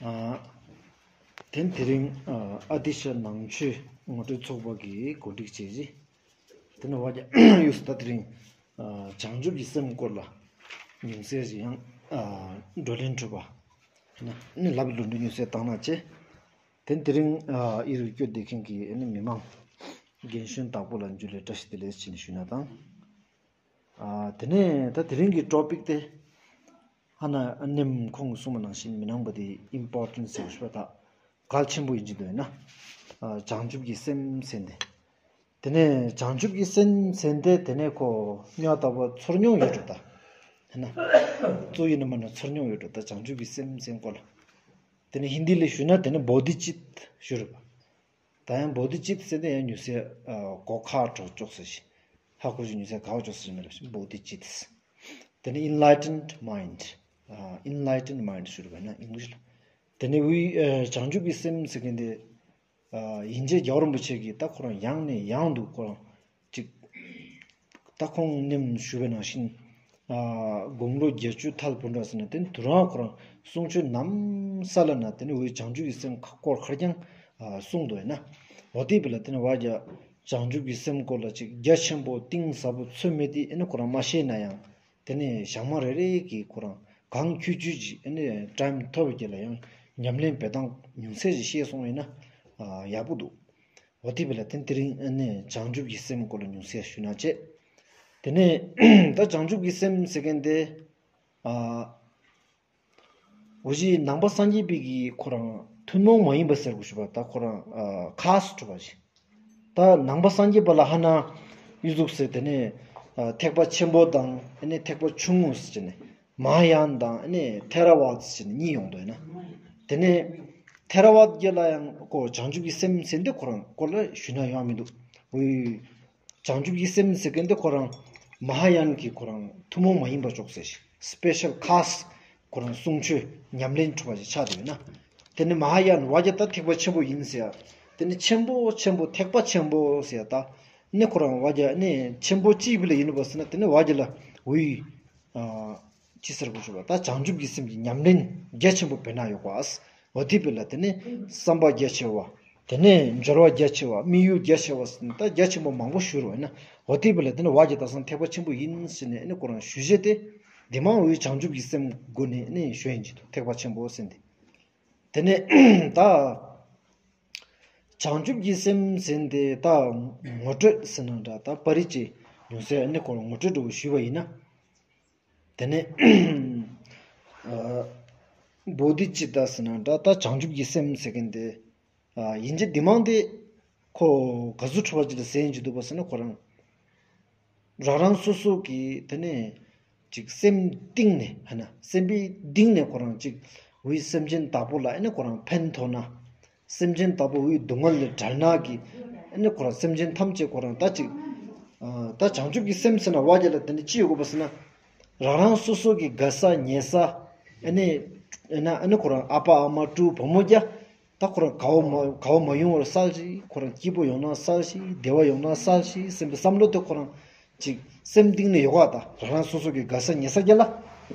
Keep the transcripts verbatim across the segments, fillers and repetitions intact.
ཨ་དེ་དེ་རིང་ཨ་ཨ་ཏི་ཤ་ནང་ཆོས་ངོ་སྤྲོད་ཚོགས་པ་གིས་གོ་སྒྲིག་བྱས་རྗེས། དེ་ནས་བ་རྒྱ་ཡུས་ད་དེ་རིང་ཨ་བྱང་ཆུབ་ཀྱི་སེམས་སྐོར་ལ་ཉུང་ཤས་ཤིག་ཡང་ཨ་བགྲོ་གླེང་གྲུབ་པ་ནི་ལབ་ལུང་འདྲེན་ཉུང་ཤས་བཏང་ན་བྱས། དེ་དེ་རིང་ཨ་ཨི་རུ་བསྐྱོད་བསྡད་མཁན་གྱི་ཨ་ནི་མི་མང་རྒན་གཞོན་དག་པོ་ལ་འཇུ་ལེ་བཀྲ་ཤིས་བདེ་ལེགས་ཞེས་ཞུ་ན་དང་། ཨ་དེ་ནས་ད་དེ་རིང་གི་ཊོ་པིག་དེ་ཧ་ན་ཨ་ནེམ་ཁོང་གིས་གསུངས་པ་ནང་བཞིན་མི་ནང་པ་དེ་ཨིམ་པོར་ཊེན་ཊི་ཟེར་ཞུ་བ་ད་གལ་ཆེན་པོ་ཡིན་གྱི་འདུག་ཡིན་ན། ཨ་བྱང་ཆུབ་ཀྱི་སེམས་ཟེར་དེ། དེ་ནས་བྱང་ཆུབ་ཀྱི་སེམས་ཟེར་དེ་དེ་ནས་ཁོ་ཉོ་ལྟ་བུ་ཚོར་མྱོང་ཡོད་འགྲོ་ད། ཡིན་ན། གཙོ་ཡིན་ན་མ་ན་ཚོར་མྱོང་ཡོད་འགྲོ་ད་བྱང་ཆུབ་ཀྱི་སེམས་ཟེར་སྐོར་ལ། དེ་ནས་ཧིན་དི་ལ་ཞུ་ན་དེ་ནས་བོ་དྷི་ཙིཏྟ་ཞུ་རེད་པ། ད་ཡང་བོ་དྷི་ཙིཏྟ་ཟེར་དེ་ཡང་ཉུང་ཤས་ཨ་གོ་ཁ་དྲོ་ཅོག་ས་ཞིག་ཧ་གོ་ཞིག་ཉུང་ཤས་ག་བ་ཅོག་ས་ཞིག་མེད་ལ་བོ་དྷི་ཙིཏྟ། དེ་ནས་ཨིན་ལའི་ཊེནཌ་མའིནཌ། ཨ་ཨིན་ལའི་ཊེནཌ་མའིནཌ་ཞུ་རེད་པ་ཡིན་ན་ཨིང་ལིཤ་ལ། དེ་ནས་འི་ཨ་བྱང་ཆུབ་ཀྱི་སེམས་ཟེར་མཁན་དེ་ཨ་ཡན་ཆད་རྒྱལ་བ་རིན་པོ་ཆེ་གིས་ད་ཁོ་རང་ཡང་ནས་ཡང་དུ་ཁོ་རང་ཅིག་ད་ཁོང་ནེམ་ཞུ་བའི་ནང་བཞིན་ཨ་དགུང་ལོ་བརྒྱད་ཅུ་ཐལ་བུད་འདྲ་ཟེར་ན་དེ་ནི་དུས་རང་ཁོ་རང་གསུང་ཆོས་ནམ་ས་ལ་ན་དེ་ནི་འི་བྱང་ཆུབ་ཀྱི་སེམས་ཁ་སྐོར་ཁར་ཀྱང་ཨ་གསུང་དོ་ཡིན་ན། འོ་དེ་བི་ལ་དེ་ནི་བ་རྒྱ་བྱང་ཆུབ་ཀྱི་སེམས་སྐོར་ལ་ཅིག་རྒྱ་ཆེན་པོ་གཏིང་ཟབ་པོ་ཚོད་མེད་དེ་ཨ་ནི་ཁོ་རང་མ་ཤེས་ན་ཡང་དེ་ནི་ཞག་མ་རེ་རེ་གི་ཁོ་རང་གང་ཁྱུ་ཁྱུ་ཅིག་ཨ་ནི་ཊའིམ་ཐོབ་པའི་རྒྱ་ལ་ཡང་ཉམས་ལེན་འབད་སྟངས་ཉུང་ཤས་ཤིག་ཤེས་སོང་ཡིན་ན་ཨ་ཡག་པོ་འདུག་འོ་དེ་བི་ལ་དེ་དེ་རིང་ཨ་ནི་བྱང་ཆུབ་ཀྱི་སེམས་སྐོར་ལ་ཉུང་ཤས་ཞུ་ན་བྱས། དེ་ནས་ད་བྱང་ཆུབ་ཀྱི་སེམས་ཟེར་མཁན་དེ་ཨ་འོ་ཞེ་ནང་པ་སངས་རྒྱས་པའི་གི་ཁོ་རང་ཐུན་མོང་མ་ཡིན་པ་ཟེར་དགོས་ཞུ་བ་ད་ཁོ་རང་ཨ་ཁ་སུ་གྲུབ་པ་ཞིག་ད་ནང་པ་སངས་རྒྱས་པ་ལ་ཧ་ན་ཡུ་ཟུག་ཟེར་དེ་ནས་ཨ་ཐེག་པ་ཆེན་པོ་དང་ཨ་ནི་ཐེག་པ་ཆུང་ངུ་ཟེར་ནས། མ་ཧཱ་ཡཱན་དང་ཨ་ནི་ཐེ་ར་ཝཱ་ད་ཟེར་ནས་གཉིས་ཡོང་དོ་ཡིན་ན། དེ་ནས་ཐེ་ར་ཝཱ་ད་གི་ལ་ཡང་ཁོ་བྱང་ཆུབ་ཀྱི་སེམས་ཟེར་དེ་ཁོ་རང་སྐོར་ལ་ཞུ་ན་ཡོང་མི་འདུག་འོ་བྱང་ཆུབ་ཀྱི་སེམས་ཟེར་མཁན་དེ་ཁོ་རང་མ་ཧཱ་ཡཱན་གྱི་ཁོ་རང་ཐུན་མོང་མ་ཡིན་པ་ཅོག་ཟེར་ཞིག་སི་པེ་ཤལ་ཁཱསྟ་ཁོ་རང་གསུང་ཆོས་ཉམས་ལེན་གྲུབ་པ་ཞིག་ཆགས་དོ་ཡིན་ན། དེ་ནས་མ་ཧཱ་ཡཱན་བ་རྒྱ་ད་ཐེག་པ་ཆེན་པོ་ཡིན་ཟེར་ཡ། དེ་ནས་ཆེན་པོ་ཆེན་པོ་ཐེག་པ་ཆེན་པོ་ཟེར་ཡ་ད། ནི་ཁོ་རང་བ་རྒྱ་ནི་ཆེན་པོ་ཅིག་བི་ལ་ཡིན་ནོ་བ་ཟེར་ན་དེ་ནས་བ་རྒྱ་ལ་འོ་ཡི། ཨ་ཅི་ཟེར་དགོས་ཞུ་བ་ད་བྱང་ཆུབ་ཀྱི་སེམས་ཀྱི་ཉམས་ལེན་རྒྱ་ཆེན་པོ་འབད་ན་ཡོད་པ། འོ་དེ་བི་ལ་དེ་ནས་བསམ་པ་རྒྱ་ཆེ་བ། དེ་ནས་སྦྱོར་བ་རྒྱ་ཆེ་བ། དམིགས་ཡུལ་རྒྱ་ཆེ་བ་ཟེར་ན་ད་རྒྱ་ཆེན་པོ་མང་པོ་ཞུ་རོ་ཡིན་ན། འོ་དེ་བི་ལ་དེ་ནས་བ་རྒྱ་ད་སང་ཐེག་པ་ཆེན་པོ་ཡིན་ཟེར་ནས་ནི་ཁོ་རང་ཞུ་བྱེད་དེ། དེ་མང་འོ་ཡི་བྱང་ཆུབ་ཀྱི་སེམས་སྒོ་ནས་ནི་ཞུ་ཡིན་གྱི་འདུག་ཐེག་པ་ཆེན་པོ་ཟེར་དེ། དེ་ནས་ད་བྱང་ཆུབ་ཀྱི་སེམས་ཟེར་དེ་ད་ངོ་སྤྲོད་ཟེར་ན་འདྲ་ད་པ་རི་ཅེ་ཉུང་ཤས་ནི་ཁོ་རང་ངོ་སྤྲོད་འདྲ་བོ་ཞུས་པ་ཡིན་ན། དེ་ནས་ཨ་བོ་དྷི་ཙིཏྟ་ཟེར་ན་འདྲ་ད་བྱང་ཆུབ་ཀྱི་སེམས་ཟེར་མཁན་དེ་ཨ་ཡིན་གྱི་འདི་མང་དེ་ཁོ་ག་ཟུག་གྲུབ་པ་ཅིག་ལ་ཟེར་ཡིན་གྱི་འདུག་པ་ཟེར་ན་ཁོ་རང་རང་རང་སོ་སོ་གི་དེ་ནས་ཅིག་སེམས་གཏིང་ནས་ཧ་ན་སེམས་པའི་གཏིང་ནས་ཁོ་རང་ཅིག་འོ་ཡི་སེམས་ཅན་དག་པོ་ལ་ཨ་ནི་ཁོ་རང་ཕན་ཐོགས་ན། སེམས་ཅན་དག་པོ་འོ་ཡི་སྡུག་བསྔལ་ལས་བྲལ་ན་གི་ཨ་ནི་ཁོ་རང་སེམས་ཅན་ཐམས་ཅད་ཁོ་རང་ད་ཅིག་ཨ་ད་བྱང་ཆུབ་ཀྱི་སེམས་ཟེར་ན་བ་རྒྱ་ལ་དེ་ནས་ཅི་ཡོད་དགོས་པ་ཟེར་ན། རང་རང་སོ་སོ་གི་དགའ་ས་ཉེ་ས་ཨ་ནི་ཨ་ནི་ཨ་ནི་ཁོ་རང་ཨ་པ་ཨ་མ་ཕྲུ་གུ་བུ་མོ་རྒྱ། ད་ཁོ་རང་དགའ་བོ་མ་དགའ་བོ་མ་ཡོང་བར་སལ་ཞིག་ཁོ་རང་སྐྱིད་པོ་ཡོང་ན་སལ་ཞིག་བདེ་བ་ཡོང་ན་སལ་ཞིག་སེམས་པའི་བསམ་བློ་དེ་ཁོ་རང་ཅིག་སེམས་གཏིང་ནས་ཡོད་ག་ད་རང་རང་སོ་སོ་གི་དགའ་ས་ཉེ་ས་རྒྱ་ལ།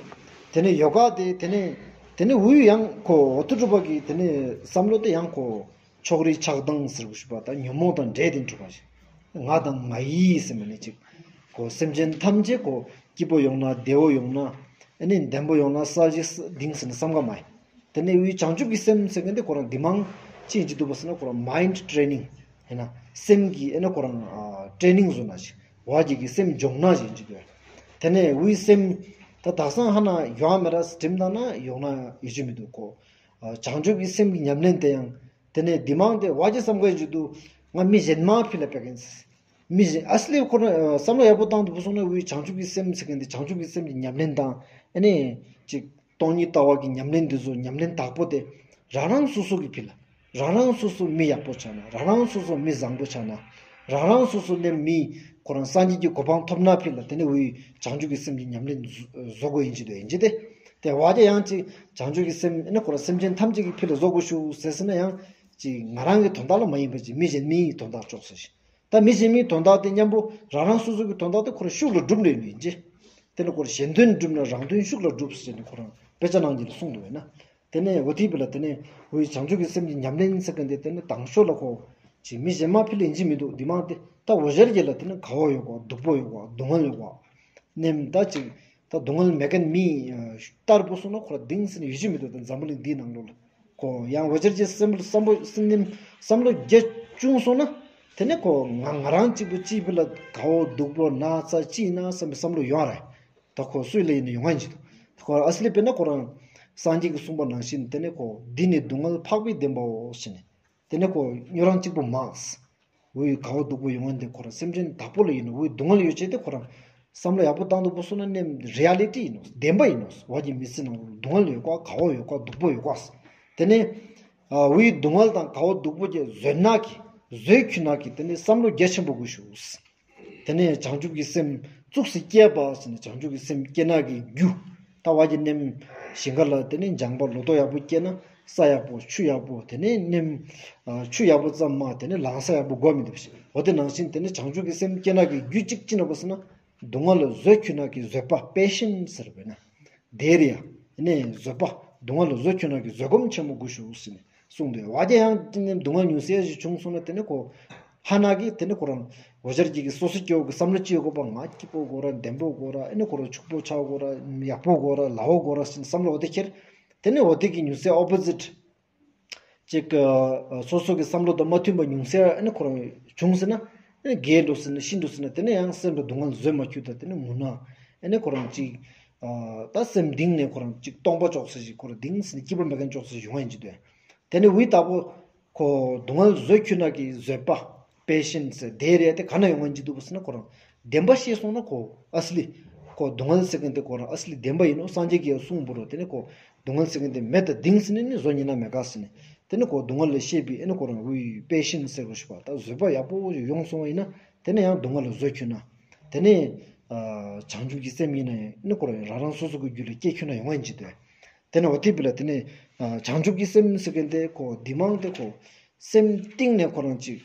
དེ་ནས་ཡོད་ག་དེ་དེ་ནས་དེ་ནས་འོ་ཡི་ཡང་ཁོ་འོ་ཐུ་གྲུབ་པ་གི་དེ་ནས་བསམ་བློ་དེ་ཡང་ཁོ་ཕྱོགས་རིས་ཆགས་སྡང་ཟེར་དགོས་ཞུ་བ་ད་ཉོན་མོངས་དང་འདྲེས་ཏེ་གྲུབ་པ་ཞིག་ང་དང་ང་ཡི་ཟེར་མ་ནི་ཅིག་ཁོ་སེམས་ཅན་ཐམས་ཅད་ཁོ་སྐྱིད་པོ་ཡོང་ན་བདེ་བོ་ཡོང་ན་ཨ་ནི་ལྡེམ་པོ་ཡོང་ན་སལ་ཞིག་གཏིང་ཟེར་ནས་བསམ་ག་མ་ཡི། དེ་ནས་འོ་ཡི་བྱང་ཆུབ་ཀྱི་སེམས་ཟེར་མཁན་དེ་ཁོ་རང་འདི་མང་ཅི་ཡིན་གྱི་འདུག་པ་ཟེར་ན་ཁོ་རང་མའིནཌ་ཊེ་ནིང་ཡིན་ན་སེམས་ཀྱི་ཨ་ནི་ཁོ་རང་ཨ་ཊེ་ནིང་བཟོ་ན་ཞིག་བ་རྒྱ་གི་སེམས་སྦྱོང་ན་ཞིག་ཡིན་གྱི་འདུག་དེ་ནས་འོ་ཡི་སེམས་ད་དག་སང་ཧ་ན་ཡོང་མེད་ར་སྒྲིམ་ད་ན་ཡོང་ན་ཡོད་ཀྱི་མི་འདུག་ཁོ་ཨ་བྱང་ཆུབ་ཀྱི་སེམས་ཀྱི་ཉམས་ལེན་དེ་ཡང་དེ་ནས་འདི་མང་དེ་བ་རྒྱ་བསམ་ག་ཡིན་གྱི་འདུག་ང་མི་གཞན་མ་ཕི་ལ་བེད་ཀན་མི་གཞན་ཨ་སི་ལི་ཁོ་ན་བསམ་བློ་ཡག་པོ་བཏང་དུ་བུ་སོང་ན་འོ་ཡི་བྱང་ཆུབ་ཀྱི་སེམས་ཟེར་མཁན་དེ་བྱང་ཆུབ་ཀྱི་སེམས་ཀྱི་ཉམས་ལེན་དང་ཨ་ནི་ཅིག་སྟོང་ཉིད་ལྟ་བ་གི་ཉམས་ལེན་འདི་ཚོ་ཉམས་ལེན་དག་པོ་དེ་རང་རང་སོ་སོ་གི་ཕི་ལ་རང་རང་སོ་སོ་མི་ཡག་པོ་ཆགས་ན་རང་རང་སོ་སོ་མི་བཟང་པོ་ཆགས་ན་རང་རང་སོ་སོ་ནས་མི་ཁོ་རང་སངས་རྒྱས་ཀྱི་གོ་འཕང་ཐོབ་ན་ཕི་ལ་དེ་ནས་འོ་ཡི་བྱང་ཆུབ་ཀྱི་སེམས་ཀྱི་ཉམས་ལེན་བཟོ་དགོས་ཡིན་གྱི་འདུག་ཡིན་གྱི་དེ་དེ་བ་རྒྱ་ཡང་ཅིག་བྱང་ཆུབ་ཀྱི་སེམས་ཨ་ནི་ཁོ་རང་སེམས་ཅན་ཐམས་ཅད་ཀྱི་ཕི་ལ་བཟོ་དགོས་ཞུ་ཟེར་ཟེར་ན་ཡང་ཅིག་ང་རང་གི་དོན་དག་ལ་མ་ཡིན་པ་ཅིག་མི་གཞན་མིའི་དོན་དག་ཅོག་ཟེར་ཞིག་ད་མི་གཞན་མིའི་དོན་དག་དེ་མཉམ་པོ་རང་རང་སོ་སོ་གི་དོན་དག་དེ་ཁོ་རང་ཤུགས་ལ་སྒྲུབ་ནས་ཡོད་ཡིན་གྱི། དེ་ནི་ཁོ་རང་གཞན་དོན་སྒྲུབ་ན་རང་དོན་ཤུགས་ལ་སྒྲུབ་ཟེར་ནས་ཁོ་རང་དཔེ་ཆ་ནང་གི་ལ་གསུངས་འདུག་བས་ན། དེ་ནས་འོ་དེ་བི་ལ་དེ་ནས་འོ་བྱང་ཆུབ་ཀྱི་སེམས་ཀྱི་ཉམས་ལེན་ཟེར་མཁན་དེ་དེ་ནས་དང་ཤོས་ལ་ཁོ་ཅིག་མི་གཞན་མ་ཕི་ལ་ཡིན་གཅིག་མི་འདུག་འདི་མ་དེ་ད་འོ་ཞར་གྱི་ལ་དེ་ནས་དགའ་བོ་ཡོད་གོ། སྡུག་པོ་ཡོད་གོ། སྡུག་བསྔལ་ཡོད་གོ། ནེམ་ད་ཅིག་ད་སྡུག་བསྔལ་མེད་མཁན་མི་ལྟར་བུ་སོང་ན་ཁོ་ར་གཏིང་ཟེར་ནས་ཡོད་གཅིག་མི་འདུག་ད་འཛམ་བུ་གླིང་འདིའི་ནང་ལོགས་ལ། ཁོ་ཡང་འོ་ཞར་གྱི་སེམས་བསམ་བློ་སེམས་ནེམ་བསམ་བློ་རྒྱས་བྱུང་སོང་ན་དེ་ནས་ཁོ་ང་ང་རང་གཅིག་པུ་གཅིག་པུ་ལ་དགའ་བོ་སྡུག་པོ་ན་ཚ་ཅི་ཡིན་ན་བསམ་པའི་བསམ་བློ་ཡོང་རེད། ད་ཁོ་སུ་ལ་ཡིན་ན་ཡོང་ང་ཡིན་གཅིག་འདུག་ཁོ་ཨ་སི་ལི་དཔེར་ན་ཁོ་རང་སངས་རྒྱས་ཀྱིས་གསུངས་པ་ནང་བཞིན་དེ་ནས་ཁོ་འདི་ནི་སྡུག་བསྔལ་འཕགས་པའི་བདེན་པའོ་ཟེར་ནས། དེ་ནས་ཁོ་ཉོ་རང་གཅིག་པུ་མ་འོའི་དགའ་བོ་སྡུག་པོ་ཡོང་ངན་དེ་ཁོ་རང་སེམས་ཅན་དག་པོ་ལ་ཡིན་ན་འོའི་སྡུག་བསྔལ་ཡོད་ཅེས་དེ་ཁོ་རང་བསམ་བློ་ཡག་པོ་བཏང་འདུག་པོ་སོང་ན་ནེམ་རི་ཡ་ལི་ཊི་ཡིན་ནོ། བདེན་པ་ཡིན་ནོ། བ་གི་མི་ཚེ་ནང་ལ་སྡུག་བསྔལ་ཡོད་ཀ་དགའ་བོ་ཡོད་ཀ་སྡུག་པོ་ཡོད་ཀ། དེ་ནས་འོའི་སྡུག་བསྔལ་དང་དགའ་བོ་སྡུག་པོ་གྱི་བཟོད་ན་གི་བཟོད་ཁྱུ་ན་གི་དེ་ནས་བསམ་བློ་རྒྱ་ཆེན་པོ་དགོས་ཞུ། དེ་ནས་བྱང་ཆུབ་ཀྱི་སེམས་གཙུགས་སུ་བསྐྱེད་པ་ཟེར་ནས་བྱང་ཆུབ་ཀྱི་སེམས་བསྐྱེད་ན་གི་རྒྱུ། ད་བ་གི་ནེམ་ཞིང་ཁ་ལ་དེ་ནས་ལྗང་པ་ལོ་ཏོག་ཡག་པོ་སྐྱེས་ན་ས་ཡག་པོ་ཆུ་ཡག་པོ་དེ་ནས་ནེམ་ཆུ་ཡག་པོ་ཙམ་མ་དེ་ནས་ལང་ས་ཡག་པོ་དགོས་མི་འདུག་ཞིག་འོ་དེ་ནང་བཞིན་དེ་ནས་བྱང་ཆུབ་ཀྱི་སེམས་བསྐྱེད་ན་གི་རྒྱུ་གཅིག་ཅི་ན་པ་ཟེར་ན་སྡུག་བསྔལ་ལ་བཟོད་ཁྱུ་ན་གི་བཟོད་པ་པེ་ཤན་ཟེར་བས་ན། དེ་རེད་ཡ། ནས་བཟོད་པ། སྡུག་བསྔལ་ལ་བཟོད་ཁྱུ་ན་གི་བཟོད་སྒོམ་ཆེན་མོ་དགོས་ཞུ་ཟེར་ནས་གསུངས་འདུག་བ་དེ་ཡང་དེ་ནས་སྡུག་བསྔལ་ཉུང་ཤས་ཤིག་བྱུང་སོང་ན་དེ་ནས་ཁོ་ཧ་ན་གི་དེ་ནས་ཁོ་རང་འོ་ཞར་གྱི་གི་སོ་སོ་སྐྱེ་བོ་གི་བསམ་བློ་ཅི་ཡོད་དགོས་པ། ང་སྐྱིད་པོ་དགོས་ར། བདེ་པོ་དགོས་ར། ཨེ་ནས་ཁོ་རང་ཕྱུག་པོ་ཆགས་དགོས་ར། ཡག་པོ་དགོས་ར། ལ་འོ་དགོས་ར་ཟེར་ནས་བསམ་བློ་འོ་དེ་ཁྱེར། དེ་ནས་འོ་དེ་གི་ཉུང་ཤས་ཨོ་པོ་ཟིཊ་ཅིག་སོ་སོ་གི་བསམ་བློ་དང་མ་མཐུན་པ་ཉུང་ཤས་ཨེ་ནས་ཁོ་རང་བྱུང་ཟེར་ན། ཨེ་ནས་རྒས་འགྲོ་ཟེར་ན་ཤི་འགྲོ་ཟེར་ན་དེ་ནས་ཡང་སེམས་ལ་སྡུག་བསྔལ་བཟོད་མ་ཁྱུ་ད་དེ་ནས་ངུ་ན་ཨེ་ནས་ཁོ་རང་ཅིག་ད་སེམས་གཏིང་ནས་ཁོ་རང་ཅིག་སྟོང་པ་ཅོག་ས་ཞིག་ཁོ་རང་གཏིང་ཟེར་ནས་སྐྱིད་པོ་མེད་མཁན་ཅོག་ས་ཞིག་ཡོང་ཡིན་གྱི་འདུག་དེ་ནས་འོའི་དག་པོ་ཁོ་སྡུག་བསྔལ་བཟོད་ཁྱུ་ན་གི་བཟོད་པ་པེ་ཤན་ཟེར་དེ་རེད། དེ་ག་ན་ཡོང་ངན་གྱི་འདུག་པ་ཟེར་ན་ཁོ་རང་བདེན་པ་ཤེས་སོང་ན་ཁོ་ཨ་སི་ལི་ཁོ་སྡུག་བསྔལ་ཟེར་མཁན་དེ་ཁོ་རང་ཨ་སི་ལི་བདེན་པ་ཡིན་ནོ། སངས་རྒྱས་ཀྱིས་གསུངས་པོ་རོ། དེ་ནས་ཁོ་སྡུག་བསྔལ་ཟེར་མཁན་དེ་མེད་ད་གཏིང་ཟེར་ནས་ནི་བཟོ་ཉན་ན་མེད་ག་ཟེར་ནས། དེ་ནས་ཁོ་སྡུག་བསྔལ་ལ་ཤེས་པའི་ཨེ་ནས་ཁོ་རང་འོའི་པེ་ཤན་ཟེར་དགོས་ཞུ་བ། ད་བཟོད་པ་ཡག་པོ་ཡོང་སོང་བ་ཡིན་ན་དེ་ནས་ཡང་སྡུག་བསྔལ་ལ་བཟོད་ཁྱུ་ན་དེ་ནས་བྱང་ཆུབ་ཀྱི་སེམས་ཡིན་ན་ཡང་ཨེ་ནས་ཁོ་རང་རང་རང་སོ་སོ་གི་རྒྱུད་ལ་སྐྱེ་ཁྱུ་ན་ཡོང་ངན་གྱི་འདུག་དེ་ནས་འོ་དེ་བི་ལ་དེ་ནས་བྱང་ཆུབ་ཀྱི་སེམས་ཟེར་མཁན་དེ་ཁོ་འདི་མང་དེ་ཁོ་སེམས་གཏིང་ནས་ཁོ་རང་ཅིག་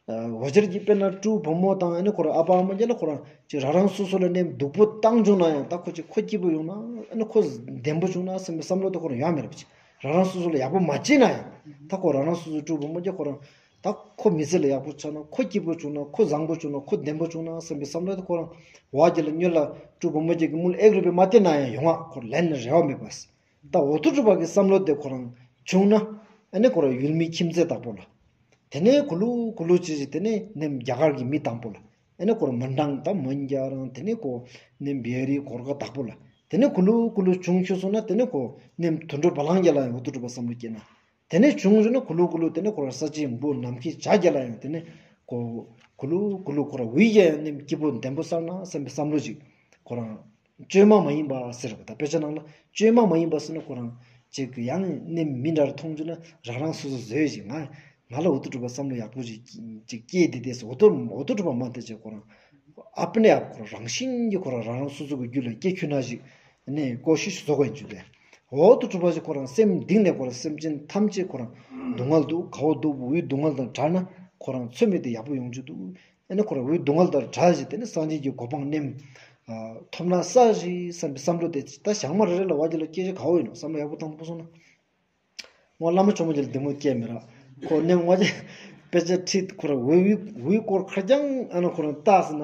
འོ་ཞར་གྱི་དཔེར་ན་སྤྲུལ་བུ་མོ་དང་ཨེ་ནས་ཁོ་རང་ཨ་ཕ་ཨ་མ་རྒྱ་ལ་ཁོ་རང་ཅིག་རང་རང་སོ་སོ་ལ་ནེམ་སྡུག་པོ་བཏང་བྱུང་ན་ཡང་ད་ཁོ་ཅིག་ཁོ་སྐྱིད་པོ་ཡོང་ན་ཨེ་ནས་ཁོ་བདེ་པོ་བྱུང་ན་བསམ་པའི་བསམ་བློ་དེ་ཁོ་རང་ཡོང་མེད་པ་ཅིག་རང་རང་སོ་སོ་ལ་ཡག་པོ་མ་བྱས་ན་ཡང་ད་ཁོ་རང་རང་སོ་སོ་སྤྲུལ་བུ་མོ་རྒྱ་ཁོ་རང་ད་ཁོ་མི་ཚེ་ལ་ཡག་པོ་ཆགས་ན་ཁོ་སྐྱིད་པོ་བྱུང་ན་ཁོ་བཟང་པོ་བྱུང་ན་ཁོ་བདེ་པོ་བྱུང་ན་བསམ་པའི་བསམ་བློ་དེ་ཁོ་རང་བ་རྒྱ་ལ་སྔོན་ལ་སྤྲུལ་བུ་མོ་རྒྱ་གི་མུལ་ཨེག་རུ་པའི་མ་བལྟས་ན་ཡང་ཡོང་ང་ཁོ་ལན་རེ་བ་མེད་པ། ད་འོ་ཐུ་གྲུབ་པ་གི་བསམ་བློ་དེ་ཁོ་རང་བྱུང་ན་ཨེ་ནས་ཁོ་རང་ཡུལ་མི་ཁྱིམ་མཚེས་དག་པོ་ལ། དེ་ནས་གུ་ལུ་གུ་ལུ་ཅི་ཅི་དེ་ནས་ནེམ་རྒྱ་གར་གྱི་མི་དང་པོ་ལ། ཨེ་ནས་ཁོ་རང་མོན་ཊང་དང་མོན་རྒྱ་རང་དེ་ནས་ཁོ་ནེམ་བེ་རི་གོར་ཁ་དག་པོ་ལ། དེ་ནས་གུ་ལུ་གུ་ལུ་བྱུང་ཤུ་སོང་ན་དེ་ནས་ཁོ་ནེམ་དུད་འགྲོ་བ་ལང་རྒྱ་ལ་ཡང་འོ་ཐུ་གྲུབ་པ་བསམ་བློ་སྐྱེས་ན། དེ་ནས་བྱུང་ཤུ་ན་གུ་ལུ་གུ་ལུ་དེ་ནས་ཁོ་རང་ས་ཅི་འབུ་ནམ་མཁའི་བྱ་རྒྱ་ལ་ཡང་དེ་ནས་ཁོ་གུ་ལུ་གུ་ལུ་ཁོ་རང་འོ་ཡ་ཡང་ནེམ་སྐྱིད་པོ་བདེ་པོ་བསགས་ན་བསམ་པའི་བསམ་བློ་ཅིག་ཁོ་རང་བཅོས་མ་མ་ཡིན་པ་ཟེར་བ་ད་དཔེ་ཆ་ནང་ལ་བཅོས་མ་མ་ཡིན་པ་ཟེར་ན་ཁོ་རང་ཅིག་ཡང་ནི་མི་འདྲར་མཐོང་རྒྱུ་ན་རང་རང་སོ་སོ་བཟོས་ཤིག་ང་ང་ལ་འོ་ཐུ་གྲུབ་པ་བསམ་བློ་ཡག་པོ་ཅིག་ཅིག་སྐྱེས་དེ་དེ་སོ་འོ་ཐུ་འོ་ཐུ་གྲུབ་པ་མ་དེ་ཅིག་ཁོ་རང་ཨ་པི་ནེ་ཨབ་ཁོ་རང་རང་བཞིན་གྱིས་ཁོ་རང་རང་རང་སོ་སོ་གི་རྒྱུད་ལ་སྐྱེ་ཁྱུ་ན་ཞིག་ནི་ཀོ་ཤིཤ་བཟོ་དགོས་ཡིན་རྒྱུ་དེ། འོ་ཐུ་གྲུབ་པ་ཞིག་ཁོ་རང་སེམས་གཏིང་ནས་ཁོ་རང་སེམས་ཅན་ཐམས་ཅད་ཁོ་རང་སྡུག་བསྔལ་འདུག་དགའ་བོ་འདུག་འོའི་སྡུག་བསྔལ་དང་བྲལ་ན་ཁོ་རང་ཚོད་མེད་དེ་ཡག་པོ་ཡོང་རྒྱུ་འདུག་ཨེ་ནས་ཁོ་རང་འོའི་སྡུག་བསྔལ་དང་བྲལ་ཞིག་དེ་ནས་སངས་རྒྱས་ཀྱི་གོ་འཕང་ནེམ་ཐོབ་ན་ས་ཞིག་བསམ་པའི་བསམ་བློ་དེ་ད་ཞག་མ་རེ་རེ་ལ་བ་རྒྱ་ལ་སྐད་ཆ་ག་བོ་ཡིན་ནོ་བསམ་བློ་ཡག་པོ་བཏང་པོ་སོང་ན། ངོ་བླ་མ་ཆོ་མོ་རྒྱ་ལ་བདེ་མོ་སྐད་མི་ར་ཁོ་ནེམ་བ་རྒྱ་དཔེ་ཆ་ཁྲིད་ཁོ་རང་འོའི་འོའི་སྐོར་ཁ་རྐྱང་ཨ་ན་ཁོ་རང་ལྟ་ཟེར་ན་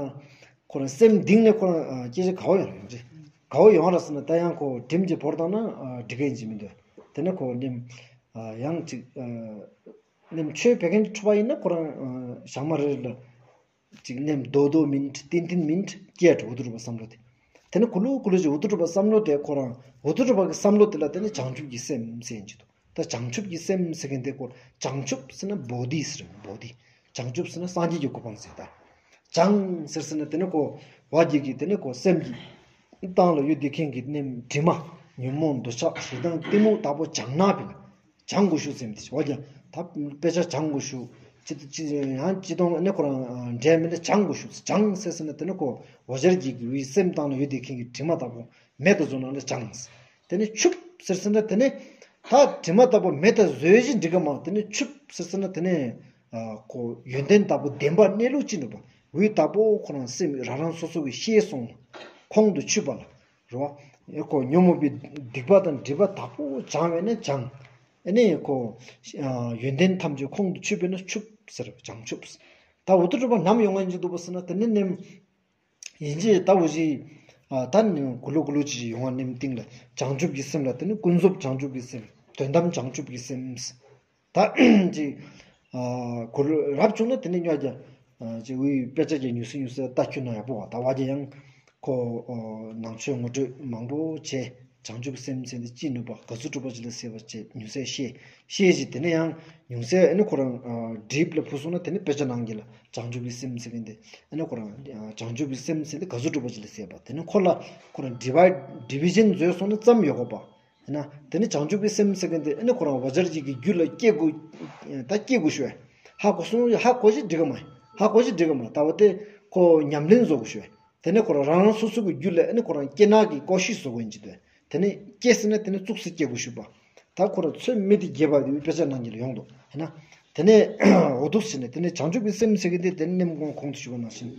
ཁོ་རང་སེམས་གཏིང་ནས་ཁོ་རང་སྐད་ཆ་ག་བོ་ཡོང་རེད་ག་བོ་ཡོང་ར་ཟེར་ན་ད་ཡང་ཁོ་དྲིམ་གྱི་བོར་བཏང་ན་འགྲིག་གི་ཡིན་གྱི་མི་འདུག་དེ་ནས་ཁོ་ནེམ་ཡང་ཅིག་ནེམ་ཆོས་བེད་མཁན་གྱི་ཕྲུ་བ་ཡིན་ན་ཁོ་རང་ཞག་མ་རེ་རེ་ལ་ཅིག་ནེམ་རྡོག་རྡོག་མིན་ཏིན་ཏིན་མིན་སྐྱེ་འགྲོ་འོ་ཐུ་གྲུབ་པ་བསམ་བློ་དེ། དེ་ནས་གུ་ལུ་གུ་ལུ་ཅིག་འོ་ཐུ་གྲུབ་པ་བསམ་བློ་དེ་ཁོ་རང་འོ་ཐུ་གྲུབ་པ་གི་བསམ་བློ་དེ་ལ་དེ་ནས་བྱང་ཆུབ་ཀྱི་སེམས་ཟེར་གྱི་འདུག་ད་བྱང་ཆུབ་ཀྱི་སེམས་ཟེར་མཁན་དེ་ཁོ་བྱང་ཆུབ་ཟེར་ན་བོ་དྷི་ཟེར་བོ་དྷི། བྱང་ཆུབ་ཟེར་ན་སངས་རྒྱས་ཀྱི་གོ་འཕང་ཟེར་ད། བྱང་ཟེར་ཟེར་ན་དེ་ནས་ཁོ་བ་རྒྱ་གི་དེ་ནས་ཁོ་སེམས་ཀྱི་སྟེང་ལ་ཡོད་དེ་མཁན་གྱི་ནེམ་དྲི་མ་ཉོན་མོངས་འདོད་ཆགས་ཞེ་སྡང་གཏི་མུག་དག་པོ་བྱང་ན་བི་ལ། བྱང་དགོས་ཤུགས་ཟེར་མི་དེ་བ་རྒྱ་ད་དཔེ་ཆ་བྱང་དགོས་ཤུགས་ཅི་ཅི་ཡང་ཅི་དང་ནི་ཁོ་རང་འབྲེལ་མི་འདྲ་བྱང་དགོས་ཤུགས་བྱང་ཟེར་ཟེར་ན་དེ་ནི་ཁོ་འོ་ཞར་གྱི་གི་བའི་སེམས་སྟེང་ལ་ཡོད་དེ་མཁན་གྱི་དྲི་མ་དག་པོ་མེད་དུ་བཟོ་ན་ནི་བྱང་། དེ་ནི་ཆུབ་ཟེར་ཟེར་ན་དེ་ནི་ད་དྲི་མ་དག་པོ་མེད་དུ་བཟོས་ཤིང་འགྲིག་གི་མ་དེ་ནི་ཆུབ་ཟེར་ཟེར་ན་དེ་ནི་ཁོ་ཡོན་ཏན་དག་པོ་བདེན་པ་གནས་ལུགས་ཅི་འདུག་པ་འོ་དག་པོ་ཁོ་རང་སེམས་རང་རང་སོ་སོ་གི་ཤེས་སོང་ཁོང་དུ་ཆུད་པ་ལ། རེད་བ། ཨེ་ཁོ་ཉོན་མོངས་པའི་སྡིག་པ་དང་སྒྲིབ་པ་དག་པོ་བྱང་བས་ན་བྱང་། ཨེ་ནི་ཁོ་ཨ་ཡོན་ཏན་ཐམས་ཅད་ཁོང་དུ་ཆུད་པས་ན་ཆུད་ཟེར་བ་བྱང་ཆུབ། ད་འོ་དེ་སྒྲུབ་པ་ནམ་ཡོང་ངེས་ཀྱི་འདུག་པ་ཟེར་ན་དེ་ནི་ནེམ་ཡིན་གཅིག་ད་འོ་ཅིག་ཨ་ད་ནི་གུ་ལུ་གུ་ལུ་ཅིག་ཡོང་བ་ནེམ་སྟིང་ལ་བྱང་ཆུབ་ཀྱི་སེམས་ལ་དེ་ནི་ཀུན་རྫོབ་བྱང་ཆུབ་ཀྱི་སེམས། དོན་དམ་བྱང་ཆུབ་ཀྱི་སེམས། ད་ཅིག་ཨ་གུ་ལུ་རབ་བྱུང་ན་དེ་ནི་ཉོ་རྒྱ་ཨ་ཅིག་འོའི་དཔེ་ཆ་རྒྱ་ཉུང་སེ་ཉུང་སེ་ལྟ་ཁྱོད་ན་ཡག་པོ་བ། ད་བ་རྒྱ་ཡང་ཁོ་ཨ་ནང་ཆོས་ངོ་སྤྲོད་མང་པོ་བྱས། བྱང་ཆུབ་སེམས་ཟེར་འདི་ཅི་ནུས་པ་ག་ཚོད་གྲུབ་པ་ཅིག་ལ་ཟེར་བ་བྱས་ཉུང་སེ་ཤེས། ཤེས་ཅིག་དེ་ནས་ཡང་ཉུང་སེ་ཨ་ནི་ཁོ་རང་ཨ་འགྲིབ་ལ་ཕུ་སོང་ན་དེ་ནི་དཔེ་ཆ་ནང་གི་ལ་བྱང་ཆུབ་ཀྱི་སེམས་ཟེར་གི་འདི་ཨ་ནི་ཁོ་རང་ཨ་བྱང་ཆུབ་ཀྱི་སེམས་ཟེར་འདི་ག་ཚོད་གྲུབ་པ་ཅིག་ལ་ཟེར་བ། དེ་ནི་ཁོ་ལ་ཁོ་རང་ཌི་བའིཌ་ཌི་བི་ཞན་མཛོད་སོང་ན་ཙམ་ཡོད་གོ་པ། ཡིན་ན་དེ་ནི་བྱང་ཆུབ་ཀྱི་སེམས་ཟེར་གི་འདི་ཨ་ནི་ཁོ་རང་བ་ཇར་ཅིག་གི་རྒྱུད་ལ་སྐྱེ་དགོས། ད་སྐྱེ་དགོས་ཞུ་བས། ཧ་གོ་སོང་ཧ་གོ་ཅིག་འགྲིག་གི་མ། ཧ་གོ་ཅིག་འགྲིག་གི་མ། ད་འོ་དེ་ཁོ་ཉམས་ལེན་བཟོ་དགོས་ཞུ་བས། དེ་ནས་ཁོ་རང་རང་སོ་སོ་གི་རྒྱུད་ལ་ཨ་ནི་ཁོ་རང་སྐྱེ་ནག་གི་ཀོ་ཤིཤ་བཟོ་དགོས་ཡིན་ཅི་དོ། དེ་ནས་སྐྱེས་ཟིན་ན་དེ་ནས་བཙུགས་སེ་སྐྱེ་དགོས་ཞུས་པ། ད་ཁོ་རང་ཚོད་མེད་དེ་རྒྱས་པ་དེ་དཔེ་ཆ་ནང་གི་ལ་ཡོང་འདུག་ཧེ་ན། དེ་ནས་འོ་འདུག་ཟེར་ནས་དེ་ནས་བྱང་ཆུབ་ཀྱི་སེམས་ཟེར་གི་འདི་དེ་ནས་ནེམ་གོང་གོང་དུ་ཞུས་པ་ནང་བཞིན།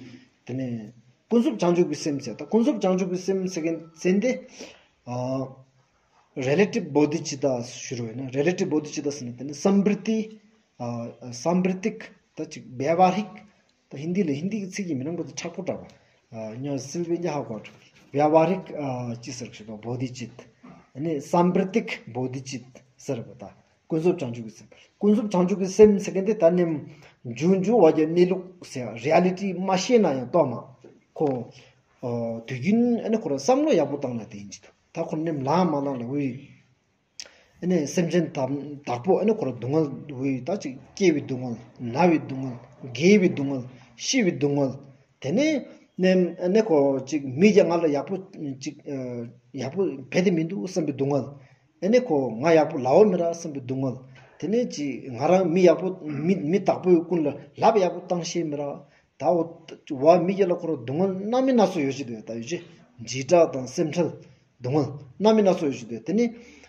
དེ་ནས་ཀུན་རྫོབ་བྱང་ཆུབ་ཀྱི་སེམས་ཟེར། ད་ཀུན་རྫོབ་བྱང་ཆུབ་ཀྱི་སེམས་ཟེར་གི་ཟེར་འདི་ཨ་རེ་ལེ་ཊིབ་བོ་དྷི་ཙིཏྟ་ཞུ་རོགས་ཡིན་ན། རེ་ལེ་ཊིབ་བོ་དྷི་ཙིཏྟ་ཟེར་ནས་དེ་ནས་སམ་པྲི་ཏི་ཨ་སམ་པྲི་ཏིཀ་ད་ཅིག་བེ་བྷ་རིཀ་ད་ཧིན་དི་ལ་ཧིན་དི་གི་ཚིག་གི་མི་ནང་པོ་དེ་མཁྲེགས་པོ་དྲགས་པ། ཨ་ཉོ་སིལ་བེ་ཉ་ཧ་གོ་བེ་བྷ་རིཀ་ཨ་ཅི་ཟེར་ཞུ་བ་བོ་དྷི་ཙིཏྟ། ཨ་ནི་སམ་པྲི་ཏིཀ་བོ་དྷི་ཙིཏྟ་ཟེར་བ། ད་ཀུན་རྫོབ་བྱང་ཆུབ་ཀྱི་སེམས། ཀུན་རྫོབ་བྱང་ཆུབ་ཀྱི་སེམས་ཟེར་གི་འདི་ད་ནེམ་འཇུ་འཇུ་བ་རྒྱ་གནས་ལུགས་ཟེར་རི་ཡ་ལི་ཊི་མ་ཤེས་ན་ཡང་ཏོ་མ་ཁོ་ཨ་དུས་རྒྱུན་ཨ་ནི་ཁོ་རང་བསམ་བློ་ཡག་པོ་བཏང་ན་དེ་ཡིན་གྱི་འདུག་ད་ཁོ་ནེམ་ལངས་མ་ལངས་ལ་འོ་ཡི། ཨ་ནི་སེམས་ཅན་དག་དག་པོ་ཨ་ནི་ཁོ་རང་སྡུག་བསྔལ་འོ་ཡི། ད་ཅིག་སྐྱེ་བའི་སྡུག་བསྔལ། ན་བའི་སྡུག་བསྔལ། རྒས་པའི་སྡུག་བསྔལ། ཤི་བའི་སྡུག་བསྔལ། དེ་ནས་ནེམ་ཨ་ནི་ཁོ་ཅིག་མི་རྒྱ་ང་ལ་ཡག་པོ་ཅིག་ཨ་ཡག་པོ་བེད་དེ་མི་འདུག་བསམ་པའི་སྡུག་བསྔལ། ཨ་ནི་ཁོ་ང་ཡག་པོ་ལབ་འོ་མི་རག་བསམ་པའི་སྡུག་བསྔལ། དེ་ནས་ཅིག་ང་རང་མི་ཡག་པོ་མི་མི་དག་པོ་ཡི་ཀུན་ལ་ལབ་ཡག་པོ་བཏང་ཤེས་མི་རག་ད་འོ་བ་མི་རྒྱ་ལ་ཁོ་རང་སྡུག་བསྔལ་སྣ་མིན་སྣ་ཚོགས་ཡོད་ཅི་འདུག་ད་ཡོད་ཅི། འཇིགས་སྐྲག་དང་སེམས་ཁྲལ། སྡུག་བསྔལ་སྣ་མིན་སྣ་ཚོགས་ཡོད་ཅི་འདུག་དེ་ནི་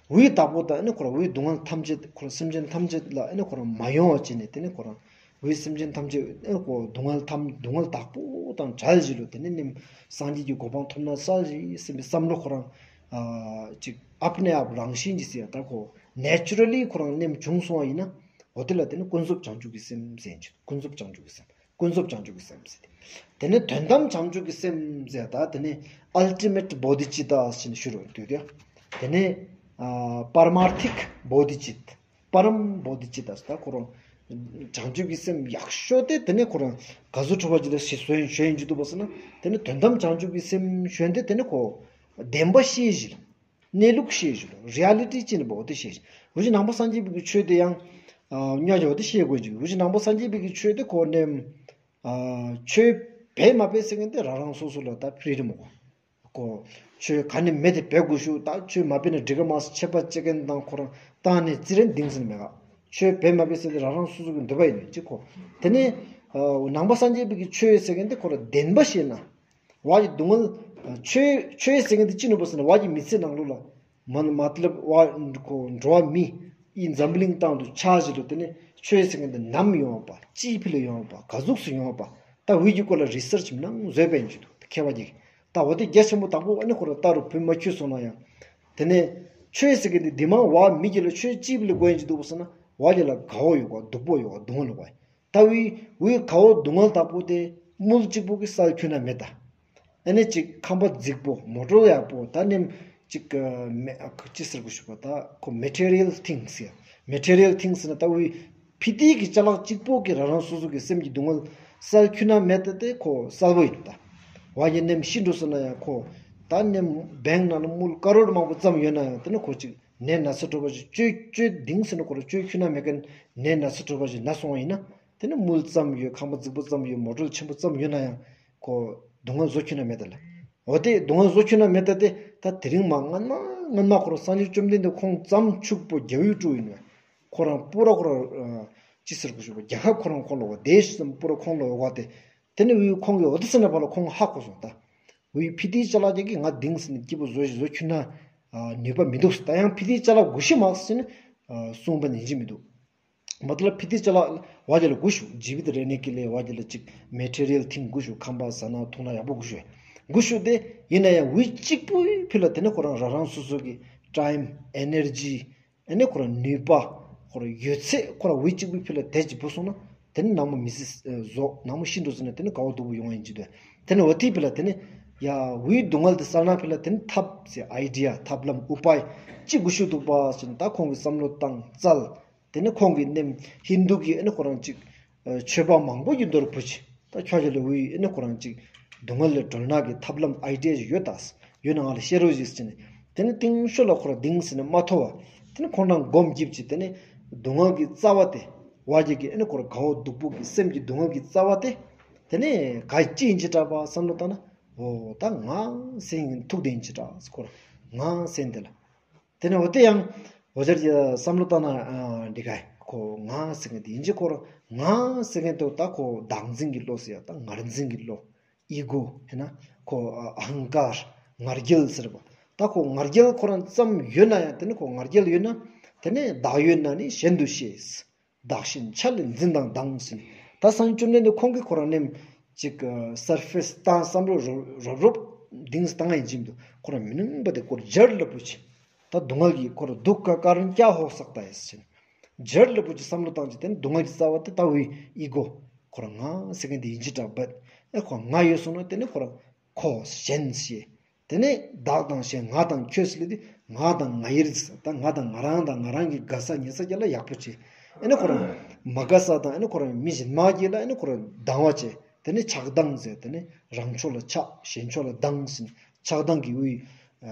འོ་ཡི་དག་པོ་ད་ཨ་ནི་ཁོ་རང་འོ་ཡི་སྡུག་བསྔལ་ཐམས་ཅད་ཁོ་རང་སེམས་ཅན་ཐམས་ཅད་ལ་ཨ་ནི་ཁོ་རང་མ་ཡོང་བ་བྱས་ནས་དེ་ནི་ཁོ་རང་འོ་ཡི་སེམས་ཅན་ཐམས་ཅད་ཨ་ནི་ཁོ་སྡུག་བསྔལ་ཐམས་སྡུག་བསྔལ་དག་པོ་དང་བྲལ་ཞིག་ལོ། དེ་ནི་ནི་སངས་རྒྱས་ཀྱི་གོ་འཕང་ཐོབ་ན་གསལ་ཞིག་བསམ་པའི་བསམ་བློ་ཁོ་རང་ཨ་ཅིག་ཨབ་ནེ་ཨབ་རང་བཞིན་གྱིས་ཟེར་ཡ་ད་ཁོ་ནེ་ཅུ་ར་ལི་ཁོ་རང་ནེམ་བྱུང་སོང་བ་ཡིན་ན་འོ་དེ་ལ་དེ་ནི་ཀུན་རྫོབ་བྱང་ཆུབ་ཀྱི་སེམས་ཟེར་གྱི། ཀུན་རྫོབ་བྱང་ཆུབ་ཀྱི་སེམས། ཀུན་རྫོབ་བྱང་ཆུབ་ཀྱི་སེམས་ཟེར། དེ་ནས་དོན་དམ་བྱང་ཆུབ་ཀྱི་སེམས་ཟེར་ད་དེ་ནས་ཨལ་ཊི་མེཊ་བོ་དྷི་ཙིཏྟ་ཟེར་ནས་ཞུ་རོགས་འདུག་དེ། དེ་ནས་ཨ་པ་ར་མར་ཐིཀ་བོ་དྷི་ཙིཏྟ། པ་རམ་བོ་དྷི་ཙིཏྟ་ཟེར་ད་ཁོ་རང་བྱང་ཆུབ་ཀྱི་སེམས་ཡག་ཤོས་དེ་དེ་ནས་ཁོ་རང་ག་ཟུག་གྲུབ་པ་ཅིག་ལ་ཞེས་ཞུ་ཡིན་ཞུ་ཡིན་གྱི་འདུག་པ་ཟེར་ན། དེ་ནས་དོན་དམ་བྱང་ཆུབ་ཀྱི་སེམས་ཞུ་ཡིན་དེ་དེ་ནས་ཁོ་བདེན་པ་ཤེས་ཞིག་ལ། གནས་ལུགས་ཤེས་ཞུ་རོགས། རི་ཡ་ལི་ཊི་ཅི་ནི་བོ་དེ་ཤེས་ཞུ། འུ་ཅི་ནང་པ་སངས་རྒྱས་པའི་གི་ཆོས་དེ་ཡང་ཨ་ཉོ་ཅི་བོ་དེ་ཤེས་དགོས་ཅིག་འུ་ཅི་ནང་པ་སངས་རྒྱས་པའི་གི་ཆོས་དེ་ཁོ་ནེམ་ཨ་ཆོས་འབད་མ་འབད་ཟེར་མཁན་དེ་རང་རང་སོ་སོ་ལ་ད་ཕི་རི་ཌམ་གོ། ཁོ་ཆོས་ག་ནི་མེད་དེ་འབད་དགོས་ཞུ། ད་ཆོས་མ་འབད་ན་འགྲིག་ག་མ་ཆད་པ་བཅད་མཁན་དང་ཁོ་རང་བཏང་ནས་ཙི་རན་དིང་ཟིན་མེད་ག། ཆོས་འབད་མ་འབད་ཟེར་དེ་རང་རང་སོ་སོ་གི་འདོད་པ་ཡིན་ཅིག་ཁོ། དེ་ནས་ཨ་ནང་པ་སངས་རྒྱས་པའི་གི་ཆོས་ཟེར་མཁན་དེ་ཁོ་རང་བདེན་པ་ཤེས་ན། བ་གི་སྡུག་བསྔལ་ཆོས་ཆོས་ཟེར་མཁན་དེ་ཅི་ནོ་བོ་ཟེར་ན་བ་གི་མི་ཚེ་ནང་ལོགས་ལ་མ་མ་ཏི་ལབ་བ་ཁོ་འགྲོ་བ་མི་ཨི་འཛམ་བུ་གླིང་སྟེང་དུ་ཆགས་བཞིན་དུ་དེ་ནས་ཆོས་ཟེར་མཁན་དེ་ནམ་ཡོང་བ་ཅི་ཕི་ལ་ཡོང་བ་ག་ཟུག་སུ་ཡོང་བ་ད་འུ་གི་སྐོར་ལ་རི་སར་ཆི་མི་ནང་བཟོས་པ་ཡིན་གྱི་འདུག་མཁས་པ་གྱིས། ད་འོ་དེ་རྒྱ་ཆེན་པོ་དག་པོ་ཨ་ནི་ཁོ་རང་ལྟ་རུ་བུད་མ་ཁྱུད་སོང་ན་ཡང་། དེ་ནས་ཆོས་ཟེར་མཁན་དེ་འདི་མང་བ་མི་གི་ལ་ཆོས་ཅི་ཕི་ལ་དགོས་ཡིན་གྱི་འདུག་ཟེར་ན་བ་གི་ལ་དགའ་བོ་ཡོད་ག་སྡུག་པོ་ཡོད་ག་སྡུག་བསྔལ་ཡོད་ག། ད་འུའི་འུའི་དགའ་བོ་སྡུག་བསྔལ་དག་པོ་དེ་མུལ་གཅིག་པོ་གི་སལ་ཁྱོན་ན་མེད་ད། ཨ་ནི་ཅིག་ཁང་པ་རྫིག་པོ་མོ་ཊོར་ཡག་པོ་ད་ནེམ་ཅིག་མེ་ཅི་ཟེར་དགོས་ཞུ་བ་ད་ཁོ་མེ་ཊི་རི་ཡལ་ཐིང་སི་ཡ། མེ་ཊི་རི་ཡལ་ཐིང་སི་ན་ད་འུའི་ཕི་ཏི་གི་ཅ་ལག་གཅིག་པོ་གི་རང་རང་སོ་སོ་གི་སེམས་ཀྱི་སྡུག་བསྔལ་སལ་ཁྱོན་ན་མེད་ད་དེ་ཁོ་སལ་བོ་ཡིན་ད། བ་ཡི་ནེམ་ཤི་འགྲོ་སོང་ན་ཡང་ཁོ་ད་ནེམ་བེང་ནང་ལ་མུལ་ཀ་རོར་མང་པོ་ཙམ་ཡོད་ན་ཡང་དེ་ནི་ཁོ་ཅིག་ནད་ན་ཚ་དྲོ་པ་ཅིག་བཅོས་བཅོས་དིང་ཟེར་ན་ཁོ་ར་བཅོས་ཁྱོན་ན་མེད་མཁན་ནད་ན་ཚ་དྲོ་པ་ཅིག་ན་སོང་བ་ཡིན་ན། དེ་ནི་མུལ་ཙམ་ཡོད་ཁང་པ་རྫིག་པོ་ཙམ་ཡོད་མོ་ཊོར་ཆེན་པོ་ཙམ་ཡོད་ན་ཡང་ཁོ་སྡུག་བསྔལ་བཟོ་ཁྱོན་ན་མེད་ད་ལ། འོ་དེ་སྡུག་བསྔལ་བཟོ་ཁྱོན་ན་མེད་ད་དེ་ད་དེ་རིང་མ་སྔན་མ་སྔན་མ་ཁོ་ར་སངས་རྒྱས་བཅོམ་ལྡན་འདས་ཁོང་ཙམ་ཕྱུག་པོ་རྒྱལ་བའི་ཕྲུ་ཡིན་བས། ཁོ་རང་པུ་ར་ཁོ་ར་ཅི་ཟེར་དགོས་ཞུ་བ་རྒྱལ་ཁབ་ཁོ་རང་ཁོང་ལ་བ་དེ་ཤི་ཙམ་པུ་ར་ཁོང་ལ་བ་དེ། དེ་ནི་འུའི་ཁོང་གི་འོ་དེ་ཟེར་ན་བ་ལ་ཁོང་ཧ་གོ་སོང་ད། འུའི་ཕི་ཏི་ཅ་ལག་ཅིག་གིས་ང་དིང་ཟེར་ནས་སྐྱིད་པོ་བཟོ་ཞིག་བཟོ་ཁྱོན་ན་ནུས་པ་མི་འདུག་ད་ཡང་ཕི་ཏི་ཅ་ལག་དགོས་ཤི་མ་ཟེར་ནས་གསུངས་པ་ནི་ཡིན་གཅིག་མི་འདུག་མ་ཏི་ལ་ཕི་ཏི་ཅ་ལག་བ་ཅི་ལ་དགོས་ཞུ་ཇི་བི་ཏི་རེ་ནི་ཀི་ལེ་བ་ཅི་ལ་ཅིག་མེ་ཊི་རི་ཡལ་ཐིང་དགོས་ཞུ་ཁང་པ་ཟ་ན་འཐུང་ན་ཡག་པོ་དགོས་ཞུ། གུ་ཤུ་དེ་ཡིན་ན་ཡང་འོ་གཅིག་པུའི་ཕི་ལ་དེ་ནི་ཁོ་རང་རང་རང་སོ་སོ་གི་ཊའིམ་ཨེ་ནར་ཇི་ཨ་ནི་ཁོ་རང་ནུས་པ་ཁོ་རང་ཡོད་ཚད་ཁོ་རང་འོ་གཅིག་པུའི་ཕི་ལ་དེ་ཅིག་བུ་སོང་ན་དེ་ནི་ནང་མོ་མི་སྲིད་ཨ་བཟོ་ནང་མོ་ཤི་འགྲོ་ཟེར་ན་དེ་ནི་དགའ་བོ་སྡུག་པོ་ཡོང་ཡིན་ཅི་དོ། དེ་ནི་འོ་དེའི་ཕི་ལ་དེ་ནི་ཡ་འོའི་སྡུག་བསྔལ་དེ་སལ་ན་ཕི་ལ་དེ་ནི་ཐབས་ཟེར་ཨའི་ཌི་ཡ་ཐབས་ལམ་ཨུ་པའི་ཅིག་གུ་ཤུ་འདུག་པ་ཟེར་ན་ད་ཁོང་གི་བསམ་བློ་བཏང་ཙལ། དེ་ནི་ཁོང་གི་ནེམ་ཧིན་དུ་གི་ཨ་ནི་ཁོ་རང་ཅིག་ཨ་ཆོས་པ་མང་པོ་ཡིན་མདོར་བུ་ཅི། ད་ཁྱོད་ཅི་ལ་འོའི་ཨ་ནི་ཁོ་རང་ཅིག་སྡུག་བསྔལ་ལས་སྒྲོལ་ནག་གི་ཐབས་ལམ་ཨའི་ཌི་ཡ་ཞིག་ཡོད་ད། ཡོད་ན་ང་ལ་བཤད་རོགས་ཞིག་ཟེར་ནས། དེ་ནི་ཏིང་ཤོ་ལ་ཁོ་རང་དིང་ཟེར་ནས་མ་ཐོ་བ། དེ་ནི་ཁོང་རང་སྒོམ་རྒྱིབ་ཅི་དེ་ནི་སྡུག་བསྔལ་གྱི་རྩ་བ་དེ་བ་ཅིག་གི་ཨ་ནི་ཁོ་རང་དགའ་བོ་སྡུག་པོ་གི་སེམས་ཀྱི་སྡུག་བསྔལ་གྱི་རྩ་བ་དེ། དེ་ནི་ག་ཅི་ཡིན་ཅི་འདྲ་བ་བསམ་བློ་བཏང་ན། འོ་ད་ང་སེང་ཐུག་དེ་ཡིན་ཅི་འདྲ་ཁོ་རང་ང་སེང་དེ་ལ། དེ་ནས་འོ་དེ་ཡང་འོ་ཟེར་གྱི་བསམ་བློ་བཏང་ན་འདི་ག་ཁོ་ང་ཟེར་མཁན་དེ་ཡིན་གྱི་ཁོ་རང་ང་ཟེར་མཁན་དེ་ད་ཁོ་བདག་འཛིན་གྱི་བློ་ཟེར་ཡ་ད་ངར་འཛིན་གྱི་བློ། ཨི་གོ་ཧེ་ན་ཁོ་ཨ་ཧང་ཀར་ང་རྒྱལ་ཟེར་བ། ད་ཁོ་ང་རྒྱལ་ཁོ་རང་ཙམ་ཡོད་ན་ཡང་དེ་ནི་ཁོ་ང་རྒྱལ་ཡོད་ན་དེ་ནི་བདག་ཡོད་ན་ནི་གཞན་དུ་ཤེས། བདག་གཞན་ཆ་ལས་འཛིན་དང་སྡང་ཟེར། ད་སངས་རྒྱས་བཅོམ་ལྡན་འདས་ཁོང་གིས་ཁོ་རང་ནེམ་ཅིག་ཨ་སར་ཕེས་བཏང་བསམ་བློ་རོབ་རོབ་རོབ་དིང་སྟངས་ཡིན་གྱི་མི་འདུག་ཁོ་རང་མི་ནུས་པ་དེ་ཁོ་རང་ཇར་ལ་བུ་ཆེ། ད་སྡུག་བསྔལ་གྱི་ཁོ་རང་དུག་ཁ་ཀ་རན་ཀྱ་ཧོ་སག་ཏ་ཡེ་ཟེར། ཇར་ལ་བུ་ཆེ་བསམ་བློ་བཏང་ཅི་དེ་ནི་སྡུག་བསྔལ་གྱི་རྩ་བ་དེ་ད་འོའི་ཨི་གོ་ཁོ་རང་ང་ཟེར་མཁན་དེ་ཡིན་ཅི་འདྲ་བད། ཨེ་ཁོ་ང་ཡོད་སོང་ན་དེ་ནི་ཁོ་རང་ཁོ་གཞན་ཞེས། དེ་ནས་བདག་དང་གཞན་ང་དང་ཁྱོད་ཟེར་ལེ་དེ་ང་དང་ང་ཡིར་ཟེར་ད་ང་དང་ང་རང་དང་ང་རང་གི་དགའ་ས་ཉེ་ས་རྒྱ་ལ་ཡག་པོ་བྱེད། ཨེ་ནི་ཁོ་རང་མ་དགའ་ས་དང་ཨེ་ནི་ཁོ་རང་མི་གཞན་མ་རྒྱ་ལ་ཨེ་ནི་ཁོ་རང་སྡང་བ་བྱེད། དེ་ནས་ཆགས་སྡང་ཟེར་དེ་ནས་རང་ཕྱོགས་ལ་ཆགས་གཞན་ཕྱོགས་ལ་སྡང་ཟེར་ཆགས་སྡང་གི་དབུས་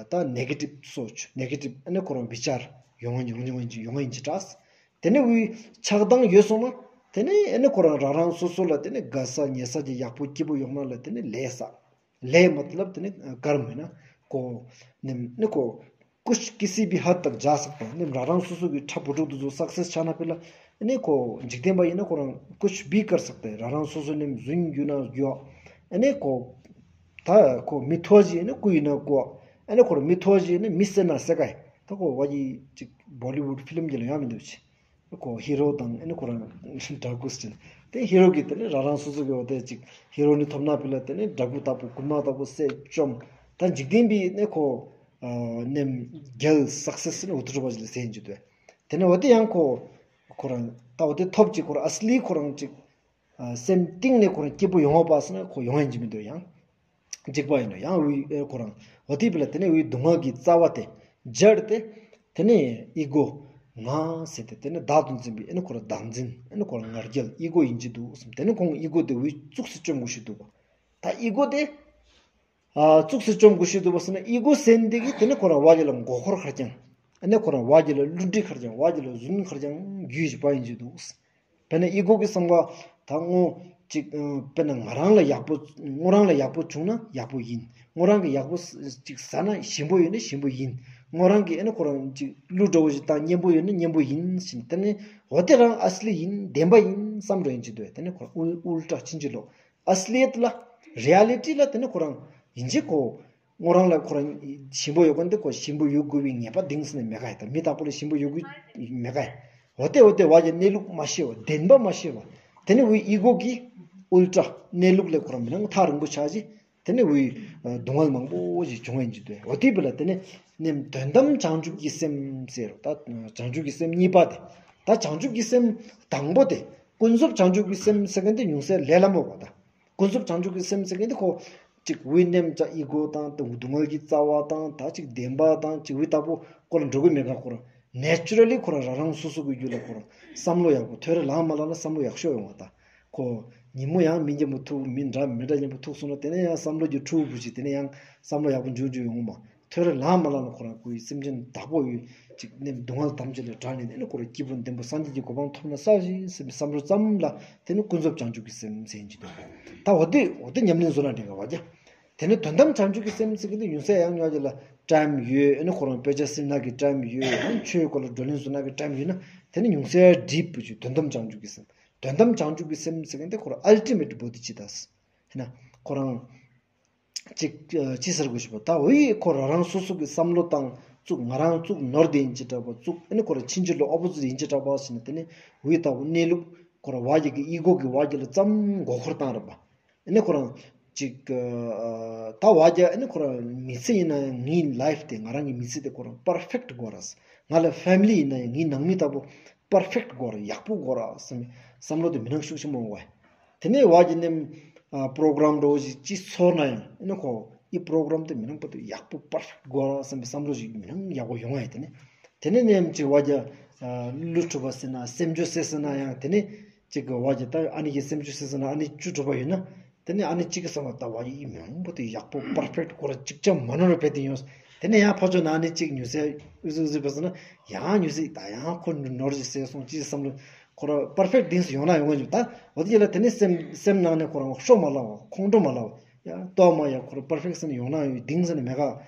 ད་ནེ་གེ་ཊིབ་སོ་ཆུ་ནེ་གེ་ཊིབ་ཨེ་ནི་ཁོ་རང་བི་ཅར་ཡོང་ཡོང་ཡོང་ཡོང་ཡིན་ཅི་ཏྲག་དེ་ནས་དབུས་ཆགས་སྡང་ཡོད་སོང་ན་དེ་ནས་ཨེ་ནི་ཁོ་རང་རང་རང་སོ་སོ་ལ་དེ་ནས་དགའ་ས་ཉེ་ས་ཀྱི་ཡག་པོ་སྐྱིད་པོ་ཡོང་ན་ལ་དེ་ནས་ལས་ས། ལས་མ་ཏི་ལབ་དེ་ནི་ཀརྨ་ཡིན་ན་ཁོ་ནི་ནི་ཁོ་ཀུཆ་ཀི་སི་བི་ཧད་དག་ཇ་སག་པ་ནི་རང་རང་སོ་སོ་གི་ཁྲ་བུ་ཕྲུག་དུ་ཚོ་སག་སེས་ཆ་ན་པི་ལ་ནི་ཁོ་འཇིག་རྟེན་པ་ཡིན་ན་ཁོ་རང་ཀུཆ་བི་ཀར་སག་པ་རང་རང་སོ་སོ་ནི་ཟུན་རྒྱུ་ན་རྒྱུ་ཨ་ནི་ཁོ་ད་ཁོ་མི་ཐོ་ཇི་ནི་ཀུ་ཡིན་ན་ཀུ་ཨ་ནི་ཁོ་རང་མི་ཐོ་ཇི་ནི་མི་སེ་ན་སེ་ཀ་ཡི་ད་ཁོ་བ་ཡི་ཅིག་བོ་ལི་ཝུཌ་ཕི་ལིམ་གྱི་ལ་ཡང་མི་འདུག་ཅི། ཁོ་ཧི་རོ་དང་ཨེ་ནི་ཁོ་རང་འདྲ་སྐུ་ཟེར། དེ་ཧི་རོ་གི་དེ་ནི་རང་རང་སོ་སོ་གི་འོ་དེ་ཅིག་ཧི་རོ་ནི་ཐོབ་ན་པི་ལ་དེ་ནི་འདྲ་སྐུ་ལྟ་བུ་ཀུན་མ་ལྟ་བུ་སེ་བཅོམ། ད་འཇིག་རྟེན་པའི་ནི་ཁོ་ནེམ་རྒྱལ་སག་སེས་ནི་འོ་དེ་རུ་བ་ཞིག་ལ་ཟེར་ཡིན་ཅི་དུ། དེ་ནི་འོ་དེ་ཡང་ཁོ་ཁོ་རང་ད་འོ་དེ་ཐོབ་ཅིག་ཁོ་རང་ཨ་སི་ལི་ཁོ་རང་ཅིག་སེམས་གཏིང་ནས་ཁོ་རང་སྐྱིད་པོ་ཡོང་བ་པ་སེ་ན་ཁོ་ཡོང་ཡིན་ཅི་མི་འདུག་ཡང་། འཇིགས་པ་ཡིན་ནོ་ཡང་དབུས་ཨེ་ཁོ་རང་འོ་དེ་བི་ལ་དེ་ནས་དབུས་སྡུག་བསྔལ་གྱི་རྩ་བ་དེ་ཇར་དེ་དེ་ནས་ཨི་གོ་ང་ཟེར་ཏེ་དེ་ནས་བདག་ཏུ་འཛིན་པའི་ཨེ་ནི་ཁོ་རང་བདག་འཛིན་ཨེ་ནི་ཁོ་རང་ང་རྒྱལ་ཨི་གོ་ཡིན་གྱི་འདུག་གསུངས། དེ་ནས་ཁོང་ཨི་གོ་དེ་དབུས་བཙུགས་སུ་བཅོམ་དགོས་ཤིག་འདུག་གོ། ད་ཨི་གོ་དེ་ཨ་བཙུགས་སུ་བཅོམ་དགོས་ཤིག་འདུག་པ་སེ་ན་ཨི་གོ་ཟེར་འདི་གི་དེ་ནས་ཁོ་རང་བ་ཡི་ལ་མགོ་འཁོར་ཁར་ཀྱང་ཨེ་ནི་ཁོ་རང་བ་ཡི་ལ་བསླུ་བྲིད་ཁར་ཀྱང་བ་ཡི་ལ་རྫུན་ཁར་ཀྱང་རྒྱུས་ཞིག་པ་ཡིན་གྱི་འདུག། དཔེར་ན་ཨི་གོ་གི་བསམ་པ་ད་ངོ་ཅིག་ཨ་དཔེར་ན་ང་རང་ལ་ཡག་པོ་ངོ་རང་ལ་ཡག་པོ་བྱུང་ན་ཡག་པོ་ཡིན། ངོ་རང་གི་ཡག་པོ་ཅིག་ཟ་ན་ཞིམ་པོ་ཡོད་ན་ཞིམ་པོ་ཡིན། ངོ་རང་གི་ཨེ་ནི་ཁོ་རང་ཅིག་གླུ་འགྲོ་བོ་ཞིག་བཏང་སྙན་པོ་ཡོད་ན་སྙན་པོ་ཡིན་ཟེར་དེ་ནི་འོ་དེ་རང་ཨ་སི་ལི་ཡིན་བདེན་པ་ཡིན་བསམ་འགྲོ་ཡིན་གྱི་འདུག། དེ་ནི་ཁོ་རང་ཨུལ་ཨུལ་ཊ་ཕྱིན་ཅི་ལོག་ཨ་སི་ལི་ཡད་ལ་རི་ཡ་ལི་ཊི་ལ་དེ་ནི་ཁོ་རང་ཡིན་གྱི་ཁོ། ངོ་རང་ལ་ཁོ་རང་ཞིམ་པོ་ཡོད་མཁན་དེ་ཁོ་ཞིམ་པོ་ཡོད་དགོས་པའི་ངེས་པ་གཏིང་ཟེར་ནས་མེད་ག་ཡ། ད་མི་དག་པོ་ལ་ཞིམ་པོ་ཡོད་དགོས་མེད་ག་ཡ། འོ་དེ་འོ་དེ་བ་ཡི་གནས་ལུགས་མ་ཤེས་པ་བདེན་པ་མ་ཤེས་པ་དེ་ནི་དབུས་ཨི་གོ་གི་ཨུལ་ཊ་གནས་ལུགས་ལས་ཁོ་རང་མི་ནང་ཐག་རིང་པོ་ཆགས་ཅི། དེ་ནི་དབུས་སྡུག་བསྔལ་མང་པོ་ཞིག་བྱུང་བ་ཡིན་གྱི་འདུག། འོ་དེ་བི་ལ་དེ་ནི་ནེམ་དོན་དམ་བྱང་ཆུབ་ཀྱི་སེམས་ཟེར་རོ། ད་བྱང་ཆུབ་ཀྱི་སེམས་གཉིས་པ་དེ་ད་བྱང་ཆུབ་ཀྱི་སེམས་དང་པོ་དེ་ཀུན་རྫོབ་བྱང་ཆུབ་ཀྱི་སེམས་ཟེར་མཁན་དེ་ཉུང་ས་ལས་སླ་མོ་བ་ད། ཀུན་རྫོབ་བྱང་ཆུབ་ཀྱི་སེམས་ཟེར་མཁན་དེ་ཁོ་ཅིག་དབུས་ནེམ་ཅིག་ཨི་གོ་དང་དེ་སྡུག་བསྔལ་གྱི་རྩ་བ་དང་ད་ཅིག་བདེན་པ་དང་ཅིག་དབུས་ལྟ་བུ་ཁོ་རང་འགྲོ་གི་མེད་ག། ཁོ་རང་ནེ་ཅུ་ར་ལི་ཁོ་རང་རང་རང་སོ་སོ་གི་རྒྱུད་ལ་ཁོ་རང་བསམ་བློ་ཡག་པོ་ཐོ་རེ་ལངས་མ་ལངས་ན་བསམ་བློ་ཡག་ཤོས་ཡོང་བ་ད། ཁོ་ཉིན་མོ་ཡང་མི་མཉམ་པོ་ཐུག་མི་འདྲ་མི་འདྲ་མཉམ་པོ་ཐུག་སོང་ན་དེ་ནས་ཡང་བསམ་བློ་གི་འཁྲུག་པོ་ཅིག་དེ་ནས་ཡང་བསམ་བློ་ཡག་པོ་འཇུག་འཇུག་ཡོང་མ། ཐོ་རེ་ལངས་མ་ལངས་ན་ཁོ་རང་ཁོའི་སེམས་ཅན་བདག་པོ་ཡོད་ཅིག་ནི་སྡུག་བསྔལ་ཐམས་ཅད་ལས་བྲལ་ནས་དེ་ནི་ཁོ་རང་སྐྱིད་པོ་ལྡན་པོ་སངས་རྒྱས་ཀྱི་གོ་འཕང་ཐོབ་ན་ས་ཞིག་ཟེར་བསམ་བློ་ཙམ་ལ་དེ་ནི་ཀུན་རྫོབ་བྱང་ཆུབ་ཀྱི་སེམས་ཟེར་གྱི་འདུག། ད་འོ་དེ་འོ་དེ་ཉམས་ལེན་བཟོ་ན་འགྲིག་ག་བ་རྒྱ། དེ་ནི་དོན་དམ་བྱང་ཆུབ་ཀྱི་སེམས་ཟེར་གྱི་འདུག། ཉུང་ས་ཡང་ཉོ་རྒྱུ་ལ་ཊའིམ་ཡོད། ཨ་ནི་ཁོ་རང་དཔེ་ཆ་སིལ་ན་གི་ཊའིམ་ཡོད། ཨ་ནི་ཆོས་སྐོར་ལ་བགྲོ་གླེང་བཟོ་ན་གི་ཊའིམ་ཡོད་ན་དེ་ནི་ཉུང་ས་ཡང་འགྲིག་པོ་ཅིག་དོན་དམ་བྱང་ཆུབ་ཀྱི་སེམས། དོན་དམ་བྱང་ཆུབ་ཀྱི་སེམས་ཟེར་གྱི་འདུག། ཁོ་རང་ཨལ་ཊི་མེཊ་བོ་དྷི་ཙིཏྟ་ཟེར། ཧེ་ན་ཁོ་རང་ཅིག་ཨ་ཅི་ཟེར་དགོས་ཞུ་བ། ད་འོ་ཡི་ཁོ་རང་རང་སོ་སོ་གི་བསམ་བློ་བཏང་བཙུགས་ང་རང་བཙུགས་ནོར་དེ་ཡིན་ཅི་འདྲ་བ་བཙུགས་ཨ་ནི་ཁོ་རང་ཕྱིན་ཅི་ལོག་ཨོ་པོ་ཟིཊ་ཡིན་ཅི་འདྲ་བ་ཟེར་ནས་དེ་ནི་འོ་ཡི་ལྟ་བུ་གནས་ལུགས་ཁོ་རང་བ་ཡི་གི་ཨི་གོ་གི་བ་ཡི་ལ་ཙམ་མགོ་འཁོར་བཏང་ར་བ། ཨ་ནི་ཁོ་རང་ ཅིག་ཨ་ད་བ་རྒྱ་ཨ་ནི་ཁོ་རང་མི་ཚེ་ཨིན་ན་ཡང་ངའི་ལའིཕ་དེ་ང་རང་གི་མི་ཚེ་དེ་ཁོ་རང་པར་ཕེཀྚ་དགོས་ར། ང་ལ་ཕེ་མི་ལི་ཨིན་ན་ཡང་ངའི་ནང་མི་ལྟ་བུ་པར་ཕེཀྚ་དགོས་ར་ཡག་པོ་དགོས་ར་བསམ་བསམ་བློ་དེ་མི་ནང་ཤུགས་ཆེན་པོ་འོང་བས། དེ་ནས་བ་རྒྱ་ནེམ་ཨ་པྲོ་གྲམ་འདྲ་བོ་ཞིག་ཅི་ཚོར་ན་ཡང་ཨ་ནི་ཁོ་འི་པྲོ་གྲམ་དེ་མི་ནང་པ་དེ་ཡག་པོ་པར་ཕེཀྚ་དགོས་ར་བསམ་པའི་བསམ་བློ་ཞིག་མི་ནང་ཡག་པོ་ཡོང་བས། དེ་ནས་དེ་ནས་ནེམ་ཅིག་བ་རྒྱ་ཨ་གླུ་གྲུབ་པ་ཟེར་ན་སེམས་ཆོས་ཟེར་ཟེར་ན་ཡང་དེ་ནས་ཅིག་གི་བ་རྒྱ་ད་ཨ་ནི་གི་སེམས་ཆོས་ཟེར་ཟེར་ན་ཨ་ནི་བཅུ་གྲུབ་པ་ཡོད་ན། དེ་ནས་ཨ་ནི་གཅིག་གི་བསམ་བློ་ལྟ་བ་ཡི་མི་འོང་པོ་དེ་ཡག་པོ་པར་ཕེཀྚ་ཁོ་ར་གཅིག་ཅང་མ་ནོར་བ་བེད་དེ་ཡོང་། དེ་ནས་ཡང་ཕར་ཕྱོགས་ན་ཨ་ནི་གཅིག་ཉུ་ཟེ་ཨུ་ཟུ་ཨུ་ཟུ་བ་ཟེར་ན་ཡང་ཉུ་ཟེ་ད་ཡང་ཁོ་ནོར་ཅི་ཟེར་སོང་ཅི་བསམ་བློ་ཁོ་ར་པར་ཕེཀྚ་དེངས་སུ་ཡོང་ན་ཡོང་གི་འདུག་ད་འོ་དེ་ལ་དེ་ནས་སེམས་སེམས་ནང་ནས་ཁོ་རང་ཤོ་མ་ལབ་བ་ཁོང་ཁྲོ་མ་ལབ་བ་ཡ་ལྟོ་མ་ཡ་ཁོ་ར་པར་ཕེཀྚ་ཟེར་ན་ཡོང་ན་ཡོང་དེངས་ཟེར་ན་མེད་ག་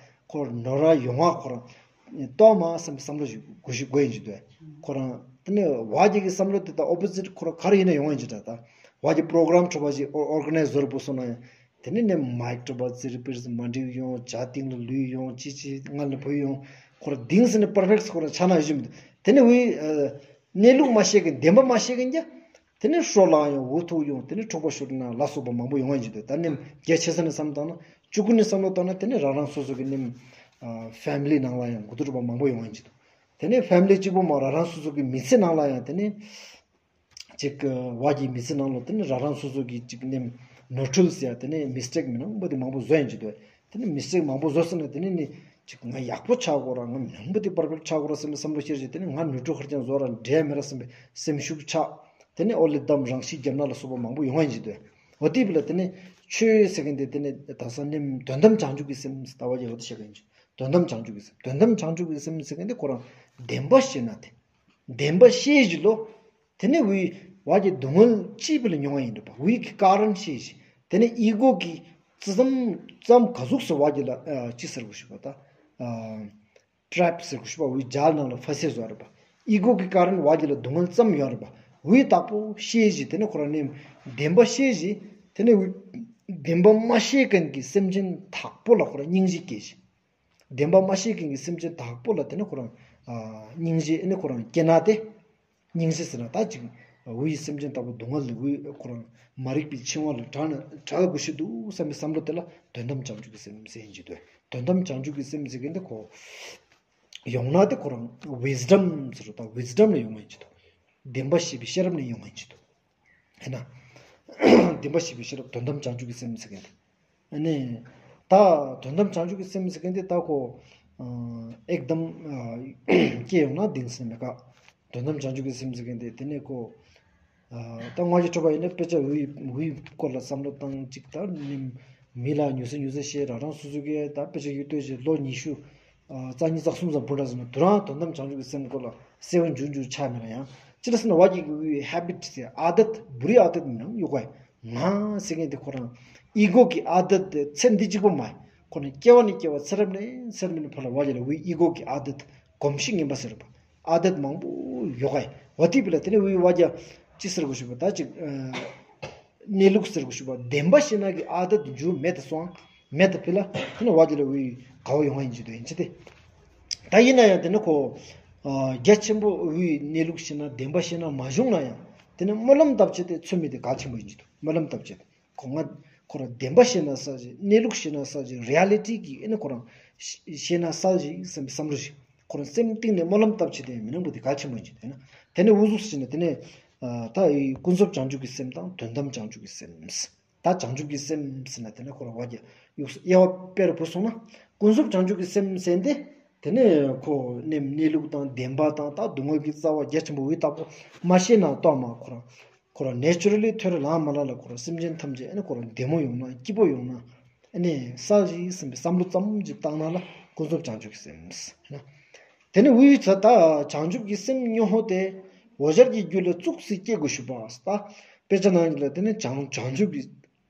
ཁོ་ར་ནོར་ར་ཡོང་བ་ཁོ་ར་ལྟོ་མ་བསམ་བསམ་བློ་ཞིག་དགོས་ཞིག་དགོས་ཡིན་ཅི་འདུག་ཁོ་རང་དེ་ནས་བ་རྒྱ་གི་བསམ་བློ་དེ་ད་ཨོ་པོ་ཟིཊ་ཁོ་ར་ག་རེ་ཡིན་ན་ཡོང་ཡིན་ཅི་འདུག་ད་བ་རྒྱ་པྲོ་གྲམ་གྲུབ་པ་ཞིག་ཨོར་ག་ནའིཛ་བཟོ་ར་བུ་སོང་ན་ཡང་དེ་ནས་ནས་མའིཀ་གྲུབ་པ་ཙིར་པིར་མ་འགྲིག་ཡོང་ཇ་ཏིང་ལ་ལུས་ཡོང་ཅི་ཅི་ང་ལ་བུ་ཡོང་ཁོ་ར་དེངས་ཟེར་ན་པར་ཕེཀྚ་ཁོ་ར་ཆ་ན་ཡོད་ཅི་མི་འདུག་དེ་ནས་བའི་གནས་ལུགས་མ་ཤེས་མཁན་བདེན་པ་མ་ཤེས་མཁན་རྒྱ། དེ་ནས་ཤོ་ལངས་ཡོང་འུ་ཐུག་ཡོང་དེ་ནས་འཁྲུག་པ་ཤོར་ན་ལ་སོགས་པ་མང་པོ་ཡོང་ཡིན་ཅི་འདུག་ད་ནེམ་རྒྱ་ཆེ་ས་ནས་བསམ་བཏང་ན་ཅུ་གུ་ནས་བསམ་བློ་བཏང་ན་དེ་ནས་རང་རང་སོ་སོ་གི་ནེམ་ཕེ་མི་ལི་ནང་ལ་ཡང་མགོ་ཐུག་པ་མང་པོ་ཡོང་ཡིན་ཅི་འདུག་དེ་ནས་ཕེ་མི་ལི་གཅིག་པོ་མ་རང་རང་སོ་སོ་གི་མི་ཚེ་ནང་ལ་ཡང་དེ་ནས་ཅིག་བ་གི་མི་ཚེ་ནང་ལ་དེ་ནས་རང་རང་སོ་སོ་གི་ཅིག་ནེམ་ནོར་འཁྲུལ་ཟེར་ཡ་དེ་ནས་མིས་ཊེཀ་མི་ནང་པོ་དེ་མང་པོ་བཟོ་ཡིན་ཅི་འདུག་དེ་ནས་མིས་ཊེཀ་མང་པོ་བཟོ་ཟེར་ན་དེ་ནས་ནི་ཅིག་ང་ཡག་པོ་ཆགས་དགོས་ར་ང་མི་ནང་པོ་དེ་པར་ཕེཀྚ་ཆགས་དགོས་ར་བསམ་པའི་བསམ་བློ་ཤར་ཅི་དེ་ནས་ང་ནོར་འཁྲུལ་ཁ་རྐྱང་བཟོ་ར་འདྲེ་མེད་ར་བསམ་པའི་སེམས་ཤུགས་ཆག་དེ་ནས་ཨོ་ལེ་དམ་རང་ཤི་རྒྱབ་ན་ལ་སོགས་པ་མང་པོ་ཡོང་ཡིན་ཅི་འདུག་འོ་དེ་བི་ལ་དེ་ནས་ཆོས་ཟེར་མཁན་དེ་དེ་ནས་ད་ས་ནེམ་དོན་དམ་བྱང་ཆུབ་ཀྱི་སེམས་ལྟ་བ་ཡོད་དེ་བཤད་མཁན་ཅི་དོན་དམ་བྱང་ཆུབ་ཀྱི་སེམས་དོན་དམ་བྱང་ཆུབ་ཀྱི་སེམས་ཟེར་མཁན་དེ་ཁོ་རང་བདེན་པ་ཤེས་ན་དེ་བདེན་པ་ཤེས་ཞི་ལོ། དེ་ནས་བའི་བ་གི་སྡུག་བསྔལ་ཅི་བི་ལ་མྱོང་བ་ཡིན་འདུག་པ་བའི་གི་ཀ་རན་ཤེས་ཞི། དེ་ནས་ཨི་གོ་གི་ཙམ་ཙམ་ག་ཟུག་སུ་བ་གི་ལ་ཅི་ཟེར་དགོས་ཤི་པ་ད་ཊྲེབ་ཟེར་དགོས་ཤི་པ་བའི་ཇལ་ནང་ལ་ཕ་སེ་བཟོ་རེད་པ། ཨི་གོ་གི་ཀ་རན་བ་གི་ལ་སྡུག་བསྔལ་ཙམ་ཡོད་རེད་པ། བའི་དག་པོ་ཤེས་ཞི་དེ་ནས་ཁོ་རང་ནས་བདེན་པ་ཤེས་ཞི། དེ་ནས་བའི་བདེན་པ་མ་ཤེས་མཁན་གྱི་སེམས་ཅན་དག་པོ་ལ་ཁོ་རང་སྙིང་རྗེ་སྐྱེ་ཞི། བདེན་པ་མ་ཤེས་མཁན་གྱི་སེམས་ཅན་དག་པོ་ལ་དེ་ནས་ཁོ་རང་ཨ་སྙིང་རྗེ་ཨེ་ནས་ཁོ་རང་སྐྱེ་ན་དེ། སྙིང་རྗེ་ཟེར་ན་ད་ཅིག་འུའི་སེམས་ཅན་ལྟ་བུ་སྡུག་བསྔལ་ལས་འུའི་ཁོ་རང་མ་རིག་པའི་འཆིང་བ་ལས་དྲག་ན་དྲག་དགོས་ཤེས་འདུག་བསམ་པའི་བསམ་བློ་དེ་ལ་དོན་དམ་བྱང་ཆུབ་ཀྱི་སེམས་ཟེར་ཡིན་གྱི་འདུག་དོན་དམ་བྱང་ཆུབ་ཀྱི་སེམས་ཟེར་མཁན་དེ་ཁོ་ཡོང་ན་དེ་ཁོ་རང་ཝིས་ཌམ་ཟེར་རོ་ད་ཝིས་ཌམ་ལས་ཡོང་བ་ཡིན་གྱི་འདུག་བདེན་པ་ཤེས་པའི་ཤེས་རབ་ལས་ཡོང་བ་ཡིན་གྱི་འདུག་ཨེ་ན། བདེན་པ་ཤེས་པའི་ཤེས་རབ་དོན་དམ་བྱང་ཆུབ་ཀྱི་སེམས་ཟེར་མཁན་དེ། ཨ་ནི། ད་དོན་དམ་བྱང་ཆུབ་ཀྱི་སེམས་ཟེར་མཁན་དེ་ད་ཁོ། ཨེག་དམ་སྐྱེ་ཡོང་ན་དེངས་ཟེར་མེད་ཀ་དོན་དམ་བྱང་ཆུབ་ཀྱི་སེམས་ཟེར་མཁན་དེ་དེ་ནས་ཁོ། ད་ང་ཅི་ཁྲོ་བ་ཡིན་ན་དཔེ་ཆ་འུའི་འུའི་སྐོར་ལ་བསམ་བློ་བཏང་ཅིག་ད་ནི་མི་ལ་ཉུ་ཟེ་ཉུ་ཟེ་བཤད་རང་རང་སོ་སོ་གི་ད་དཔེ་ཆ་ཡུལ་ལྟོས་ཤིག་ལོ་ཉི་ཤུ། རྩ་གཉིས་རྩ་གསུམ་ཙམ་བུད་འདྲ་ཟེར་ན་དུ་རང་དོན་དམ་བྱང་ཆུབ་ཀྱི་སེམས་སྐོར་ལ་གསལ་བོ་འཇུ་འཇུ་ཆ་མེད་ན་ཡང་ཅི་ལ་ཟེར་ན་བ་གི་གི་ཧེ་བིཊ་ཟེར་ཨ་དད་བུ་རི་ཨ་དད་མི་ནང་ཡོད་ག་ང་ཟེར་མཁན་དེ་ཁོ་རང་ཨི་གོ་གི་ཨ་དད་དེ་ཚེ་འདི་གཅིག་པོ་མ་ཁོ་ནི་སྐྱེ་བ་ནས་སྐྱེ་བ་ཚེ་རབས་ནས་ཚེ་རབས་ནས་ཕར་ལ་བ་གི་ལ་བའི་ཨི་གོ་གི་ཨ་དད་གོམས་གཤིས་ངན་པ་ཟེར་བ་ཨ་དད་མང་པོ་ཡོད་ག་བ་དེ་བི་ལ་དེ་ནས་བའི་བ་གི་ཅི་ཟེར་དགོས་ཞུ་བ་ད་ཅིག་གནས་ལུགས་ཟེར་དགོས་ཞུ་བ་བདེན་པ་ཤེས་ན་གི་ཨ་དད་འཇུ་མེད་དེ་སོང་། མེད་དེ་ཕི་ལ་ཁོ་ན་བ་ཇི་ལ་འུའི་དགའ་བོ་ཡོང་བ་ཡིན་གྱི་འདུག་ཡིན་གྱི་དེ། ད་ཡིན་ན་ཡང་དེ་ནི་ཁོ། རྒྱ་ཆེན་པོ་འུའི་གནས་ལུགས་ཤེས་ན་བདེན་པ་ཤེས་ན་མ་བྱུང་ན་ཡང་དེ་ནི་སྨོན་ལམ་བཏབ་བྱེད་དེ་ཚོད་མི་དེ་གལ་ཆེན་པོ་ཡིན་གྱི་འདུག་སྨོན་ལམ་བཏབ་བྱེད་དེ་ཁོ་ང་ཁོ་ར་བདེན་པ་ཤེས་ན་ས་ཞིག་གནས་ལུགས་ཤེས་ན་ས་ཞིག་རི་ཨ་ལི་ཊི་གི་ཨེ་ནི་ཁོ་རང་ཤེས་ན་ས་ཞིག་བསམ་པའི་བསམ་བློ་ཞིག་ཁོ་རང་སེམས་གཏིང་ནས་སྨོན་ལམ་བཏབ་བྱེད་དེ་མི་ནང་པོ་དེ་གལ་ཆེན་པོ་ཡིན་གྱི་འདུག་ཡིན་ན་དེ་ནི་འུ་ཟུག་ཤེས་ན་དེ་ནི་ད་ཀུན་རྫོབ་བྱང་ཆུབ་ཀྱི་སེམས་དང་དོན་དམ་བྱང་ཆུབ་ཀྱི་སེམས། ད་བྱང་ཆུབ་ཀྱི་སེམས་ཟེར་ན་དེ་ནས་ཁོ་རང་བ་རྒྱ་ཡུགས་དབྱེ་བ་དཔེར་བུ་སོང་ན་ཀུན་རྫོབ་བྱང་ཆུབ་ཀྱི་སེམས་ཟེར་ཏེ་དེ་ནས་ཁོ་གནས་གནས་ལུགས་དང་བདེན་པ་དང་ད་སྡུག་བསྔལ་གྱི་རྩ་བ་རྒྱ་ཆེན་པོ་འི་ལྟ་བུ་མ་ཤེས་ན་ལྟོས་མ་ཁོ་རང་ཁོ་རང་ནེ་ཅུ་ར་ལི་ཐོད་རི་ལངས་མ་ལ་ལ་ཁོ་རང་སེམས་ཅན་ཐམས་ཅད་ཨ་ནི་ཁོ་རང་བདེ་མོ་ཡོང་ན་སྐྱིད་པོ་ཡོང་ན་ཨ་ནི་གསལ་ཞིག་ཟིན་པའི་བསམ་བློ་ཙམ་ཅིག་བཏང་ན་ལ་ཀུན་རྫོབ་བྱང་ཆུབ་ཀྱི་སེམས། དེ་ནས་འི་ད་ལྟ་བྱང་ཆུབ་ཀྱི་སེམས་སྨྱོ་ཧོ་དེ་འོ་ཞར་གྱི་རྒྱུད་ལ་བཙུགས་སུ་སྐྱེ་དགོས་ཞུ་བ་ད་དཔེ་ཆ་ནང་གི་ལ་དེ་ནས་བྱང་བྱང་ཆུབ་ཀྱི་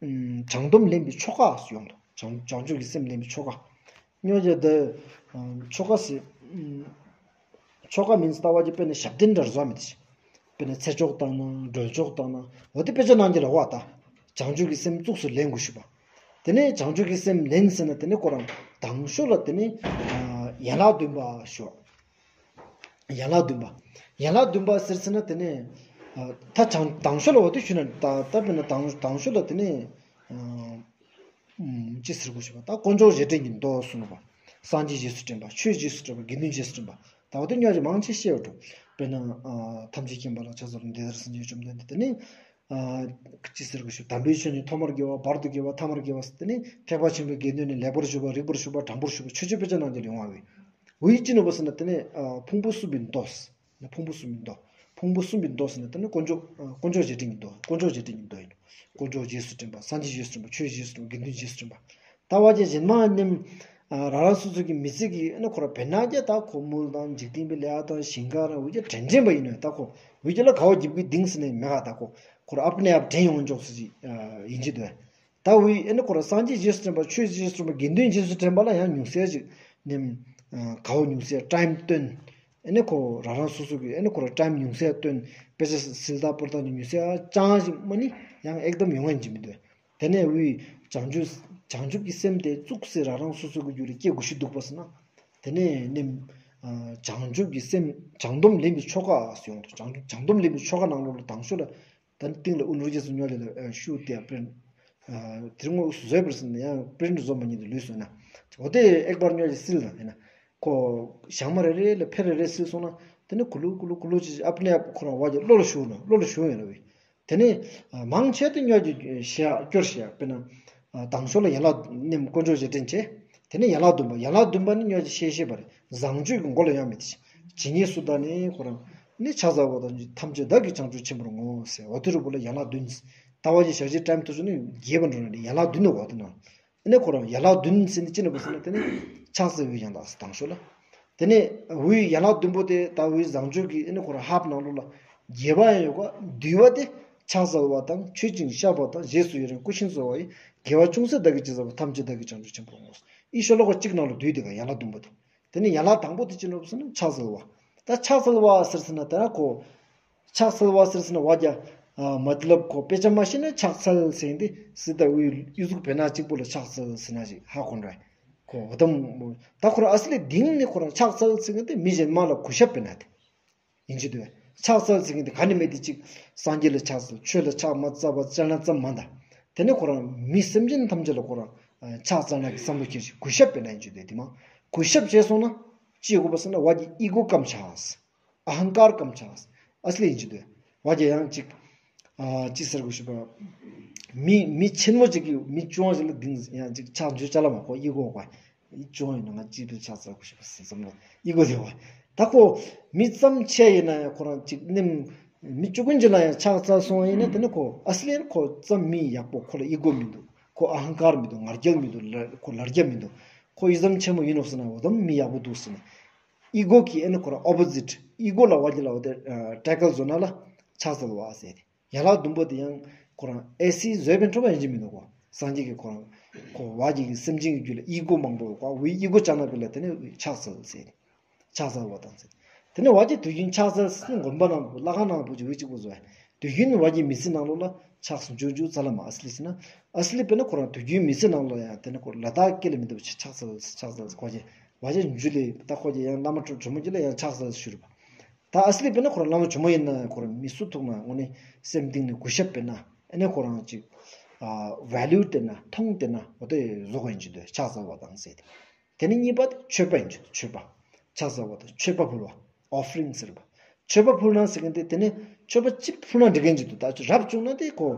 བྱང་སྡོམ་ལེན་པའི་ཆོ་ག་ཡོང་དོ། བྱང་བྱང་ཆུབ་ཀྱི་སེམས་ལེན་པའི་ཆོ་ག་སྨྱོ་ཧོ་དེ་ཆོ་ག་སི་ཆོ་ག་མིན་ལྟ་བ་ཀྱི་དཔེ་ནས་ཞབས་བརྟན་འདྲ་བཟོ་མི་དེ་དཔེ་ནས་ཚེ་ཆོག་བཏང་ན་སྒྲོལ་ཆོག་བཏང་ན་འོ་དེ་དཔེ་ཆ་ནང་གི་ལ་བ་ད། བྱང་ཆུབ་ཀྱི་སེམས་བཙུགས་སུ་ལེན་དགོས་ཞུ་བ། དེ་ནས་བྱང་ཆུབ་ཀྱི་སེམས་ལེན་ཟེར་ན་དེ་ནས་ཁོ་རང་དང་ཤོས་ལ་དེ་ནས་ཡན་ལག་བདུན་པ་ཞུ། ཡན་ལག་བདུན་པ། ཡན་ལག་བདུན་པ་ཟེར་ཟེར་ན་དེ་ནས་ད་བྱང་དང་ཤོས་ལ་འོ་དེ་ཞུ་ན་ད་ད་དཔེར་ན་དང་དང་ཤོས་ལ་དེ་ནས་ ཨུམ་ཅི་ཟེར་དགོས་ཤེས་པ། ད་དཀོན་མཆོག་རྗེས་དྲན་གྱི་མདོ་གསུངས་པ། སངས་རྒྱས་རྗེས་སུ་དྲན་པ། ཆོས་རྗེས་སུ་དྲན་པ། དགེ་འདུན་རྗེས་སུ་དྲན་པ། ད་འོ་དེ་ཉོ་ཅིག་མང་ཆེ་ཤེས་ཡོད་འགྲོ། དཔེར་ན་ཨ་ཐམས་ཅད་མཁྱེན་པ་ལ་ཕྱག་འཚལ་ལོ། འདི་ལྟར་སངས་རྒྱས་བཅོམ་ལྡན་འདས། དེ་ནི་ཨ་ཅི་ཟེར་དགོས་ཤེས། དམ་པའི་ཆོས་ནི་ཐོག་མར་དགེ་བ། བར་དུ་དགེ་བ། ཐ་མར་དགེ་བ། དེ་ནི་ཐེག་པ་ཆེན་པོའི་དགེ་འདུན་ནི་ལེགས་པར་ཞུགས་པ། རིགས་པར་ཞུགས་པ། དྲང་པོར་ཞུགས་པ། ཆོས་སྤྱོད་དཔེ་ཆ་ནང་དེ་ལ་ཡོང་བ་བས། འོ་ཡི་ཅི་ནོ་བ་ཟེར་ན་དེ་ནི་ཨ་ཕུང་པོ་གསུམ་པའི་མདོ། ཕུང་པོ་གསུམ་པའི་མདོ། ཕུང་པོ་གསུམ་པའི་མདོ་ཟེར་ན་དེ་ནི་དཀོན་མཆོག་ཨ་དཀོན་མཆོག་རྗེས་དྲན་གྱི་མདོ། དཀོན་མཆོག་རྗེས་དྲན་གྱི་མདོ་ཡིན་ནོ། དཀོན་མཆོག་རྗེས་སུ་དྲན་པ། སངས་རྒྱས་རྗེས་སུ་དྲན་པ། ཆོས་རྗེས་སུ་དྲན་པ། དགེ་འདུན་རྗེས་སུ་དྲན་པ། ད་བ་ཅན་གཞན་མ་ནི་ཨ་རང་རང་སོ་སོ་གི་མི་ཚེ་གི་ཨ་ནི་ཁོ་ར་བེར་ནག་ཅིག་ད་ཁོ་དམུལ་དང་འཇིག་རྟེན་པའི་ལས་དང་ཞིང་ཁ་ར་འུ་ཅག་དྲན་དྲན་པ་ཡིན་ནོ། ད་ཁོ་འུ་ཅག་ལ་ག་བ་རྒྱབ་གི་གཏིང་ཟེར་ནི་མེད་ག། ད་ཁོ་ཁོ་ར་ཨ་པ་ནེ་ཨ་པ་དྲན་ཡོང་འཇོག་སུ་ཅིག་ཨ་ཡིན་ཅི་དོ། ད་འུ་ཨ་ནི་ཁོ་ར་སངས་རྒྱས་རྗེས་སུ་དྲན་པ། ཆོས་རྗེས་སུ་དྲན་པ། དགེ་འདུན་རྗེས་སུ་དྲན་པ་ལ་ཡང་ཉུང་ཤས་ཅིག་ནི་ཨ་ག་བ་ཉུང་ཤས་ཊའིམ་བཏོན། ཨ་ནི་ཁོ་རང་རང་སོ་སོ་གི་ཨ་ནི་ཁོ་ར་ཊའིམ་ཉུང་ཤས་བཏོན། དཔེ་ཆ་སིལ་ད་པོར་ད་ནི་ཉུང་ཤས་ཅང་ཞིག་མ་ནི་ཡང་ཨེག་དམ་ཡོང་ངན་ཅི་མི་འདུག། དེ་ནས་འུ་བྱང་ཆུབ་བྱང་ཆུབ་ཀྱི་སེམས་དེ་བཙུགས་སེ་རང་རང་སོ་སོ་གི་རྒྱུད་ལ་སྐྱེ་དགོས་ཤེས་འདུག་པ་ཟེར་ན། དེ་ནས་ནི་ཨ་བྱང་ཆུབ་ཀྱི་སེམས་བྱང་སྡོམ་ལེན་པའི་ཆོ་ག་ཟེར་ཡོང་འདུག། བྱང་ཆུབ་བྱང་སྡོམ་ལེན་པའི་ཆོ་ག་ནང་ལོགས་ལ་དང་ཤོས་ལ། ད་ནི་སྟེང་ལ་ཨུན་རུ་རྗེས་སུ་ཉོ་ལེ་ལ་ཨ་ཤུ་ཏེ་པིརིནཊ་ཨ་དེ་རིང་ངོ་བཟོས་པར་ཟིན་ན་ཡང་པིརིནཊ་བཟོ་མ་ཉིད་དུ་ལུས་སོང་ན། འོ་དེ་ཨེག་བར་ཉོ་ཅིག་སིལ་དང་ཡིན་ན། ཁོ་ཞག་མ་རེ་རེ་ལ་ཕེར་རེ་རེ་སིལ་སོང་ན། དེ་ནི་ཀུ་ལུ་ཀུ་ལུ་ཀུ་ལུ་ཅིག་ཨ་པ་ནེ་ཨ་པ་ཁོ་རང་བ་ཅིག་བློ་ལ་ཞུགས་ན་བློ་ལ་ཞུགས་ཡོད་རེད་བས། དེ་ནི་ཨ་མང་ཆེ་དེ་ཉོ་ཅིག་ཤེས་ཡ་སྐྱོར་ཤེས་ཡ། དཔེར་ན་ཨ་དང་ཤོས་ལ་ཡན་ལག་ནི་དཀོན་མཆོག་རྗེས་དྲན་བྱས། དེ་ནས་ཡན་ལག་བདུན་པ། ཡན་ལག་བདུན་པ་ནི་ཉོ་ཅིག་ཤེས་ཤེས་པ་རེད། བཟང་སྤྱོད་ཀྱི་མགོ་ལ་ཡང་མེད་དེ། ཇི་སྙེད་སུ་དག་ནི་ཁོ་རང་ནི་ཕྱག་འཚལ་བ་དང་ཐམས་ཅད་བདག་གིས་བྱང་ཆུབ་ཆེན་པོར་བསྔོ་ཟེར། འོ་དེ་རུ་བོ་ལ་ཡན་ལག་བདུན། ད་བ་ཅིག་ཞག་ཅིག་ཊའིམ་ཐུབ་ཆོག་ནི་རྒྱས་པ་འགྲོ་ན་ནི་ཡན་ལག་བདུན་ནི་འོ་དེ་ན། ཨ་ནི་ཁོ་རང་ཡན་ལག་བདུན་ཟེར་ནི་ཅི་ནི་བ་ཟེར་ན་དེ་ནི་ཕྱག་འཚལ་བའི་ཡང་དག་དང་ཤོས་ལ། དེ་ནས་འུའི་ཡན་ལག་བདུན་པོ་དེ་ད་འུའི་བཟང་སྤྱོད་ཀྱི་ཨ་ནི་ཁོ་རང་ཧབ་ནང་ལོགས་ལ་རྒྱས་པ་ཡང་ཡོད་ག། བསྡུས་པ་དེ་ཕྱག་འཚལ་བ་དང་མཆོད་ཅིང་བཤགས་པ་དང་རྗེས་སུ་ཡི་རང་བསྐུལ་ཞིང་གསོལ་བ་ཡི་དགེ་བ་ཅུང་ཟད་བདག་གིས་ཅི་བསགས་པ་ཐམས་ཅད་བདག་གིས་བྱང་ཆུབ་ཆེན་པོར་བསྔོ། ཨི་ཤོ་ལོ་ཀ་གཅིག་ནང་ལ་བསྡུས་དེ་ག་ཡན་ལག་བདུན་པོ་དེ། དེ་ནས་ཡན་ལག་དང་པོ་དེ་ཅི་ནོ་ཟེར་ན་ཕྱག་འཚལ་བ། ད་ཕྱག་འཚལ་བ་ཟེར་ཟེར་ན་དེ་ན་ཁོ། ཕྱག་འཚལ་བ་ཟེར་ཟེར་ན་བ་རྒྱ། ཨ་མ་ཏི་ལབ་ཁོ་དཔེ་ཆ་མ་ཤེས་ན་ཕྱག་འཚལ་ཟེར་འདི་སི་ད་འུའི་ཨི་ཟུག་བེར་ནག་གཅིག་པོ་ལ་ཕྱག་འཚལ་ཟེར་ན་ཞིག་ཧ་གོ་འདྲ། ཁོ་འོ་དམ་ད་ཁོ་རང་ཨ་སི་ལི་གཏིང་ནས་ཁོ་རང་ཕྱག་འཚལ་ཟེར་མཁན་དེ་མི་གཞན་མ་ལ་གུས་ཞབས་སྤེལ་ན་དེ། ཡིན་གཅིག་འདུག་པས། ཕྱག་འཚལ་ཟེར་མཁན་དེ་ག་ནི་མེད་དེ་གཅིག་སངས་རྒྱས་ལ་ཕྱག་འཚལ། ཆོས་ལ་ཕྱག་མ་འཚལ་བ་བཅད་ན་ཙམ་མ་གཏོགས། དེ་ནས་ཁོ་རང་མི་སེམས་ཅན་ཐམས་ཅད་ལ་ཁོ་རང་ཕྱག་འཚལ་ན་གི་བསམ་བློ་ཁྱེར་ཞིག་གུས་ཞབས་སྤེལ་ན་ཡིན་གཅིག་འདུག་པས། དེ་མ་གུས་ཞབས་བྱས་སོང་ན་ཅི་ཡོང་གི་ཡོད་པ་ཟེར་ན་བ་རྒྱ་ཨི་གོ་ཀམ་ཆགས། ཨ་ཧང་ཀར་ཀམ་ཆགས། ཨ་སི་ལི་ཡིན་གཅིག་འདུག་པས། བ་རྒྱ་ཡང་གཅིག་ཨ་ཅི་ཟེར་དགོས་ཤེས་པ། མི་མི་ཆེན་མོ་གཅིག་གིས་མི་ཆུང་བ་ཞིག་ལ་གཏིང་ཡང་གཅིག་ཕྱག་འཚལ་ཅ་ལ་མ་ཁོ་ཨི་གོ་གོ། ཨི་ཅུང་ཡིན་ན་ང་ཅི་ཕི་ཕྱག་འཚལ་དགོས་ཤེས་པ་ཟེར་བསམ་བློ་ཨི་གོ་དེ་བ། ད་ཁོ་མི་ཙམ་ཆེ་ཡིན་ན་ཡང་ཁོ་རང་གཅིག་ནི་མི་ཅུང་ཀུན་གྱི་ལ་ཡང་ཕྱག་འཚལ་སོང་བ་ཡིན་ན་དེ་ནི་ཁོ་ཨ་སི་ལི་ཁོ་ཙམ་མི་ཡག་པོ་ཁོ་ལ་ཨི་གོ་མི་འདུག། ཁོ་ཨ་ཧང་ཀར་མི་འདུག། ང་རྒྱལ་མི་འདུག། ལ་ཁོ་ལར་རྒྱ་མི་འདུག། ཁོ་ཨི་ཙམ་ཆེན་མོ་ཡིན་ནོ་ཟེར་ན་འོ་དམ་མི་ཡག་པོ་འདུག་ཟེར་ནས། ཨི་གོ་གི་ཨེ་ནི་ཁོ་རང་ཨོ་པོ་ཟིཊ་ཨི་གོ་ལ་བ་རྒྱ་ལ་འོ་དེ་ཊེ་ཀལ་བཟོ་ན་ལ་ཕྱག་འཚལ་བ་ཟེར་ཏེ། ཡན་ལག་བདུན་པོ་དེ་ཡང་ཁོ་རང་ཨེ་སི་བཟོས་པའི་འཕྲོ་བ་ཡིན་གཅིག་མི་འདུག་གོ། སངས་རྒྱས་ཀྱིས་ཁོ་རང་ཁོ་བ་རྒྱ་གི་སེམས་ཅན་གྱི་རྒྱུད་ལ་ཨི་གོ་མང་པོ་ཡོད་གོ། འོ་ཨི་གོ་བཅད་ན་པེ་ལ་དེ་ནས་ཕྱག་འཚལ་ཟེར་ཏེ། ཕྱག་འཚལ་བ་དང་ཟེར། དེ་ནས་བ་རྒྱ་དུས་རྒྱུན་ཕྱག་འཚལ་ཟེར་དགོན་པ་ནང་ལ་ལྷ་ཁང་ནང་ལ་བུ་ཅིག་བུ་ཅིག་པོ་བཟོ་ཡ། དུས་རྒྱུན་བ་རྒྱའི་མི་ཚེ་ནང་ལོགས་ལ་ཕྱག་འཚལ་འཇུག་འཇུག་ཙ་ལ་མ་ཨ་སི་ལི་ཟེར་ན། ཨ་སི་ལི་དཔེར་ན་ཁོ་རང་དུས་རྒྱུན་མི་ཚེ་ནང་ལོགས་ཡང་དེ་ནས་ཁོ་ལ་དྭགས་སྐད་ལ་མི་འདུག་པ་ཕྱག་འཚལ་ཕྱག་འཚལ་ཁོ་རྒྱ་བ་རྒྱ་འཇུ་ལེ་ད་ཁོ་རྒྱ་ཡང་བླ་མ་གྲོ་གྲོ་མོ་རྒྱ་ལ་ཡང་ཕྱག་འཚལ་ཞུ་རུ་བ། ད་ཨ་སི་ལི་དཔེར་ན་ཁོ་རང་བླ་མ་གྲོ་མོ་ཡིན་ན་ཁོ་རང་མི་སུ་ཐུག་ན་དངོས་གནས་སེམས་གཏིང་ནས་གུས་ཞབས་དཔེར་ན་ཨེ་ནས་ཁོ་རང་ཅིག་ཨ་ཝེ་ལུ་དེ་ན་མཐོང་དེ་ན་འོ་དེ་བཟོ་དགོས་ཡིན་གཅིག་འདུག་པས། ཕྱག་འཚལ་བ་དང་ཟེར་ཏེ། དེ་ནས་གཉིས་པ་དེ་མཆོད་པ་ཡིན་གཅིག་འདུག། མཆོད་པ། ཕྱག་འཚལ་བ་དང་མཆོད་པ་ཕུལ་བ། ཨོཕ་རིང་ཟེར་བ། མཆོད་པ་ཕུལ་ན་ཟེར་མཁན་དེ་དེ་ནས་མཆོད་པ་གཅིག་ཕུལ་ན་འགྲིག་གི་ཡིན་གཅིག་འདུག། ད་རབ་བྱུང་ན་དེ་ཁོ་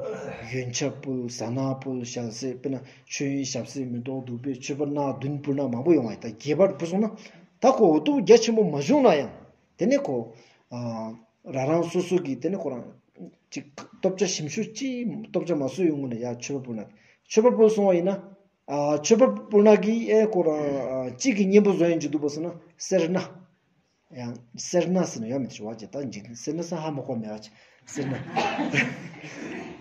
ཡོན་ཆབ་ཕུལ། ཟ་ནག་ཕུལ། ཞལ་ཟས་དཔེར་ན་མཆོད་ཡོན་ཞབས་བསིལ་མེ་ཏོག་བདུག་སྤོས་མཆོད་པ་སྣ་བདུན་ཕུལ་ན་མང་པོ་ཡོང་བ་ཡིན། ད་རྒྱས་པར་ཕུལ་སོང་ན་ད་ཁོ་འོ་དུ་རྒྱ་ཆེན་པོ་མ་བྱུང་ན་ཡང་དེ་ནས་ཁོ་ཨ་རང་རང་སོ་སོ་གི་དེ་ནས་ཁོ་རང་ཅིག་སྟོབས་ཆ་ཞིམ་ཤོས་ཅིག་སྟོབས་ཆ་མ་སོ་ཡོང་ངོ་ན་ཡ་མཆོད་པ་ཕུལ་ན། མཆོད་པ་ཕུལ་སོང་བ་ཡིན་ན། ཨ་མཆོད་པ་ཕུལ་ན་གི་ཨེ་ཁོ་རང་ཨ་གཅིག་གི་གཉེན་པོ་བཟོ་ཡིན་གཅིག་འདུག་པ་ཟེར་ན་སེར་སྣ། ཡང་སེར་སྣ་ཟེར་ན་ཡང་མི་ཐུབ་བ་ཅིག་ད་འཇིག་རྟེན་སེར་སྣ་ཟེར་ཧ་མ་གོ་མེད་བ་ཅིག་སེར་སྣ།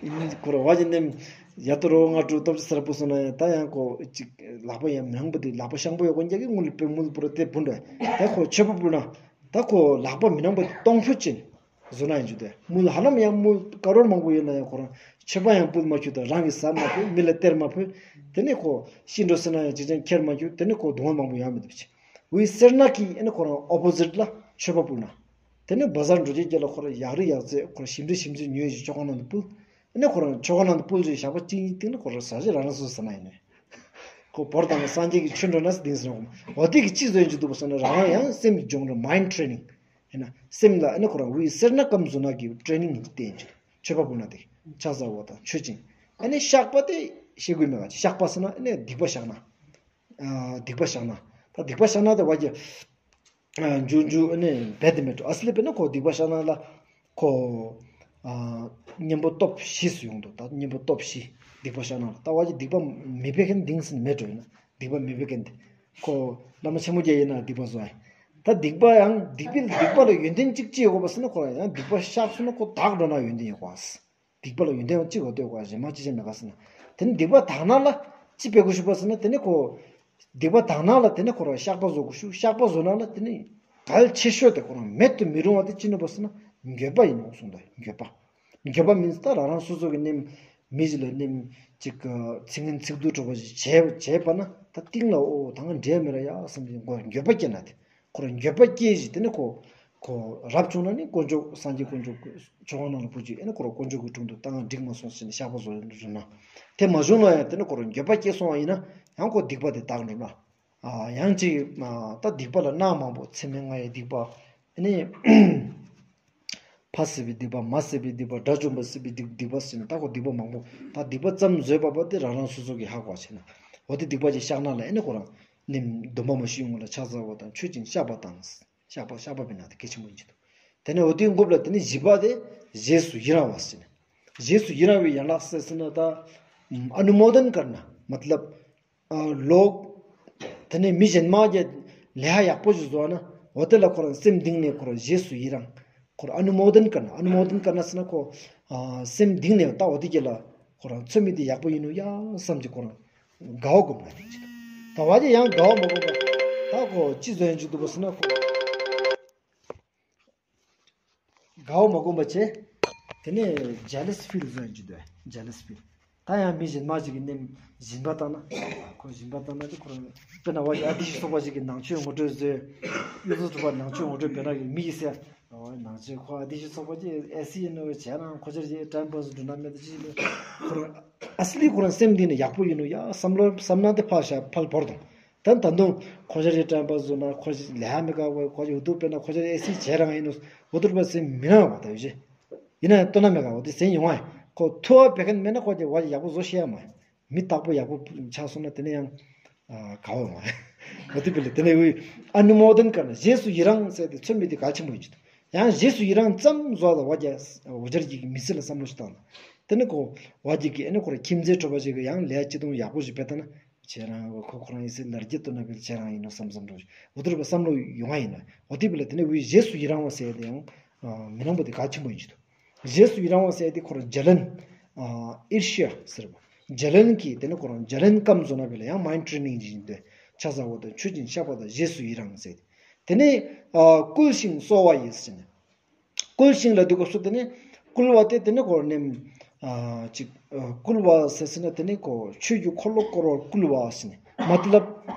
ཨིན་ཁོ་རང་བ་ཅིག་ནེམ་ཡ་ཏོ་རོ་ང་དྲུག་སྟོབས་ཆ་སེར་པོ་སོང་ན་ཡང་ད་ཡང་ཁོ་ཅིག་ལག་པ་ཡང་མི་ནང་པོ་དེ་ལག་པ་ཤང་པོ་ཡོད་གོ་འཇག་གི་དངུལ་པེ་དངུལ་པོ་ར་དེ་བུན་འགྲོ། ད་ཁོ་མཆོད་པ་ཕུལ་ན་ད་ཁོ་ལག་པ་མི་ནང་པོ་དེ་སྟོང་ཕུད་ཅིན། བཟོ་ན་ཡིན་རྒྱུ་དེ། དངུལ་ཧ་ལམ་ཡང་དངུལ་ཀ་རོར་མང་པོ་ཡོད་ན་ཡང་ཁོ་རང་མཆོད་པ་ཡང་ཕུལ་མ་བཅུག་དང་རང་གིས་ཟ་མ་ཕུལ། མི་ལ་སྟེར་མ་ཕུལ། དེ་ནས་ཁོ་ཤི་འགྲོ་ཟེར་ན་ཡང་ཅིག་ཅང་ཁྱེར་མ་བཅུག། དེ་ནས་ཁོ་སྡུག་བསྔལ་མང་པོ་ཡོང་མི་འདུག་ཅིག། འོ་ཡི་སེར་སྣ་གིས་ཨེ་ནི་ཁོ་རང་ཨོ་པོ་ཟིཊ་ལ་མཆོད་པ་ཕུལ་ན། དེ་ནས་བ་ཟར་འགྲོ་རྒྱུའི་རྒྱབ་ལ་ཁོ་རང་ཡག་རི་ཡག་རྩེ་ཁོ་རང་ཞིམ་རི་ཞིམ་རྩེ་ཉོས་ཤིག་ཆོ་ག་ནང་དུ་ཕུལ། ཨེ་ནས་ཁོ་རང་ཆོ་ག་ནང་དུ་ཕུལ་ཞིག་ཞག་པ་གཅིག་གཉིས་སྟེང་ན་ཁོ་རང་ཟ་ཞིག་རང་རང་སོ་སོ་ཟ་ན་ཡིན་ནས། ཁོ་བོར་དང་སངས་རྒྱས་ཀྱི་ཆོས་འགྲོ་ན་སྟིང་སེ་ནོག། འོ་དེ་གི་ཅི་བཟོ་ཡིན་ཅི་འདུག་པ་སོང་ན་རང་རང་ཡང་སེམས་ཀྱི་སྦྱོང་བརྡར། མའིན་ཌི་ཊྲེ་ནིང་། ཡིན་ན་སེམས་ལ་ཨ་ནི་ཁོ་རང་དབུས་སེར་སྣ་སྐམ་བཟོ་ན་གི་ཊྲེ་ནིང་སྟེ་ཡིན་ཅི། ཆོས་པ་བུ་ན་དེ་ཕྱག་འཚལ་བ་དང་མཆོད་ཅིང་། ཨ་ནི་བཤགས་པ་དེ་ཤེས་དགོས་མེད་ག། བཤགས་པ་སོང་ན་ཨ་ནི་སྡིག་པ་བཤགས་ན། ཨ་སྡིག་པ་བཤགས་ན། ད་སྡིག་པ་བཤགས་ན་དེ་བ་གི་ཨ་འཇུ་འཇུ་ཨ་ནི་བེད་དེ་མེད་འགྲོ། ཨ་སི་ལི་བེད་ན་ཁོ་སྡིག་པ་བཤགས་ན་ལ། ཁོ་ཨ་གཉེན་པོ་སྟོབས་བཞི་སུ་ཡོང་འདུག། ད་གཉེན་པོ་སྟོབས་བཞི་སྡིག་པ་བཤགས་ན་ལ། ད་བ་གི་སྡིག་པ་མི་བེད་མཁན་སྟིང་སེ་མེད་འགྲོ། ཡིན་ན་སྡིག་པ་མི་བེད་མཁན་དེ་ཁོ་བླ་མ་ཆེན་མོ་རྒྱ་ཡིན་ན་སྡིག་པ་བཟོ་ཨ། ད་སྡིག་པ་ཡང་སྡིག་པའི་སྡིག་པ་ལ་ཡོན་ཏན་གཅིག་ཅི་ཡོད་གོ་བ་སི་ན་ཁོ་རང་ཡང་སྡིག་པ་བཤགས་སོང་ན་ཁོ་དག་འགྲོ་ན་ཡོན་ཏན་ཡོད་གོ་ཨ། སྡིག་པ་ལ་ཡོན་ཏན་ཡང་གཅིག་གོ་ལྟོས་གོ་ཨ། གཞན་མ་ཅི་བྱས་མེད་ག་སི་ན། དེ་ནི་སྡིག་པ་དག་ན་ལ་ཅི་བེད་དགོས་ཞུ་བ་སི་ན། དེ་ནི་ཁོ་སྡིག་པ་དག་ན་ལ་དེ་ནི་ཁོ་རང་བཤགས་པ་བཟོ་དགོས་ཞུ། བཤགས་པ་བཟོ་ན་ལ་དེ་ནི་གལ་ཆེ་ཤོས་དེ་ཁོ་རང་མེད་དུ་མི་རུང་བ་དེ་ཅི་ནོག་པ་སི་ན་འགྱོད་པ་ཡིན་ནོག་གསུངས་ཏོ། འགྱོད་པ། འགྱོད་པ་མིན་ད་རང་རང་སོ་སོ་གི་ནེམ་མི་ཞིག་ལ་ནེམ་ཅིག་ཚིག་ངན་ཚིག་སྡུག་འགྲོ་བ་ཞིག་བྱས་བྱས་པ་ན་ད་སྟིང་ལ་འོ་ད་ང་འདྲེ་མེད་ར་ཡ་བསམ་གྱི་འགྱོད་པ་སྐྱེ་ན་དེ། ཁོ་རང་འགྱོད་པ་སྐྱེ་ཞིག་དེ་ནི་ཁོ་ཁོ་རབ་བྱུང་ན་ནི་དཀོན་མཆོག་སངས་རྒྱས་དཀོན་མཆོག་ཆོས་ཁང་ནང་ལ་བུ་ཅིག་ཨེ་ནི་ཁོ་རང་དཀོན་མཆོག་གི་དྲུང་དུ་ད་ང་འགྲིག་མ་སོང་ཟེར་ནས་བཤགས་པ་བཟོ་ཡོང་དུ་རུང་ན། དེ་མ་བྱུང་ན་ཡང་དེ་ནི་ཁོ་རང་འགྱོད་པ་སྐྱེ་སོང་བ་ཡིན་ན་ཡང་ཁོ་སྡིག་པ་དེ་དག་འགྲོ་ན། ཨ་ཡང་ཅིག་ཨ་ད་སྡིག་པ་ལ་སྣ་མང་པོ་ཚད་མེད་ལྔ་ཡི་སྡིག་པ་ཨེ་ནི། ཕ་བསད་པའི་སྡིག་པ། མ་བསད་པའི་སྡིག་པ། དགྲ་བཅོམ་པ་བསད་པའི་སྡིག་སྡིག་པ་ཟེར་ནས་ད་ཁོ་སྡིག་པ་མང་པོ། ད་སྡིག་པ་ཙམ་བཟོས་པ་པ་དེ་རང་རང་སོ་སོ་གི་ཧ་གོ་བ་བྱས་ན། འོ་དེ་སྡིག་པ་ཅིག་བཤགས་ན་ལ་ཨེ་ནི་ཁོ་རང་ནི་སྡོམ་པ་མ་ཞུས་ཡོང་ལ་ཕྱག་འཚལ་བ་དང་མཆོད་ཅིང་བཤགས་པ་དང་། བཤགས་པ་བཤགས་པ་བྱས་ན་དེ་གལ་ཆེན་པོ་ཡིན་གྱི་འདུག། དེ་ནས་འོ་དེའི་མགུ་ལ་དེ་ནི་བཞི་པ་དེ་རྗེས་སུ་ཡི་རང་བ་ཟེར་ནས། རྗེས་སུ་ཡི་རང་བའི་ཡན་ལག་ཟེར་ཟེར་ན་ད་ཨ་ནུ་མོ་དན་ཀར་ན་མ་ཏ་ལབ། ཨ་ལོག། དེ་ནས་མི་གཞན་མ་གི་ལས་ཡག་པོ་ཞིག་བཟོ་ན་འོ་དེ་ལ་ཁོ་རང་སེམས་གཏིང་ནས་ཁོ་རང་རྗེས་སུ་ཡི་རང་། ཁོ་རང་ཨ་ནུ་མོ་དན་ཀར་ན། ཨ་ནུ་མོ་དན་ཀར་ན་ཟེར་ན་ཁོ་ཨ་སེམས་གཏིང་ནས་ད་འོ་དེ་གི་ལ་ཁོ་རང་ཚོད་མི་དེ་ཡག་པོ་ཡིན་ནོ་ཡ་བསམ་གྱི་ཁོ་རང་དགའ་བ་སྒོམ་ན་དེ་ཅི་ད་བ་དེ་ཡང་དགའ་བ་མ་སྒོམ་པ་ད་ཁོ་ཅི་བཟོ་ཡིན་ཅི་འདུག་པ་ཟེར་ན་ཁོ། དགའ་བ་མ་སྒོམ་པ་བྱས། དེ་ནས་ཇེ་ལེས་ཕིལ་བཟོ་ཡིན་ཅི་འདུག། ཇེ་ལེས་ཕིལ། ད་ཡང་མི་གཞན་མ་ཞིག་གི་ནེམ་སྦྱིན་པ་བཏང་ན། ཁོ་སྦྱིན་པ་བཏང་ན་དེ་ཁོ་རང་དཔེར་ན་བ་ཞིག་ཨ་དེ་ཞིག་ཚོགས་པ་ཞིག་གི་ནང་ཆོས་ངོ་སྤྲོད་བཟོས། ཡུལ་ཚོགས་པ་ནང་ཆོས་ངོ་སྤྲོད་བྱས་ན་གི་མི་ཡིས་ཟེར། ཨོ་ནང་ཆོས་ཁོ་ཨ་དེ་ཞིག་ཚོགས་པ་ཅིག་ཨེ་སི་ཡིན་ནོ་བྱས་ན་ཁོ་ཅར་ཅིག་ཊའིམ་པཱས་འགྲོ་ན་མེད་དེ་ཅིག་ལས་ཁོ་རང་ཨ་སི་ལི་ཁོ་རང་སེམས་འདི་ནི་ཡག་པོ་ཡིན་ནོ་ཡ་བསམ་བློ་བསམ་ན་དེ་ཕལ་ཤ་ཕལ་བོར་དང་། ད་ད་དུང་ཁོ་ཅར་ཅིག་ཊའིམ་པཱས་འགྲོ་ན་ཁོ་ཅིག་ལས་མི་དགའ་བ་ཁོ་ཅིག་འུ་ཐུག་དཔེར་ན་ཁོ་ཅར་ཨེ་སི་བྱས་རང་ཡིན་ནོ་འུ་ཐུག་པ་སེམས་མི་ནང་བ་ད་ཡོད་ཅེ། ཡིན་ན་ཡང་ལྟོས་ན་མེད་ག་འོ་དེ་ཟེར་ཡོང་ཨ། ཁོ་ཐུ་བ་བེ་ཁན་མེད་ན་ཁོ་དེ་བ་ཡག་པོ་བཟོ་ཤེས་ཡ་མ། མི་དག་པོ་ཡག་པོ་ཆགས་སོང་ན་དེ་ནས་ཡང་ཨ་དགའ་བ་མ། འོ་དེ་བེ་ལེ་དེ་ནས་འུ་ཨ་ནུ་མོ་དན་ཀར་ན་རྗེས་སུ་ཡི་རང་ཟེར་དེ་ཚོད་མི་དེ་གལ་ཆེན་པོ་ཡིན་ཅི་འདུག། ཡང་རྗེས་སུ་ཡི་རང་ཙམ་བཟོ་ལ་བ་རྒྱ་འུ་ཅར་གྱི་མི་ཚེ་ལ་བསམ་བློ་ཞིག་བཏང་ན། དེ་ནས་ཁོ་བ་རྒྱ་གི་ཨ་ནི་ཁོ་ར་ཁྱིམ་མཚེས་གྲོགས་པོ་ཞིག་གི་ཡང་ལས་ཅི་དང་ཡག་པོ་ཞིག་བེ་ད་ན། ཁྱེད་རང་ཁོ་ཁོ་རང་ཡིན་ཟེར་ལར་རྒྱ་ཏོ་ན་བེ་ཁྱེད་རང་ཡིན་ནོ་བསམ་བསམ་འགྲོ་ཞིག་འོ་དེ་རུ་བ་བསམ་བློ་ཡོང་ཨ་ཡིན་ན། འོ་དེ་བེ་ལེ་དེ་ནས་འུ་རྗེས་སུ་ཡི་རང་བ་ཟེར་དེ་ཡང་མི་ནང་པོ་དེ་གལ་ཆེན་པོ་ཡིན་ཅི་འདུག། རྗེས་སུ་ཡི་རང་བ་ཟེར་དེ་ཁོ་རང་ཇ་ལན། ཨ་ཨིར་ཤ་ཟེར་བ། ཇ་ལན་གྱི་དེ་ནི་ཁོ་རང་ཇ་ལན་སྐམ་བཟོ་ན་བེ་ལ་ཡང་མའིན་ཌི་ཊྲེ་ནིང་ཅིག་ཡིན་ཏེ། ཕྱག་འཚལ་བ་དང་མཆོད་ཅིང་བཤགས་པ་དང་རྗེས་སུ་ཡི་རང་ཟེར་ཏེ། དེ་ནི་ཨ་བསྐུལ་ཞིང་གསོལ་བ་ཡིས་ཟེར་ནས། བསྐུལ་ཞིང་ལ་དུས་སྐབས་སུ་དེ་ནི་བསྐུལ་བ་དེ་དེ་ནི་ཁོ་རང་ནེམ་ཨ་ཅིག་ཨ་བསྐུལ་བ་ཟེར་ཟེར་ན་དེ་ནི་ཁོ་ཆོས་ཀྱི་འཁོར་ལོ་བསྐོར་བར་བསྐུལ་བ་ཟེར་ནས། མ་ཏ་ལབ་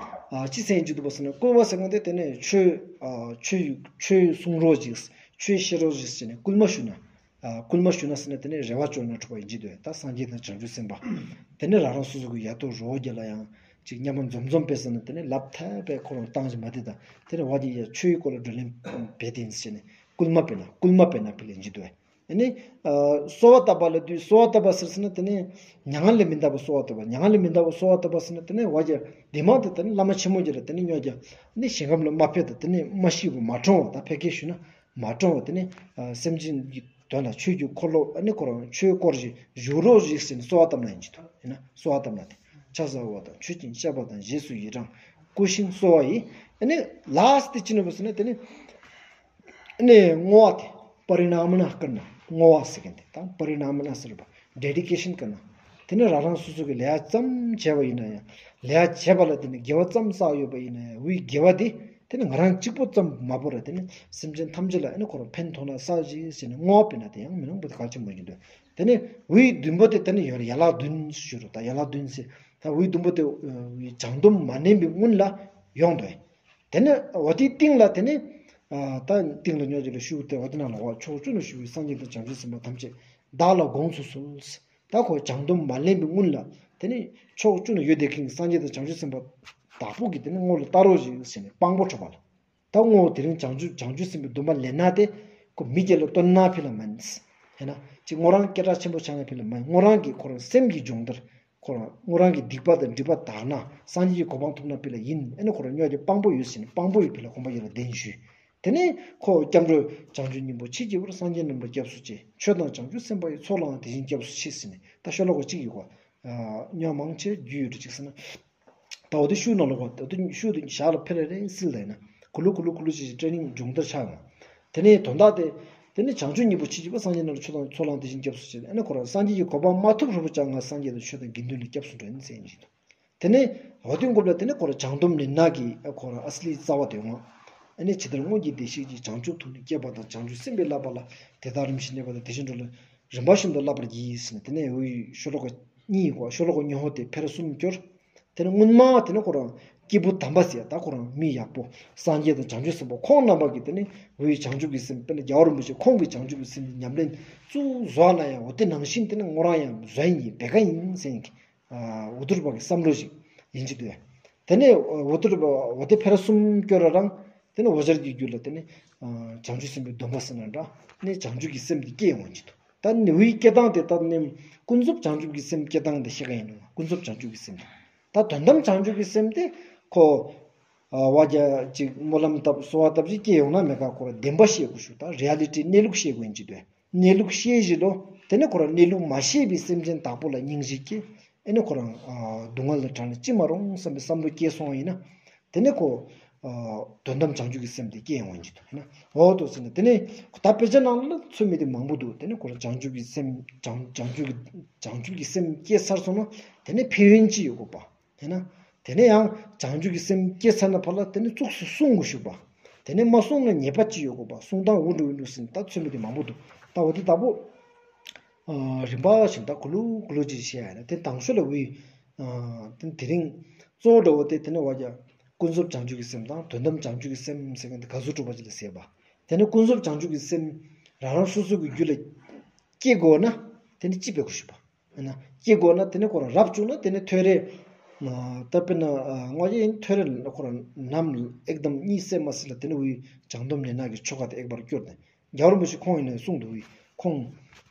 ཨ་ཅི་ཟེར་ཡིན་ཅི་འདུག་པ་ཟེར་ན་བསྐུལ་བ་ཟེར་མཁན་དེ་དེ་ནི་ཆོས་ཨ་ཆོས་ཆོས་གསུང་རོགས་ཅིག་ཆོས་བཤད་རོགས་ཅིག་ཟེར་ནས་བསྐུལ་མ་ཞུ་ན། ཨ་བསྐུལ་མ་ཞུ་ན་ཟེར་ན་དེ་ནི་རེ་བ་བཅོལ་ན་གྲུབ་པ་ཡིན་གྱི་འདུག། ད་སངས་རྒྱས་དང་བྱང་ཆུབ་སེམས་དཔའ། དེ་ནི་རང་རང་སོ་སོ་གི་ཡ་ཏོ་རོ་བརྒྱ་ལ་ཡང་ཅིག་མཉམ་པ་འཛོམས་འཛོམས་པས་ཟེར་ན་དེ་ནི་ལབ་ཐལ་པས་ཁོ་རང་བཏང་ཞིག་མ་དེ་དང་དེ་ནི་བ་དེ་ཡ་ཆོས་ཡི་སྐོར་ལ་བགྲོ་གླེང་བེད་དེ་ཡིན་ཟེར་ནས་བསྐུལ་མ་བེ་ན་བསྐུལ་མ་བེ་ན་བེ་ལེན་གྱི་འདུག། ཨ་ནི་ཨ་གསོལ་བ་བཏབ་པ་ལ་དུས་གསོལ་བ་བཏབ་པ་ཟེར་ཟེར་ན་དེ་ནི་མྱ་ངན་ལས་མི་འདའ་བ་གསོལ་བ་བཏབ་པ། མྱ་ངན་ལས་མི་འདའ་བ་གསོལ་བ་བཏབ་པ་ཟེར་ན་དེ་ནི་བ་རྒྱ་དེ་མ་དེ་དེ་ནི་བླ་མ་ཆེན་མོ་རྒྱ་ལ་དེ་ནི་ཉོ་རྒྱ་ནི་ཞིང་ཁམས་ལ་མ་ཕེབས་ད་དེ་ནི་མ་ཤི་བ་མ་གྲོངས་བ་ད་ཕལ་སྐད་ཞུ་ན། མ་གྲོངས་པ་དེ་ནི་ཨ་སེམས་ཅན་གྱི་དོན་ལ་ཆོས་ཀྱི་འཁོར་ལོ་ཨ་ནི་ཁོ་རང་ཆོས་སྐོར་ཞིག་བཞུགས་རོགས་ཞིག་ཟེར་ནས་གསོལ་བ་བཏབ་ན་ཡིན་གྱི་འདུག། ཡིན་ན་གསོལ་བ་བཏབ་ན་དེ་ཕྱག་འཚལ་བ་དང་མཆོད་ཅིང་བཤགས་པ་དང་རྗེས་སུ་ཡི་རང་བསྐུལ་ཞིང་གསོལ་བ་ཡིས། ཨ་ནི་ལཱསི་ཊི་ཅི་ནོ་བ་ཟེར་ན་དེ་ནི་ཨ་ནི་བསྔོ་བ་དེ་པ་རི་ནཱ་མ་ན་ཀར་ན་བསྔོ་བ་ཟེར་མཁན་དེ་དང་པ་རི་ནཱ་མ་ན་ཟེར་བ་ཌེ་ཌི་ཀེ་ཤན་ཀར་ན་དེ་ནི་རང་རང་སོ་སོ་གི་ལས་ཙམ་བྱས་པ་ཡིན་ན་ཡང་ལས་བྱས་པ་ལ་དེ་ནི་དགེ་བ་ཙམ་བསགས་ཡོད་པ་ཡིན་ན་ཡང་འུའི་དགེ་བ་དེ། དེ་ནི་ང་རང་གཅིག་པོ་ཙམ་མ་བོར་ར་དེ་ནི་སེམས་ཅན་ཐམས་ཅད་ལ་ཨ་ནི་ཁོ་རང་ཕན་ཐོགས་ན་བསགས་ཤིག་ཟེར་ནས་བསྔོ་བ་བྱས་ན་དེ་ཡང་མི་ནོར་བ་དེ་གལ་ཆེན་པོ་ཡིན་འདུག། དེ་ནི་འུའི་བདུན་པོ་དེ་དེ་ནི་ཡོད་ཡན་ལག་བདུན་ཞུ་རུ་ད་ཡན་ལག་བདུན་ཟེར་ད་འུའི་བདུན་པོ་དེ་བྱང་སྡོམ་མ་ནེམ་པའི་སྔུན་ལ་ཡོང་འདུག། དེ་ནི་འོ་དེའི་སྟེང་ལ་དེ་ནི་ད་སྟེང་ལ་ཉོ་རྒྱུ་ལ་ཞུ་དེ་འོ་དེ་ནང་ལ་འོ་ཕྱོགས་བཅུ་ན་བཞུགས་པའི་སངས་རྒྱས་དང་བྱང་ཆུབ་སེམས་དཔའ་ཐམས་ཅད་བདག་ལ་དགོངས་སུ་གསོལ། ད་ཁོ་བྱང་སྡོམ་མ་ལེན་པའི་སྔུན་ལ་དེ་ནི་ཕྱོགས་བཅུ་ན་ཡོད་དེ་ཁེངས་སངས་རྒྱས་དང་བྱང་ཆུབ་སེམས་དཔའ་དྭགས་པོ་གིས་དེ་ནི་སྔོན་ལ་ལྟ་རོགས་ཞིག་ཟེར་ནས་དཔང་པོ་འཕྲོག་པ་ལ། ད་སྔོན་དེ་རིང་བྱང་ཆུབ་བྱང་ཆུབ་སེམས་དཔའི་སྡོམ་པ་ལེན་ན་དེ་ཁོ་མི་སྒེར་ལ་སྟོན་ན་ཕི་ལ་མན། ཧེ་ན་ཅིག་སྔོ་རང་སྐད་གྲགས་ཆེན་པོ་ཆགས་ན་ཕི་ལ་མན། སྔོ་རང་གི་ཁོ་རང་སེམས་ཀྱི་སྦྱོང་བརྡར། ཁོ་རང་སྔོ་རང་གི་སྡིག་པ་དང་སྒྲིབ་པ་དག་ན་སངས་རྒྱས་ཀྱི་གོ་འཕང་ཐོབ་ན་ཕི་ལ་ཡིན། ཨེ་ནི་ཁོ་རང་སྨྱོ་དེ་དཔང་པོ་ཡོད་ཟེར་ནས་དཔང་པོ་ཡི་ཕི་ལ་དགོངས་པ་ཡིད་ལ་ལྡན་ཞུས། དེ་ནས་ཁོ་སྐྱབས་འགྲོ་བྱང་ཆུབ་སྙིང་པོ་མཆིས་བགྱིས་པར་སངས་རྒྱས་རྣམས་ལ་སྐྱབས་སུ་མཆི། ཆོས་དང་བྱང་ཆུབ་སེམས་དཔའ་ཡི་ཚོགས་ལའང་དེ་བཞིན་སྐྱབས་སུ་མཆི་ཟེར་ནས་ད་ཤོ་ལོ་ཀ་གཅིག་ཡོད་གོ། སྨྱོ་མང་ཆེ་རྒྱུས་ཡོད་འདྲ་ཅིག་ཟེར་ན། ད་འོ་དེ་ཤུལ་ནང་ལོགས་པ་འོ་དེ་ཤུལ་དེ་ཞག་ལ་ཕེ་རེ་རེ་སིལ་ད་ཡིན་ན། གུ་ལུ་གུ་ལུ་གུ་ལུ་ཅིག་ཊེ་ནིང་སྦྱོང་བརྡར་ཆགས་ཡོང་། དེ་ནས་དོན་དག་དེ། དེ་ནས་བྱང་ཆུབ་སྙིང་པོ་མཆིས་བགྱིས་པར་སངས་རྒྱས་རྣམས་ལ་ཆོས་དང་ཚོགས་ལའང་དེ་བཞིན་སྐྱབས་སུ་མཆི། ཨེ་ནི་ཁོ་རང་སངས་རྒྱས་ཀྱི་གོ་འཕང་མ་ཐོབ་རིལ་པོ་ཅིག་ང་སངས་རྒྱས་དང་ཆོས་དང་དགེ་འདུན་ལ་སྐྱབས་སུ་འགྲོ་ཡིན་ཟེར་ཡིན་ཞིག་འདུག་དེ་ནས་འོ་དེ་འགོ་ལ་དེ་ནས་ཁོ་རང་བྱང་སྡོམ་ལེན་ན་གི་ཁོ་རང་ཨ་སི་ལི་རྩ་བ་དེ་ཡོང་བ། ཨེ་ནི་ཇི་ལྟར་སྔོན་གྱི་བདེ་གཤེགས་ཀྱིས། བྱང་ཆུབ་ཐོབ་ནས་སྐྱེས་པ་དང་། བྱང་ཆུབ་སེམས་དཔའི་བསླབ་པ་ལ། དེ་དག་རིམ་བཞིན་གནས་པ་དང་། དེ་བཞིན་འགྲོ་ལ་རིམ་པ་བཞིན་དུ་བསླབ་པར་བགྱི་ཟེར་ནས་དེ་ནས་འོའི་ཤོ་ལོ་ཀ་གཉིས་གོ། ཤོ་ལོ་ཀ་སྨྱོ་ཧོ་དེ་ཕེ་རེ་གསུམ་སྐྱོར། དེ་ནས་སྔོན་མ་དེ་ནས་ཁོ་རང་སྐྱེས་བུ་དམ་པ་ཟེར་ཡ་ད་ཁོ་རང་མི་ཡག་པོ་སངས་རྒྱས་དང་བྱང་ཆུབ་སེམས་དཔའ་ཁོང་རྣམ་པ་གིས་དེ་ནས་འོའི་བྱང་ཆུབ་ཀྱི་སེམས་དཔེར་ན་རྒྱལ་བ་རིན་པོ་ཆེ་ཁོང་གིས་བྱང་ཆུབ་ཀྱི་སེམས་ཉམས་ལེན་བཙུགས་བཟོ་ན་ཡང་འོ་དེ་ནང་བཞིན་དེ་ནས་ངོ་རང་ཡང་བཟོ་ཡིན་ཡིན་བེ་ག་ཡིན་ཟེར་ཡིན་གི། འུ་ཐུར་བ་གི་བསམ་བློ་ཞིག་ཡིན་གཅིག་དུས། དེ་ནས་འུ་ཐུར་བ་འོ་དེ་ཕེ་རེ་གསུམ་སྐྱོར་ར་རང་དེ་ནས་འོ་ཞར་གྱི་རྒྱུད་ལ་དེ་ནས་བྱང་ཆུབ་སེམས་དཔའི་སྡོམ་པ་ཟེར་ན་འདྲ་ནས་བྱང་ཆུབ་ཀྱི་སེམས་དེ་སྐྱེ་ཡོང་བ་གཅིག་དུས། ད་ནི་འུའི་སྐྱེ་སྟངས་དེ་ད་ནི་ཀུན་རྫོབ་བྱང་ཆུབ་ཀྱི་སེམས་སྐྱེ་སྟངས་དེ་ཤེས་ག་ཡིན་ནོ། ཀུན་རྫོབ་བྱང་ཆུབ་ཀྱི་སེམས་དེ་ད་དོན་དམ་བྱང་ཆུབ་ཀྱི་སེམས་དེ་ཁོ་བ་རྒྱ་ཅིག་སྨོན་ལམ་བཏབ་གསོལ་བ་བཏབ་ཅིག་སྐྱེ་ཡོང་ན་མེད་ཀ་ཁོ་ར་བདེན་པ་ཤེས་དགོས་ཞུ། ད་རི་ཡ་ལི་ཊི་གནས་ལུགས་ཤེས་དགོས་ཡིན་གཅིག་དུས། གནས་ལུགས་ཤེས་བཞིན་དུ་དེ་ནས་ཁོ་རང་གནས་ལུགས་མ་ཤེས་པའི་སེམས་ཅན་དག་པོ་ལ་སྙིང་རྗེ་སྐྱེ། ཨེ་ནས་ཁོ་རང་སྡུག་བསྔལ་ལ་དྲག་ན་ཅི་མ་རུང་བསམ་པའི་བསམ་བློ་སྐྱེས་སོང་བ་ཡིན་ན། དེ་ནས་ཁོ་དོན་དམ་བྱང་ཆུབ་ཀྱི་སེམས་དེ་སྐྱེ་ཡོང་བ་ཡིན་གཅིག་དུས་ཡིན་ན། འོ་དོ་ཟེར་ན་དེ་ནས་ད་དཔེ་ཆ་ནང་ལ་ཚུད་མི་དེ་མང་པོ་འདུག་དེ་ནས་ཁོ་རང་བྱང་ཆུབ་ཀྱི་སེམས་བྱང་བྱང་ཆུབ་ཀྱི་བྱང་ཆུབ་ཀྱི་སེམས་སྐྱེས་ཚར་སོང་ན་དེ་ནས་ཕན་ཡོན་ཅི་ཡོད་དགོས་པ། དེ་ན། དེ་ནས་ཡང་བྱང་ཆུབ་ཀྱི་སེམས་སྐྱེས་ཚར་ན་ཕར་ལ་དེ་ནས་ཙུགས་སུ་བསྲུང་དགོས་ཞུ་བ། དེ་ནས་མ་བསྲུངས་ན་ཉེས་པ་ཅི་ཡོད་དགོས་པ། བསྲུང་སྟངས་འུ་འདྲ་འུ་འདྲ་ཟེར་ད་ཚུད་མི་དེ་མང་པོ་འདུག་ད་འོ་དེ་ལྟ་བུ། རིམ་པ་བཞིན་ད་གུ་ལུ་གུ་ལུ་ཅིག་བཤད་ཡ་ན་དེ་དང་ཤོས་ལ་འུའི། དེ་དེ་རིང་གཙོ་བོ་འདྲ་བོ་དེ་དེ་ནས་བ་རྒྱ་ཀུན་རྫོབ་བྱང་ཆུབ་ཀྱི་སེམས་དང་དོན་དམ་བྱང་ཆུབ་ཀྱི་སེམས་ཟེར་མཁན་དེ་ག་ཟུག་གྲུབ་པ་ཅིག་ལ་ཟེར་བ། དེ་ནས་ཀུན་རྫོབ་བྱང་ཆུབ་ཀྱི་སེམས་རང་རང་སོ་སོ་གི་རྒྱུད་ལ་སྐྱེ་དགོས་ན་དེ་ནས་ཅི་འབད་དགོས་ཞུ་བ། ཨ་ན་སྐྱེ་དགོས་ན་དེ་ནས་ཁོ་རང་རབ་བྱུང་ན་དེ་ནས་ཐོད་རེ། ད་དཔེར་ན་ང་ཡིན་ཐོད་རེ་ལ་ཁོ་རང་ནམ་ཨེག་དམ་གཉིད་སད་མ་སད་ལ་དེ་ནས་འུའི་བྱང་སྡོམ་ལེན་ན་གི་ཆོ་ག་དེ་ཨེག་བར་སྐྱོར་ནས་རྒྱལ་བ་རིན་པོ་ཆེ་ཁོང་ཡིན་ནས་གསུངས་འདུག་འུའི་ཁོང་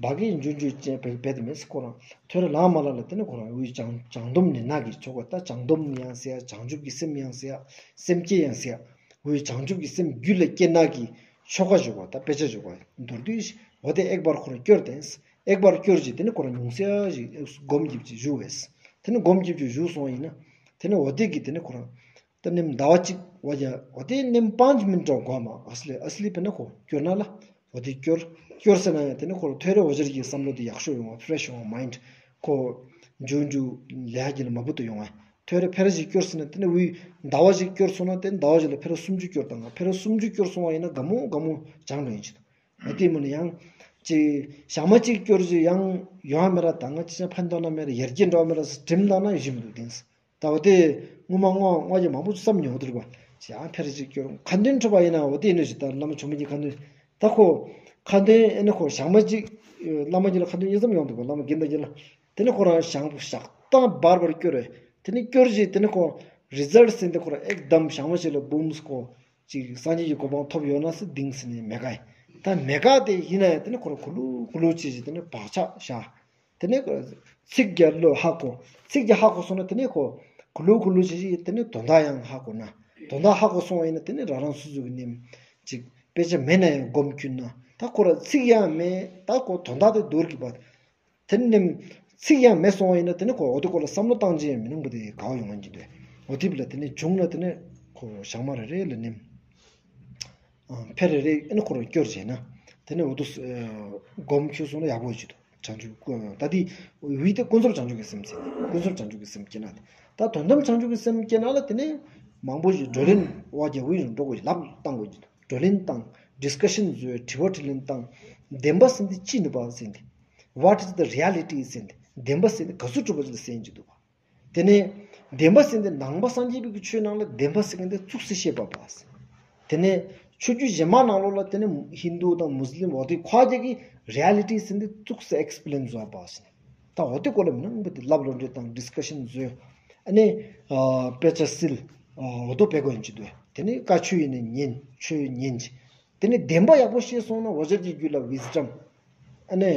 བ་གི་འཇུ་འཇུ་ཅན་བེད་བེད་དེ་མེད་ཁོ་རང་ཐོད་རེ་ལངས་མ་ལ་ལ་དེ་ནས་ཁོ་རང་འུའི་བྱང་བྱང་སྡོམ་ལེན་ན་གི་ཆོ་ག་ད་བྱང་སྡོམ་ཡང་ཟེར་ཡ་བྱང་ཆུབ་ཀྱི་སེམས་ཡང་ཟེར་ཡ་སེམས་བསྐྱེད་ཡང་ཟེར་ཡ་འུའི་བྱང་ཆུབ་ཀྱི་སེམས་རྒྱུད་ལ་སྐྱེ་ན་གི་ཆོ་ག་ཞུ་བ་ད་དཔེ་ཆ་ཞུ་བ་མདོར་བསྡུས་འོ་དེ་ཨེག་བར་ཁོ་རང་སྐྱོར་དེ། ཨེག་བར་སྐྱོར་ཅིག་དེ་ནས་ཁོ་རང་ཉུང་ཟད་ཅིག་སྒོམ་རྒྱབ་ཅིག་བཞུགས་བས། དེ་ནས་སྒོམ་རྒྱབ་ཅིག་བཞུགས་སོང་བ་ཡིན་ན། དེ་ནས་འོ་དེ་གི་དེ་ནས་ཁོ་རང་། ད་ནེམ་ཟླ་བ་གཅིག་བ་རྒྱ་འོ་དེ་ནེམ་པཱན་ཅི་མིན་ཊ་འགོར་མ་ཨ་སི་ལི་ཨ་སི་ལི་དཔེར་ན་ཁོ་སྐྱོར་ན་ལ་འོ་དེ་སྐྱོར་སྐྱོར་ཟེར་ན་ཡང་དེ་ནས་ཁོ་ཐོད་རེ་འོ་ཞར་གྱི་བསམ་བློ་དེ་ཡག་ཤོས་ཡོང་བ་ཕི་རེ་ཤི་ཡོང་བ་མའིན་ཌི་ཁོ་འཇུ་འཇུ་ལས་ཀྱི་ལ་མ་བུ་དུ་ཡོང་བ་ཐོད་རེ་ཕེ་རེ་ཞིག་སྐྱོར་ཟེར་ན་དེ་ནས་འུའི་ཟླ་བ་ཞིག་སྐྱོར་སོང་ན་དེ་ཟླ་བ་ཞིག་ལ་ཕེ་རེ་སུམ་ཅུ་སྐྱོར་དང་ཕེ་རེ་སུམ་ཅུ་སྐྱོར་སོང་བ་ཡིན་ན་དགའ་མོ་དགའ་མོ་བྱང་འགྲོ་ཡིན་ཅི། ཨ་དེ་མོ་ནི་ཡང་ཅི་ཞག་མ་གཅིག་སྐྱོར་ཅི་ཡང་ཡོང་མེད་ར་ད་ང་ཅི་ཅང་ཕན་ཐོགས་ན་མེད་ར་ཡར་རྒྱས་འགྲོ་མེད་ར་དྲིམ་དང་ན་ཡིན་མི་འདུག་དེང་སང་། ད་འོ་དེ་སྔོན་མ་སྔོན་སྔོན་གྱི་མང་པོ་བསམ་མྱོང་དུས་པ་ཅི་ཡང་ཕེ་རེ་ཅིག་སྐྱོར་ཁ་འདོན་འཁྲབ་པ་ཡིན་ན་འོ་དེ་ཡིན་ནོ་ཞིག་ད་བླ་མ་ཆོས་མ་གི་ཁ་འདོན་ད་ཁོ་ཁ་འདོན་ཨེ་ནི་ཁོ་ཞག་མ་གཅིག་བླ་མ་གི་ལ་ཁ་འདོན་ཡིན་བསམ་མྱོང་དུས་པ་བླ་མ་དགེ་འདུན་གྱི་ལ་དེ་ནི་ཁོ་རང་ཞག་ཞག་དང་བར་བར་སྐྱོར་རེ་དེ་ནི་སྐྱོར་ཅི་དེ་ནི་ཁོ་རི་ཛལ་ཊི་ཟེར་དེ་ཁོ་རང་ཨེག་དམ་ཞག་མ་ཞིག་ལ་བུམ་སྐོ། ཅིག་སངས་རྒྱས་ཀྱི་གོ་འཕང་ཐོབ་ཡོད་ན་སི་ཏིང་སི་ནི་མེད་ག་ཡི། ད་མེད་ག་དེ་ཡིན་ན་ཡང་དེ་ནི་ཁོ་རང་གུ་ལུ་གུ་ལུ་ཅིག་ཅིག་དེ་ནི་བག་ཆགས་བཞག་དེ་ནི་ཚིག་རྒྱ་ལོ་ཧ་གོ། ཚིག་རྒྱ་ཧ་གོ་སོང་ན་དེ་ནི་ཁོ་གུ་ལུ་གུ་ལུ་ཅིག་ཅིག་དེ་ནི་དོན་དག་ཡང་ཧ་གོ་ན། དོན་དག་ཧ་གོ་སོང་བ་ཡིན་ན་དེ་ནི་རང་རང་སོ་སོ་གི་ནི་ཅིག་དཔེ་ཆ་མེད་ན་ཡང་སྒོམ་ཁྱོད་ན། ད་ཁོ་རང་ཚིག་ཡང་མེད་ད་ཁོ་དོན་དག་དེ་རྡོལ་གི་བ། དེ་ནི་ཚིག་ཡང་མེད་སོང་བ་ཡིན་ན་དེ་ནི་ཁོ་འོ་དེ་ཁོ་ལ་བསམ་བློ་བཏང་རྗེས་མི་ནུང་བ་དེ་གའོ་ཡོང་ངན་གྱི་འདུག་འོ་དེ་བ་ལ་དེ་ནི་བྱུང་ན་དེ་ནི་ཁོ་ཞག་མ་རེ་རེ་ལ་ནི་ཕེ་རེ་རེ་ཨེ་ནི་ཁོ་རང་སྐྱོར་བྱས་ན་དེ་ནི་འོ་དུ་སྒོམ་ཁྱོད་སོང་ན་ཡག་པོ་ཡོད་ཀྱི་འདུག་བྱང་ཆུབ་ད་དེ་བི་དེ་ཀུན་རྫོབ་བྱང་ཆུབ་ཀྱི་སེམས་ཟེར་ནས་ཀུན་རྫོབ་བྱང་ཆུབ་ཀྱི་སེམས་སྐྱེ་ན་དེ་ད་དོན་དམ་བྱང་ཆུབ་ཀྱི་སེམས་སྐྱེ་ན་ལ་དེ་ནི་མང་པོ་ཞིག་བགྲོ་གླེང་བ་རྒྱ་བོད་ཡིན་འགྲོ་དགོས་ལབ་བཏང་དགོས་ཀྱི་འདུག་བགྲོ་གླེང་བཏང་ཌིས་ཀ་ཤན་བཟོས་དྲི་བ་དྲིས་ལན་བཏང་བདེན་པ་ཟེར་འདི་ཅི་ནི་པ་ཟེར་འདི། What is the reality ཟེར་འདི་བདེན་པ་ཟེར་འདི་ག་ཚོད་གྲུབ་པ་ཅིག་ལ་ཟེར་གྱི་འདུག་བ། དེ་ནས་བདེན་པ་ཟེར་འདི་ནང་པ་སངས་རྒྱས་པའི་གི་ཆོས་ནང་ལ་བདེན་པ་ཟེར་འདི་ཙུགས་སེ་བཤད་པ་པ་ཟེར། དེ་ནས་ཆོས་བརྒྱུད་གཞན་མ་ནང་ལོགས་ལ་དེ་ནས་ཧིན་དུ་དང་མུས་ལིམ་འོ་དེ་ཁོ་རྒྱ་གི་རི་ཡ་ལི་ཊི་ཟེར་འདི་ཙུགས་སེ་ཨེགས་པི་ལེན་བཟོ་བ་པ་ཟེར། ད་ འོ་དེ་སྐོར་ལ་མི་ནང་བུ་དེ་ལབ་ལོ་འདྲེ་དང་ཌིསི་ཀ་ཤན་བཟོས། ཨ་ནི་ཨ་དཔེ་ཆ་སིལ། ཨ་འོ་དོ་དཔེ་དགོས་ཡིན་ཅི་འདུག། དེ་ནི་བཀའ་ཆོས་ཡིན་ན་ཉན། ཆོས་ཉན་ཅི། དེ་ནི་བདེན་པ་ཡག་པོ་ཤེས་སོང་ན་འོ་ཞར་གྱི་རྒྱུད་ལ་ཝིས་ཌམ། ཨ་ནི་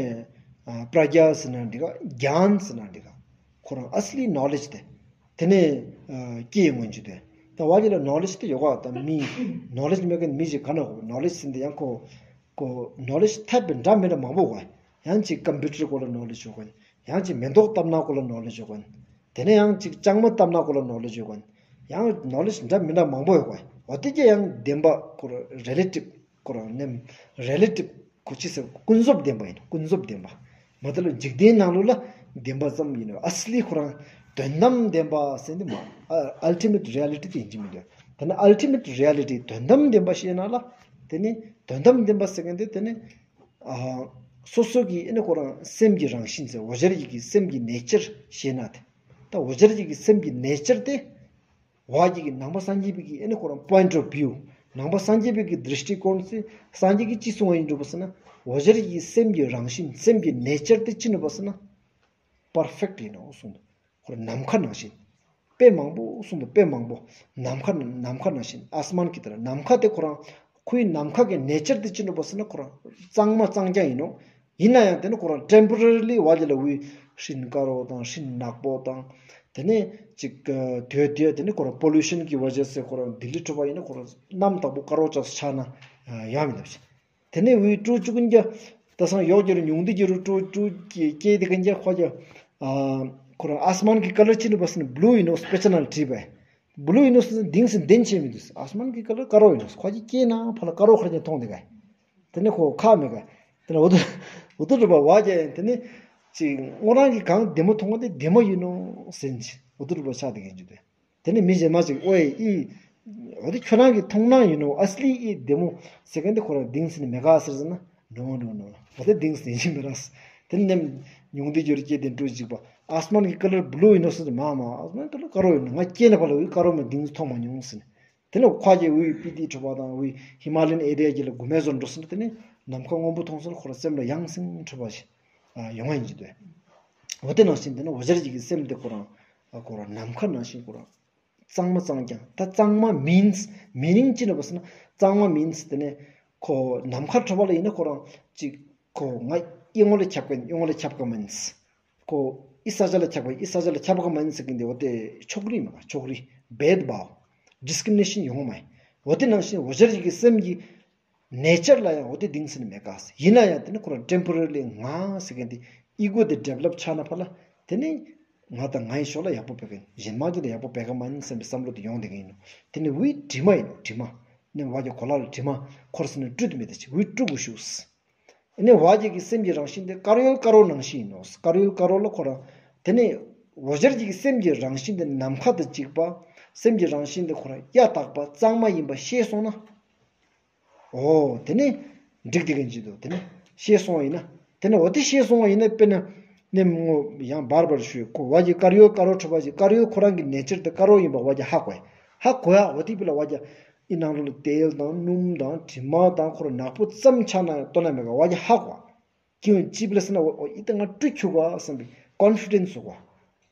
ཨ་པྲ་གྱ་ཟེར་ན་འགྲིག་ག་གྱཱན་ཟེར་ན་འགྲིག་ག་ཁོ་རང་ཨསལ་ནོ་ལེཇ་དེ། དེ་ནི་ཨ་སྐྱེ་ཡོང་ངོ་ཅི་དེ། ད་བ་གི་ལ་ནོ་ལེཇ་དེ་ཡོད་ག་ད་མི་ནོ་ལེཇ་མེད་མཁན་མི་ཞིག་ག་ན་གོ་ནོ་ལེཇ་ཟེར་ན་དེ་ཡང་ཁོ་ཁོ་ནོ་ལེཇ་ཐེབས་པའི་འདྲ་མི་འདྲ་མང་པོ་གོ་ཡང་ཅིག་ཀམ་པིའུ་ཊར་སྐོར་ལ་ནོ་ལེཇ་ཡོད་གོ་ཡང་ཅིག་མེ་ཏོག་བཏབ་ན་སྐོར་ལ་ནོ་ལེཇ་ཡོད་གོ་དེ་ནས་ཡང་ཅིག་ལྕང་མ་བཏབ་ན་སྐོར་ལ་ནོ་ལེཇ་ཡོད་གོ་ཡང་ནོ་ལེཇ་འདྲ་མི་འདྲ་མང་པོ་ཡོད་གོ་འོ་དེ་གྱད་ཡང་བདེན་པ་ཁོ་རང་རི་ལེ་ཊིབ་ཁོ་རང་ནེམ་རི་ལེ་ཊིབ་ཁོ་ཅི་ཟེར་ཀུན་རྫོབ་བདེན་པ་ཡིན། ཀུན་རྫོབ་བདེན་པ། མ་ད་ལོ་འཇིག་རྟེན་ནང་ལོ་ལ་བདེན་པ་ཙམ་ཡིན་ནོ། ཨསལ་ཁོ་རང་དོན་དམ་བདེན་པ་ཟེར་འདི་མ། ཨལ་ཊི་མེཊ་རི་ཡ་ལི་ཊི་དེ་ཡིན་གྱི་མི་འདུག། དེ་ནི་ཨལ་ཊི་མེཊ་རི་ཡ་ལི་ཊི་དོན་དམ་བདེན་པ་ཤེས་ན་ལ། དེ་ནི་དོན་དམ་བདེན་པ་ཟེར་མཁན་དེ་དེ་ནི་ཨ་སོ་སོ་གི་ཨེ་ནི་ཁོ་རང་སེམས་ཀྱི་རང་བཞིན་ཟེར་འོ་ཞར་གྱི་སེམས་ཀྱི་ནེ་ཅར་ཤེས་ན་དེ། ད་འོ་ཞར་གྱི་སེམས་ཀྱི་ནེ་ཅར་དེ། བ་གི་གི་ནང་པ་སངས་རྒྱས་པའི་གི་ཨེ་ནི་ཁོ་རང་པོའིནཊ་ཨོཕ་བིའུ། ནང་པ་སངས་རྒྱས་པའི་གི་དྲིས་ཊི་ཀོན་སི་སངས་རྒྱས་ཀྱིས་ཅི་གསུངས་པ་ཡིན་འགྲོ་བ་ཟེར་ན། འོ་ཞར་གྱི་སེམས་ཀྱི་རང་བཞིན་སེམས་ཀྱི་ནེ་ཅར་དེ་ཅི་ནོ་བ་ཟེར་ན། པར་ཕེཀྚ་ཡིན་ནོ་གསུངས་འདུག། ཁོ་རང་ནམ་མཁའ་ནང་བཞིན། དཔེ་མང་པོ་གསུངས་འདུག། དཔེ་མང་པོ། ནམ་མཁའ་ནམ་མཁའ་ནང་བཞིན་ཨ་སྨན་གྱི་ལྟར་ནམ་མཁའ་དེ་ཁོ་རང་ཁོའི་ནམ་མཁའ་གི་ནེ་ཅར་དེ་ཅི་ནོ་བ་ཟེར་ན་ཁོ་རང་གཙང་མ་གཙང་རྐྱང་ཡིན་ནོ། ཡིན་ན་ཡང་དེ་ནི་ཁོ་རང་ཊེམ་པོ་ར་རི་ལི་བ་གི་ལ་འོ་སྤྲིན་དཀར་པོ་དང་སྤྲིན་ནག་པོ་དང་། དེ་ནི་ཅིག་དུས་དུས་དེ་ནི་ཁོ་རང་པོ་ལུ་ཤན་གྱི་བ་ཇ་སེ་ཁོ་རང་ལྡི་ལི་ཁྲོད་པ་ཡིན་ན་ཁོ་རང་གནམ་དྭངས་པོ་དཀར་པོ་ཆགས་ཆགས་ན་ཡང་མི་འདུག་ཅིག། དེ་ནི་འོ་ཀྲུ་ཅུ་ཀུན་གྱི་ད་སང་ཡོག་གྱི་རུ་ཉུང་འདི་གྱི་རུ་ཀྲུ་ཀྲུ་སྐྱེ་སྐྱེ་དེ་ཀུན་གྱི་ཁོ་གྱི་ཁོ་རང་ཨ་སྨན་གྱི་ཀ་ལར་ཅི་ནི་བ་སི་ནི་བླུ་ཡིན་ནོ་སྤེ་ཆ་ནལ་བྲིས་པས། བླུ་ཡིན་ནོ་སི་ནི་དིང་སི་དེན་ཆེ་མི་འདུག། ཨ་སྨན་གྱི་ཀ་ལར་དཀར་པོ་ཡིན་ནོ་ཁོ་གྱི་སྐྱེ་ན་ཕ་ལ་དཀར་པོ་ཁར་ཀྱང་མཐོང་དེ་ག། དེ་ནས་ཁོ་ཁ་མེད་ག། དེ་ནས་འོ་དོ་འོ་དོ་རུ་བ་བ་རྒྱ་ཡན་དེ་ནས་ཅིག་ངོ་རང་གི་གང་བདེ་མོ་མཐོང་བ་དེ་བདེ་མོ་ཡིན་ནོ་ཟེར་ནས་འོ་དོ་རུ་བ་ཆགས་དེ་ག་ཡིན་རྒྱུ་དེ། དེ་ནས་མི་གཞན་མ་ཅིག་ཨོ་ཡེ་ཨི་འོ་དེ་ཁྱོད་རང་གི་མཐོང་སྣང་ཡིན་ནོ་ཨསལ་ཨི་བདེ་མོ་ཟེར་མཁན་དེ་ཁོ་རང་དིང་སི་ནི་མེད་ག་ཟེར་ཟེར་ན་ནོ་ནོ་ནོ་འོ་དེ་དིང་སི་ནི་ཡིན་མི་རང་ཟེར། དེ་ནས་ཉུང་འདི་གྱུར་སྐྱེ་དེ་འགྲོ་ཅིག་པ་ཨ་སྨན་གྱི་ཀ་ལར་བླུ་ཡིན་ནོ་ཟེར་མ་མ་ཨ་སྨན་ཀ་ལར་དཀར་པོ་ཡིན་ནོ་ང་སྐྱེ་ན་ཕ་ལ་འོ་དཀར་པོ་མེད་དིང་སི་མཐོང་མ་མྱོང་ཟེར་ནས། དེ་ནས་ཁོ་གི་འོ་སྤི་ཏི་ཁྲོད་པ་དང་འོ་ཧི་མ་ལ་ཡན་ཨེ་རི་ཡ་གི་ལ་གུ་མེ་ཟོར་འགྲོ་སོང་ན་དེ་ནས་ནམ་མཁའ་སྔོན་པོ་མཐོང་སོང་ན་ཁོ་རང་སེམས་ལ་ཡང་སེམས་ཁྲོད་པ་ཞིག་ཡོང་བ་ཡིན་གྱི་འདུག། འོ་དེ་ནང་བཞིན་དེ་ནས་འོ་ཞར་གྱི་སེམས་དེ་ཁོ་རང་ཁོ་རང་ནམ་མཁའ་ནང་བཞིན་ཁོ་རང་གཙང་མ་གཙང་རྐྱང་། ད་གཙང་མ་མིནས་མི་ནིང་ཅི་ནོ་བ་ཟེར་ན་གཙང་མ་མིནས་དེ་ནས་ཁོ་ནམ་མཁའ་ཁྲོད་པ་ལ་ཡིན་ན་ཁོ་རང་ཅིག་ཁོ་ང་ཨི་ངོ་ལ་ཁྱབ་ག་ཨི་ངོ་ལ་ཁྱབ་ག་མིནས། ཁོ་ཨི་ས་ཆ་ལ་ཁྱབ་པ་ཨི་ས་ཆ་ལ་ཁྱབ་པ་མ་ཡིན་ཟེར་གྱིན་དེ་འོ་དེ་ཕྱོགས་རིས་མེད་པ་ཕྱོགས་རིས་བེད་བའོ་ཌིསི་ཀི་རི་མི་ནེ་ཤན་ཡོང་མ་ཡིན། འོ་དེ་ནང་བཞིན་འོ་ཞར་གྱི་སེམས་ཀྱི་ནེ་ཅར་ལ་ཡང་འོ་དེ་དིང་སི་ནི་མེད་ག་ཟེར། ཡིན་ན་ཡང་དེ་ནི་ཁོ་རང་ཊེམ་པོ་རི་ལི་ང་ཟེར་གྱིན་དེ་ཨི་གོ་དེ་ཌེ་བི་ལོབ་ཆགས་ན་ཕ་ལ་དེ་ནི་ང་དང་ངའི་ཕྱོགས་ལ་ཡག་པོ་བེད་ག་ཡིན་གཞན་མ་གྱི་ལ་ཡག་པོ་བེད་ག་མ་ཡིན་བསམ་པའི་བསམ་བློ་དེ་ཡོང་དེ་ག་ཡིན་ནོ། དེ་ནི་འོ་དྲི་མ་ཡིན་ནོ་དྲི་མ། ནི་བ་གྱི་གོ་ལ་ལ་དྲི་མ་ཁོ་ར་ཟེར་ན་སྤྲུལ་དུ་མེད་དེ་ཅི་འོ་སྤྲུལ་དགོས་ཤུགས། ཨ་ནི་བ་གྱི་གི་སེམས་ཀྱི་རང་བཞིན་དེ་དཀར་ཡོལ་དཀར་པོ་ནང་བཞིན་ཡིན་ནོ། དཀར་ཡོལ་དཀར་པོ་ལ་ཁོ་རང་། དེ་ནས་འོ་ཞར་གྱི་གི་སེམས་ཀྱི་རང་བཞིན་དེ་ནམ་མཁའ་དང་གཅིག་པ། སེམས་ཀྱི་རང་བཞིན་དེ་ཁོ་རང་གཡའ་དག་པ་གཙང་མ་ཡིན་པ་ཤེས་སོང་ན། འོ་དེ་ནས་འགྲིག་དེ་ག་ཡིན་གྱི་འདུག། དེ་ནས་ཤེས་སོང་བ་ཡིན་ན། དེ་ནས་འོ་དེ་ཤེས་སོང་བ་ཡིན་ན་དཔེར་ན། ནེམ་ངོ་ཡང་བར་བར་ཞུས་ཁོ་བ་གྱི་དཀར་ཡོལ་དཀར་པོ་ཁྲོད་པ་ཞིག་དཀར་ཡོལ་ཁོ་རང་གི་ནེ་ཅར་དེ་དཀར་པོ་ཡིན་པ་བ་གྱི་ཧ་གོ་ཡ། ཧ་གོ་ཡ་འོ་དེ་བི་ལ་བ་གྱི། ཨི་ནང་ལོ་ལ་དེལ་དང་སྣུམ་དང་དྲི་མ་དང་ཁོ་རང་ནག་པོ་ཙམ་ཆགས་ན་ཡང་ལྟོས་ན་མེད་ག་བ་གྱི་ཧ་གོ། ཁྱོད་ཅི་བི་ལ་ཟེར་ན་འོ་ཨི་ཏེ་ང་སྤྲུལ་ཆུག་ག་བསམ་པའི་ཀོན་ཕི་ཌེན་སི་ཟེར་གོ།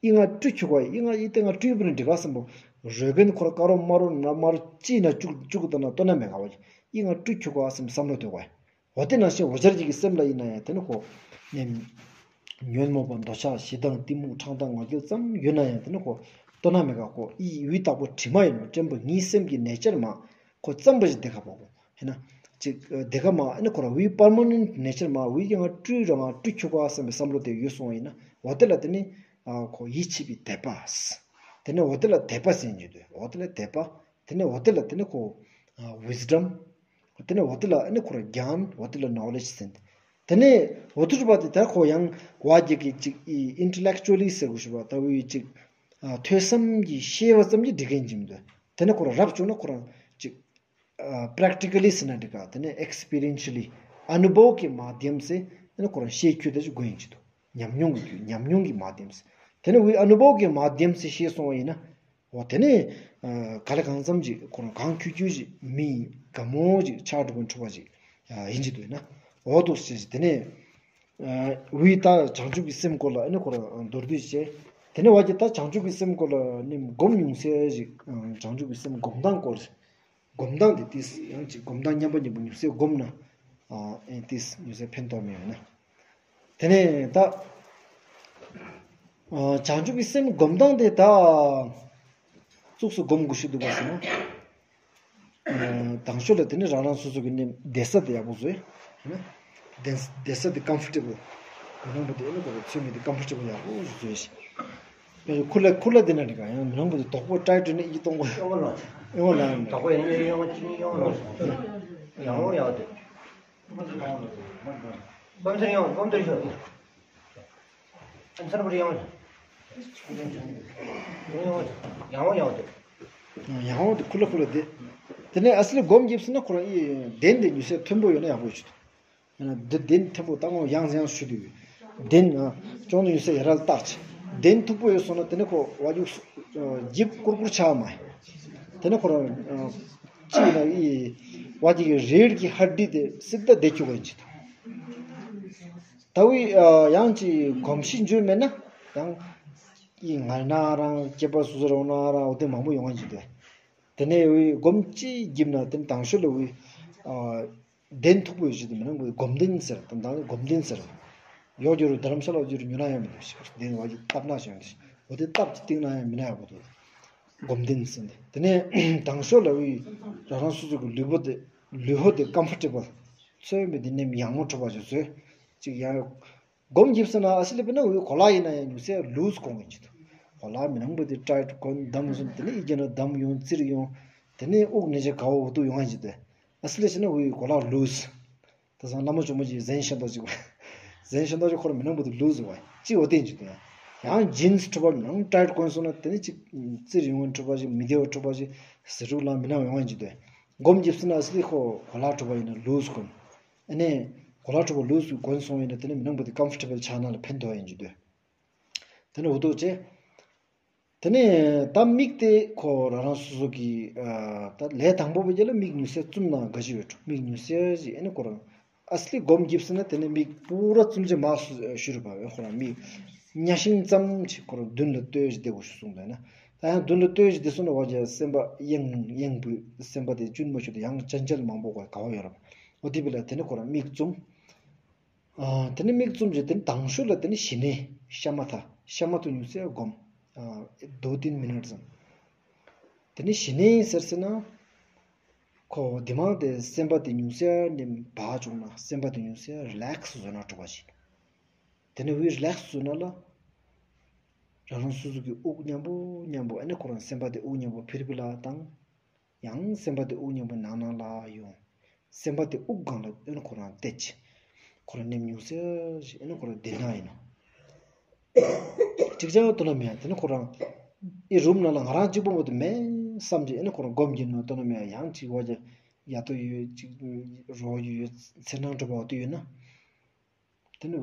ཨི་ང་སྤྲུལ་ཆུག་ག་ཨི་ང་ཨི་ཏེ་ང་སྤྲུལ་བ་ན་འགྲིག་ག་བསམ་པོ། རོལ་རྒན་ཁོ་རང་དཀར་པོ་དམར་པོ་ནག་དམར་ཅི་ན་བཅུག་བཅུག་ད་ན་ལྟོས་ན་མེད་ག་བ་གྱི། ཨི་ང་སྤྲུལ་ཆུག་ག་བསམ་པའི་བསམ་བློ་གཏོད་གོ། འོ་དེ་ནང་བཞིན་འོ་ཞར་གྱི་གི་སེམས་ལ་ཡིན་ན་ཡང་དེ་ནི་ཁོ། ནི། ཉོན་མོངས་པ་འདོད་ཆགས་ཞེ་སྡང་གཏི་མུག་ཕྲང་སྟངས་ང་རྒྱལ་ཙམ་ཡོད་ན་ཡང་དེ་ནི་ཁོ། ལྟོས་ན་མེད་ག་ཁོ་ཨི་འོད་དག་པོ་དྲི་མ་ཡིན་ནོ་ཕྲན་བུ་ངའི་སེམས་ཀྱི་ནེ་ཅར་མ། ཁོ་ཙམ་པ་ཞིག་དེ་ག་པོ་གོ། ཧེ་ན། ཅིག་དེ་ག་མ་ཨ་ནི་ཁོ་ར་འོད་པར་མ་ནེན་ཊི་ནེ་ཅར་མ་འོད་ཀྱི་ང་སྤྲུལ་ར་ང་སྤྲུལ་ཆུག་ག་བསམ་པའི་བསམ་བློ་དེ་ཡོད་སོང་བ་ཡིན་ན་འོ་དེ་ལ་དེ་ནི། ཁོ་ཡིད་ཆེས་པའི་དད་པ། དེ་ནི་འོ་དེ་ལ་དད་པ་ཟེར་རྒྱུ་དེ་འོ་དེ་ལ་དད་པ། དེ་ནས་འོ་དེ་ལ་དེ་ནས་ཁོ་ཝིས་ཌམ། དེ་ནས་འོ་དེ་ལ་ཨ་ནི་ཁོ་ར་གྱཱན། འོ་དེ་ལ་ནོ་ལེཇ་ཟེར། དེ་ནས་འོ་དེ་རུ་བ་དེ་ད་ཁོ་ཡང་བ་གྱི་གི་ཅིག་ཨི་ཨིན་ཊེ་ལེག་ཅུ་ཨ་ལི་ཟེར་དགོས་ཤེས་པ་ད་འོ་ཡི་ཅིག་ཨ་ཐོས་བསམ་གྱི་ཤེས་པ་ཙམ་གྱིས་འགྲིག་གིན་ཅིག་མི་འདུག། དེ་ནས་ཁོ་ར་རབ་བྱུང་ན་ཁོ་རང་ཅིག་ཨ་པྲེག་ཊི་ཀ་ལི་ཟེར་ན་འགྲིག་ག། དེ་ནས་ཨེགས་པི་རི་ཡན་ཤ་ལི་ཨ་ནུ་བྷོ་གི་མ་དྷྱམ་ཟེར་དེ་ནས་ཁོ་རང་ཤེས་རྒྱུ་དེ་ཅིག་དགོས་ཡིན་ཅིག་འདུག། ཉམས་མྱོང་གི་རྒྱུ་ཉམས་མྱོང་གི་མ་དྷྱམ་ཟེར། དེ་ནས་འོ་ཨ་ནུ་བྷོ་གི་མ་དྷྱམ་ཟེར་ཤེས་སོང་བ་ཡིན་ན། འོ་དེ་ནི་ཨ་ག་ལེ་གང་འཚམ་ཅིག་ཁོ་རང་གང་ཁྱུ་ཁྱུ་ཅིག་མི་དགའ་མོ་ཅིག་ཆགས་འགྲོ་མཁན་ཐུབ་པ་ཅིག་ཡིན་གྱི་འདུག་ན། འོ་འདུག་ཟེར་ཅིག་དེ་ནས་ ཨ་ཝི་ད་བྱང་ཆུབ་ཀྱི་སེམས་སྐོར་ལ་ཨ་ནི་ཁོ་ར་མདོར་བསྡུས་བྱས། དེ་ནས་བ་ཅིག་ད་བྱང་ཆུབ་ཀྱི་སེམས་སྐོར་ལ་ནི་སྒོམ་ཉུང་ཤས་ཤིག་བྱང་ཆུབ་ཀྱི་སེམས་སྒོམ་སྟངས་སྐོར། སྒོམ་སྟངས་དེ་ཏིས་ཡང་ཅིག་སྒོམ་སྟངས་མཉམ་པ་མཉམ་པོ་ཉུང་ཤས་སྒོམ་ན་ཨ་ཨེ་ཏིས་ཉུང་ཤས་ཕན་ཐོགས་མེད་ན། དེ་ནས་ད་ཨ་བྱང་ཆུབ་ཀྱི་སེམས་སྒོམ་སྟངས་དེ་ད་གཙུགས་སུ་སྒོམ་དགོས་ཤེས་འདུག་ག་ཟེར་ན། ཨ་དང་ཤོས་ལ་དེ་ནི་རང་རང་སོ་སོ་གི་ནི་བསྡད་ས་དེ་ཡག་པོ་བཟོས། བསྡད་བསྡད་ས་དེ་ཀམ་ཕོར་ཊེ་བལ། མི་ནང་པ་དེ་ཨེ་ནི་གོ་ཚོད་མི་དེ་ཀམ་ཕོར་ཊེ་བལ་ཡག་པོ་བཟོས་ཤིག་ཁུ་ལ་ཁུ་ལ་དེ་ན་འགྲིག་ག་ཡང་མི་ནང་པ་དེ་དོག་པོ་ཏའིཊ་ནི་ཨི་གཏོང་གོ་ཡོང་ལ་ཡོང་ལ་ཡོང་ལ། དོག་པོ་ཡང་ཡོང་ཡོང་ཅི་ནི་ཡོང་ལ་ཡོང་ཡོང་ཡོང་དེ། སྦོམ་ཚེ་ཡོང་སྦོམ་ཚེ་ཡོང་། ཨན་ཚར་བར་ཡོང་། ཡོང་ཡོང་ཡོང་ཡོང་དེ། ཡང་དེ་ཁུ་ལ་ཁུ་ལ་དེ། དེ་ནས་ཨ་སི་ལི་སྒོམ་རྒྱབ་སོང་ན་ཁོ་རང་ཨི་གདན་དེ་ཉུང་ཤས་མཐོན་པོ་ཡོད་ན་ཡག་པོ་ཡོད་ཅིག་ཡང་ན་དེ་གདན་མཐོན་པོ་བཏང་ངོ་ཡང་ཡང་ཞུ་དུས། གདན་ཨ་ཅོང་དེ་ཉུང་ཤས་ཡར་ལ་བཏགས་ཅིག་གདན་མཐུག་པོ་ཡོད་སོང་ན་དེ་ནས་ཁོ་བ་རྒྱུག་རྒྱབ་ཀུར་ཀུར་ཆགས་མ་ཡིན། དེ་ནས་ཁོ་རང་ཨ་ཅི་ཡིན་ན་ཨི་བ་དེ་གི་རིཌ་ཀྱི་ཧ་ཌི་དེ་སི་ད་བསྡད་བཅུག་གི་ཡིན་ཅིག་ད་འུ་ཡང་ཅིག་གོམས་གཤིས་འཇུ་མེད་ན་ཡང་ཨི་ངལ་ན་རང་སྐྱེ་བ་སོ་སོ་རང་ན་རང་འོ་དེ་མང་པོ་ཡོང་ངེ་ཅིག་དེ། དེ་ནས་འུ་སྒོམ་ཅིག་རྒྱབ་ན་དེ་ནས་དང་ཤོས་ལ་འུ་ཨ་གདན་མཐུག་པོ་ཡོད་ཅིག་དེ་མི་ནང་སྒོམ་གདན་ཟེར་དང་དང་སྒོམ་གདན་ཟེར། ཡོག་གི་རུ་དྷ་རམ་ས་ལ་གི་རུ་ཉོ་ན་ཡང་མི་འདུག་ཤིག་གདན་བ་གི་བཏབ་ན་ཞིག་འོ་དེ་བཏབ་ཅིག་བཏིང་ན་ཡང་མི་ན་ཡག་པོ་འདུག་སྒོམ་གདན་ཟེར་ཏེ། དེ་ནས་དང་ཤོས་ལ་འུ་རང་རང་སོ་སོ་གི་ལུས་པོ་དེ་ལུས་པོ་དེ་ཀམ་ཕོར་ཊེ་བལ་ཚོད་མེད་དེ་ནེམ་ཡང་མོ་ཐོབ་པ་ཅིག་བཟོས་ཅིག་ཡང་སྒོམ་རྒྱབ་སོང་ན་ཨ་སི་ལི་དཔེར་ན་འུ་གོ་ལ་ཡིན་ན་ཡང་ཉུང་ཤས་ལུས་གོང་ཡིན་ཅིག་འདུག་གོ་ལ་མི་ནང་པ་དེ་ཏའིཊ་གོན་འདམ་སོང་དེ་ནས་ཨི་གྱེན་ན་འདམ་ཡོང་བཙིར་ཡོང་། དེ་ནས་དབུགས་ནི་ཅིག་ག་བ་འུ་ཐུག་ཡོང་ཡིན་ཅིག་དེ། ཨ་སི་ལི་བྱས་ན་འུ་གོ་ལ་ལུས། ད་སང་བླ་མ་ཇོ་མོ་ཅིག་གཟན་ཤིང་རྟ་ཅིག་གཟན་ཤིང་རྟ་ཅིག་ཁོ་ར་མི་ནང་པ་དེ་ལུས་བ་ཅིག་འོ་དེ་ཅིག་དེ། ཡང་ཇིནས་འཁྲུག་པ་མི་ནང་ཏའིཊ་གོན་སོང་ན་དེ་ནས་ཅིག་བཙིར་ཡོང་འཁྲུག་པ་ཅིག་མི་བདེ་བ་འཁྲུག་པ་ཅིག་ཟེར་འཁྲུག་ལ་མི་ནང་ཡོང་ཡིན་ཅིག་དེ། སྒོམ་རྒྱབ་སོང་ན་ཨ་སི་ལི་ཁོ་གོ་ལ་འཁྲུག་པ་ཡིན་ན་ལུས་གོན། ཨ་ནི་གོ་ལ་འཁྲུག་པ་ལུས་གོན་སོང་ཡིན་ན་དེ་ནས་མི་ནང་པ་དེ་ཀམ་ཕོར་ཊེ་བལ་ཆགས་ན་ལ་ཕན་ཐོགས་ཡིན་ཅིག་དེ། དེ་ནས་འུ་ཐུག་ཅེ། དེ་ནས་ད་མིག་དེ་ཁོ་རང་རང་སོ་སོ་གི་ཨ་ད་ལས་དང་པོ་བའི་རྒྱབ་ལ་མིག་ཉུང་ཤས་བཙུམ་ན་དགའ་ཞིག་ཡོད་འགྲོ། མིག་ཉུང་ཤས་ཤིག་ཨ་ནི་ཁོ་རང་ཨ་སི་ལི་སྒོམ་རྒྱབ་སོང་ན་དེ་ནས་མིག་པུ་ར་བཙུམ་ཅེ་མ་སུ་ཞུ་རུ་བ་ཁོ་རང་མིག་གཉའ་ཤིང་ཙམ་ཅིག་ཁོ་རང་མདུན་ལ་ལྟོས་ཤིག་བསྡད་དགོས་ཤིག་གསུངས་འདུག་ན། ད་ཡང་མདུན་ལ་ལྟོས་ཤིག་བསྡད་སོང་ན་བ་ཅིག་སེམས་པ་གཡེང་གཡེང་བུ་སེམས་པ་དེ་ཅུན་མ་ཆུ་དེ་ཡང་ཅན་ཅལ་མང་པོ་ག་བ་ཡོད་ར་བ། འོ་དེ་བི་ལ་དེ་ནས་ཁོ་རང་མིག་བཙུམ། ཨ་དེ་ནས་མིག་བཙུམ་རྗེས་དེ་ནས་དང་ཤོས་ལ་དེ་ནས་ཞི་གནས་ཤ་མ་ཐ་ཤ་མ་ཐུ་ཉུང་ཤས་སྒོམ། ཨ་ད་ཏིན་མི་ནཊ་ཙམ། དེ་ནས་ཞི་གནས་ཟེར་ཟེར་ན། ཁོ་དེ་མང་དེ་སེམས་པ་དེ་ཉུང་ཤས་ནེམ་བག་བྱུང་ན་སེམས་པ་དེ་ཉུང་ཤས་རི་ལེགས་བཟོ་ན་འགྲོ་བ་ཞིག་དེ་ནས་འུ་རི་ལེགས་བཟོ་ན་ལ། རང་རང་སོ་སོ་གི་དབུགས་མཉམ་པོ་མཉམ་པོ་ཨ་ནི་ཁོ་རང་སེམས་པ་དེ་དབུགས་མཉམ་པོ་ཕིར་ཕིར་ལ་བཏང་། ཡང་སེམས་པ་དེ་དབུགས་མཉམ་པོ་ནང་ན་ལ་ཡོང་། སེམས་པ་དེ་དབུགས་སྒང་ལ་ཨེ་ནི་ཁོ་རང་བཏེག་ཅིག་ཁོ་རང་ནེམ་ཉུང་ཤས་ཤིག་ཨེ་ནི་ཁོ་རང་བདེ་སྣང་ཡིན་ནོ། ཅིག་ཅར་ལྟོས་ན་མེད་དེ་ནི་ཁོ་རང་ཨི་རུམ་ནང་ལ་ང་རང་གཅིག་པོ་མོ་དེ་མེད་བསམ་ཅིག་ཨེ་ནི་ཁོ་རང་སྒོམ་གྱིན་ནོ་ལྟོས་ན་མེད་ཡང་ཅིག་བ་ཅིག་ཡ་ཏོ་ཡོད་ཅིག་རོ་ཡོད་ཡོད་ཚེར་སྣང་འགྲོ་བ་ཏོ་ཡོད་ན། དེ་ནི་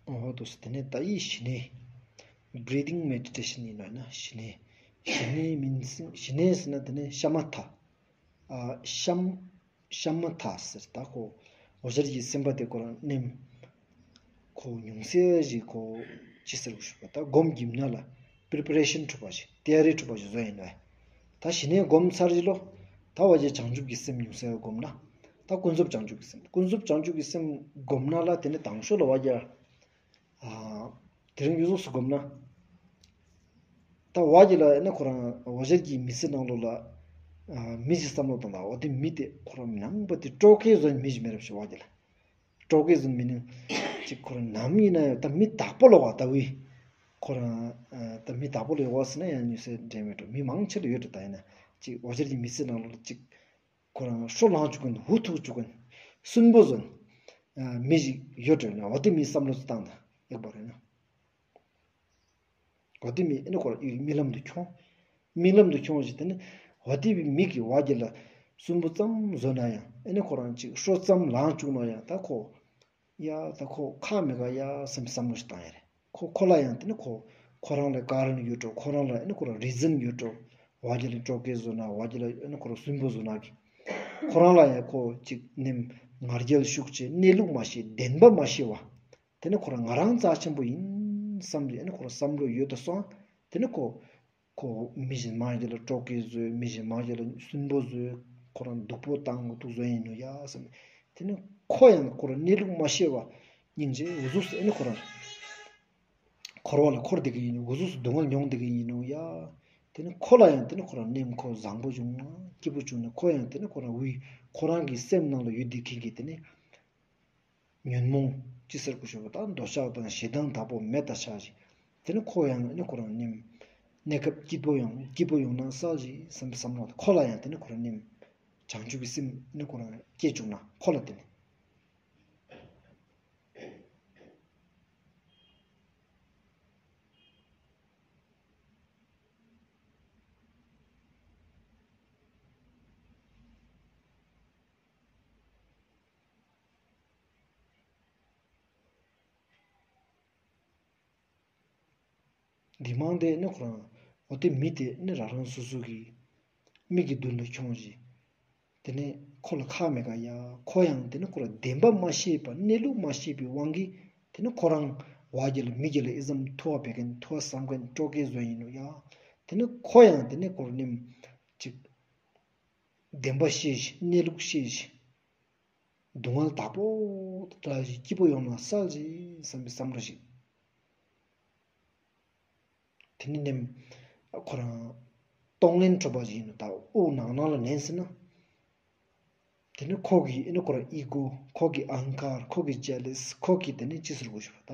འུ། འོ་དོ་སི་དེ་ནས་ད་ཡི་ཞི་གནས། Breathing meditation ཡིན་ནོ་ན་ཞི་གནས། ཞི་གནས་མིན་ཞི་གནས་ཟེར་ན་དེ་ནི་ཤ་མ་ཐག་ཨ་ཤམ་ཤམ་མ་ཐག་ཟེར། ད་ཁོ་འོ་ཞར་གྱི་སེམས་པ་དེ་ཁོ་རང་ནེམ་ཁོ་ཉུང་ཤས་ཤིག་ཁོ་ཅི་ཟེར་གོ་ཞུ་བ། ད་སྒོམ་གྱི་མི་ནང་ལ་པི་རི་པེ་རེ་ཤན་གྲུབ་པ་ཞིག་ཏ་ཡ་རི་གྲུབ་པ་ཞིག་བཟོ་ཡིན་ནོ། ད་ཞི་གནས་སྒོམ་ཚར་ཞིག་ལོ། ད་བ་ཅི་བྱང་ཆུབ་ཀྱི་སེམས་ཉུང་ཤས་སྒོམ་ན། ད་ཀུན་རྫོབ་བྱང་ཆུབ་ཀྱི་སེམས་ཀུན་རྫོབ་བྱང་ཆུབ་ཀྱི་སེམས་སྒོམ་ན་ལ་དེ་ནི་དང་ཤོས་ལ་བ་ཅི་ཨ་དེ་རིང་ཡུལ་ཟུག་སུ་སྒོམ་ན། ད་བ་ཅི་ལ་ཨེ་ནི་ཁོ་རང་འོ་ཞར་གྱི་མི་ཚེ་ནང་ལོ་ལ་ཨ་མི་ཞིག་བསམ་བློ་བཏང་ད། འོ་དེ་མི་དེ་ཁོ་རང་ནང་པ་དེ་སྤྲོ་སྐྱིད་བཟོ་མི་ཞིག་མེད་རབས་ཞེས་བ་ཅི་ལ། སྤྲོ་སྐྱིད་བཟོ་མི་ནི་ཅིག་ཁོ་རང་ནམ་ཡིན་ན་ཡང་ད་མི་དག་པོ་ལོ་བ་ད་བི་ཁོ་རང་ཨ་ད་མི་དག་པོ་ལོ་ཡོད་བ་ཟེར་ན་ཡང་ཉུང་ཤས་འདྲ་མེད་འགྲོ། མི་མང་ཆེ་ལ་ཡོད་འགྲོ། ད་ཡིན་ན་ཅིག་འོ་ཞར་གྱི་མི་ཚེ་ནང་ལོ་ལ་ཅིག་ཁོ་རང་ཤོ་ལངས་བཅུག་གིན་ཧུ་ཐུག་བཅུག་གིན་སུན་པོ་བཟོ་ཨ་མི་ཞིག་ཡོད་འགྲོ་ན། འོ་དེ་མི་བསམ་བློ་བཏང་ད་ཡག་པོ་རེད་ན། འོ་དེ་མི་ཨེ་ནི་ཁོ་རང་རྨི་ལམ་དུ་ཁྱོང་། རྨི་ལམ་དུ་ཁྱོང་ཞིག་དེ་ནི་འོ་དེ་བི་མི་གི་བ་ཅི་ལ་སུན་པོ་ཙམ་བཟོ་ན་ཡང་ཨེ་ནི་ཁོ་རང་ཅིག་ཤོ་ཙམ་ལངས་བཅུག་ན་ཡང་ད་ཁོ་ཡ་ད་ཁོ་ཁ་མི་ག་ཡ་སེམས་བསམ་བློ་ཞིག་བཏང་ཡ་རེད། ཁོ་ཁོ་ལ་ཡང་དེ་ནི་ཁོ་ཁོ་རང་ལ་ཀ་རན་ཡོད་འགྲོ། ཁོ་རང་ལ་ཨེ་ནི་ཁོ་རང་རི་ཛན་ཡོད་འགྲོ། བ་ཅི་ལ་སྤྲོ་སྐྱིད་བཟོ་ན་བ་ཅི་ལ་ཨེ་ནི་ཁོ་རང་སུན་པོ་བཟོ་ན་གི་ཁོ་རང་ལ་ཡང་ཁོ་ཅིག་ནེམ་ང་རྒྱལ་ཤུགས་ཆེ་གནས་ལུགས་མ་ཤེས་བདེན་པ་མ་ཤེས་བ། དེ་ནི་ཁོ་རང་ང་རང་རྩ་ཆེན་པོ་ཡིན་བསམ་ཅིག་ཨེ་ནི་ཁོ་རང་བསམ་བློ་ཡོད་དོ་སོང་། དེ་ནི་ཁོ་ཁོ་མི་གཞན་མང་ཆེ་ལ་སྤྲོ་སྐྱིད་བཟོས། མི་གཞན་མང་ཆེ་ལ་སུན་པོ་བཟོས། ཁོ་རང་སྡུག་པོ་བཏང་དགོས་འདུག་བཟོས་ཡིན་ནོ་ཡ་བསམ། དེ་ནི་ཁོ་ཡང་ཁོ་རང་གནས་ལུགས་མ་ཤེས་པ་སྙིང་རྗེ་འུ་ཟུག་སེ་ཨེ་ནི་ཁོ་རང་འཁོར་བ་ལ་འཁོར་བསྡད་ཀྱི་ཡིན་ནོ། འུ་ཟུག་སེ་སྡུག་བསྔལ་མྱོང་བསྡད་ཀྱི་ཡིན་ནོ་ཡ། དེ་ནི་ཁོ་ལ་ཡང་དེ་ནི་ཁོ་རང་ནེམ་ཁོ་བཟང་པོ་བྱུང་ན་སྐྱིད་པོ་བྱུང་ན་ཁོ་ཡང་དེ་ནི་ཁོ་རང་འུ་ཁོ་རང་གི་སེམས་ནང་ལ་ཡོད་བསྡད་མཁན་གྱི་དེ་ནི་ཉོན་མོངས་ཅི་ཟེར་གོ་ཞུ་བ་ད་འདོད་ཆགས་དང་ཞེ་སྡང་དག་པོ་མེད་ད་ཆ་ཞིག་དེ་ནི་ཁོ་ཡང་ཨེ་ནི་ཁོ་རང་ནི་གནས་སྐབས་སྐྱིད་པོ་ཡོང་སྐྱིད་པོ་ཡོང་ན་སལ་ཞིག་བསམ་པའི་བསམ་བློ་ཁོ་ལ་ཡང་དེ་ནི་ཁོ་རང་ནི་བྱང་ཆུབ་ཀྱི་སེམས་ཨེ་ནི་ཁོ་རང་སྐྱེ་བཅུག་ན་ཁོ་ལ་དེ་ནི། འདི་མང་དེ་ནི་ཁོ་རང་འོ་དེ་མི་དེ་ནི་རང་རང་སོ་སོ་གི་མིག་གི་མདུན་དུ་ཁྱོང་ཞིག་དེ་ནི་ཁོ་ལ་ཁག་མེད་ག་ཡ། ཁོ་ཡང་དེ་ནི་ཁོ་རང་བདེན་པ་མ་ཤེས་པ་གནས་ལུགས་མ་ཤེས་པའི་དབང་གིས་དེ་ནི་ཁོ་རང་བ་གི་ལ་མི་གི་ལ་ཨི་ཙམ་ཐུ་བ་བེད་མཁན་ཐུ་བ་བསམ་མཁན་སྤྲོ་སྐྱིད་བཟོ་ཡིན་ནོ་ཡ། དེ་ནི་ཁོ་ཡང་དེ་ནི་ཁོ་རང་ནི་ཅིག་བདེན་པ་ཤེས་ཤིག་གནས་ལུགས་ཤེས་ཤིག་སྡུག་བསྔལ་དག་པོ་དག་ཞིག་སྐྱིད་པོ་ཡོང་ན་སལ་ཞིག་བསམ་པའི་བསམ་བློ་ཞིག་དེ་ནི་ནེམ་ཁོ་རང་གཏོང་ལེན་འཕྲོད་པ་ཞིག་ཡིན་ནོ། ད་དབུགས་ནང་ནང་ལ་ནན་ཟེར་ན་དེ་ནི་ཁོ་གི་ཨེ་ནི་ཁོ་རང་ཨི་གོ་ཁོ་གི་ཨང་ཀར་ཁོ་གི་ཇེ་ལེས་ཁོ་གི་དེ་ནི་ཅི་ཟེར་གོ་ཞུ་བ་ད་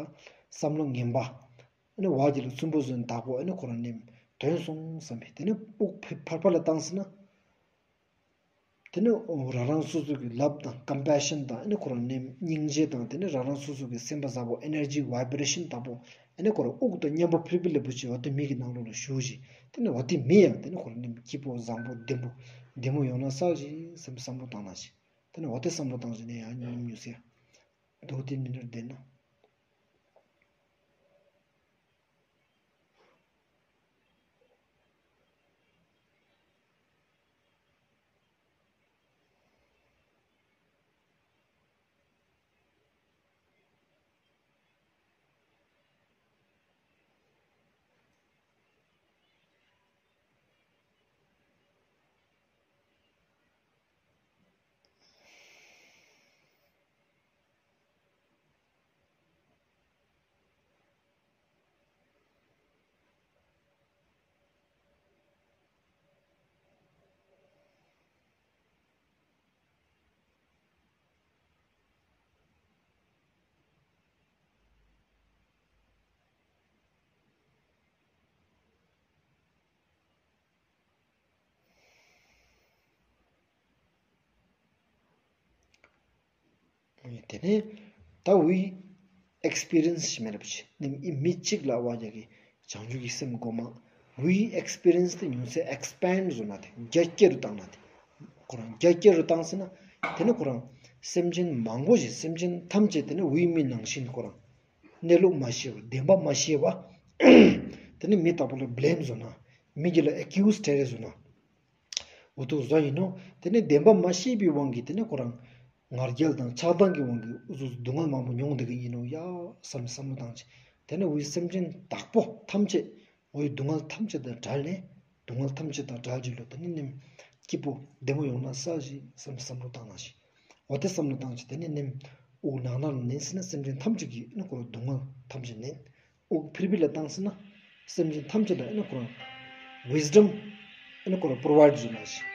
བསམ་བློ་ངན་པ་ཨེ་ནི་བ་གི་ལ་སུན་པོ་བཟོ་ནི་དག་པོ་ཨེ་ནི་ཁོ་རང་ནེམ་དོན་སོང་བསམ་པའི་དེ་ནི་དབུགས་ཕར་ཕར་ལ་བཏང་ཟེར་ན། དེ་ནི་རང་རང་སོ་སོ་གི་ལབ་དང་ཀམ་པེ་ཤན་དང་ཨེ་ནི་ཁོ་རང་ནི་སྙིང་རྗེ་དང་དེ་ནི་རང་རང་སོ་སོ་གི་སེམས་པ་ཟབ་པོ་ཨེ་ནར་ཇི་ཝའི་བི་རེ་ཤན་དག་པོ་ཨེ་ནི་ཁོ་རང་དབུགས་དང་མཉམ་པོ་ཕིར་ཕིར་ལེ་པོ་ཅིག་འོ་དེ་མིག་གི་ནང་ལོགས་ལ་ཞུགས་ཤིག་དེ་ནི་འོ་དེ་མི་ཡང་དེ་ནི་ཁོ་རང་ནི་སྐྱིད་པོ་བཟང་པོ་བདེ་མོ་བདེ་མོ་ཡོང་ན་སལ་ཞིག་བསམ་པའི་བསམ་བློ་བཏང་ན་ཞིག་དེ་ནི་འོ་དེ་བསམ་བློ་བཏང་ཞིག་ནི་ཡང་ཉམས་མྱོང་ཟེར་དོ་དེ་མི་ནར་བདེན་ན། དེ་ནས་ད་འུའི་ཨེགསི་པི་རི་ཡན་སི་ཞིག་མེད་རབས་ཅིག་ནི་མི་གཅིག་ལ་བ་རྒྱ་གི་བྱང་ཆུབ་ཀྱི་སེམས་སྒོམ་མ་འུའི་ཨེགསི་པི་རི་ཡན་སི་དེ་ཉུང་ཚེ་ཨེགསི་པེན་ཌི་བཟོ་ན་དེ་རྒྱ་སྐྱེད་རུ་བཏང་ན་དེ་ཁོ་རང་རྒྱ་སྐྱེད་རུ་བཏང་ཟེར་ན་དེ་ནི་ཁོ་རང་སེམས་ཅན་མང་པོ་ཞིག་སེམས་ཅན་ཐམས་ཅད་དེ་ནི་འུའི་མི་ནང་བཞིན་ཁོ་རང་གནས་ལུགས་མ་ཤེས་པ་བདེན་པ་མ་ཤེས་པ་དེ་ནི་མི་དག་པོ་ལ་བི་ལེམ་བཟོ་ན། མི་གི་ལ་ཨེ་ཀིའུས་ཏེ་རེ་ཟུག་ན། འོ་ཏུ་ཟོ་ཨིན་ནོག། ཏེ་ནེ་དེན་བ་མ་ཤེས་པའི་དབང་གིས་ཏེ་ནེ་ཁོ་རང་ང་རྒྱལ་དང་ཆགས་སྡང་གི་དབང་གིས་འུ་ཟུ་སྡུག་བསྔལ་མང་པོ་མྱོང་དེ་གི་ཨིན་ནོག་ཡ་སམ་སམ་བློ་བཏང་ཅིག། ཏེ་ནེ་འུའི་སེམས་ཅན་དག་པོ་ཐམས་ཅད་འུའི་སྡུག་བསྔལ་ཐམས་ཅད་དང་བྲལ་ནེ་སྡུག་བསྔལ་ཐམས་ཅད་དང་བྲལ་ཅིག་ལོ། ཏེ་ནེ་ནེམ་སྐྱིད་པོ་བདེ་མོ་ཡོང་ན་ས་ཞིག་སམ་སམ་བློ་བཏང་ན་ཞིག། འོ་ཏེ་སམ་བློ་བཏང་ཅིག། ཏེ་ནེ་ནེམ་འུ་ནང་ན་ལ་ནན་སི་ན་སེམས་ཅན་ཐམས་ཅད་ཀྱི་ཨེ་ནེ་ཁོ་རང་སྡུག་བསྔལ་ཐམས་ཅད་ནན། འུ་ཕིར་བི་ལ་བཏང་སི་ན་སེམས་ཅན་ཐམས་ཅད་ལ་ཨེ་ནེ་ཁོ་རང་ཝིས་ཌམ་ཨེ་ནེ་ཁོ་རང་པྲོ་བའིཌ་ཟུ་ན་ཞིག།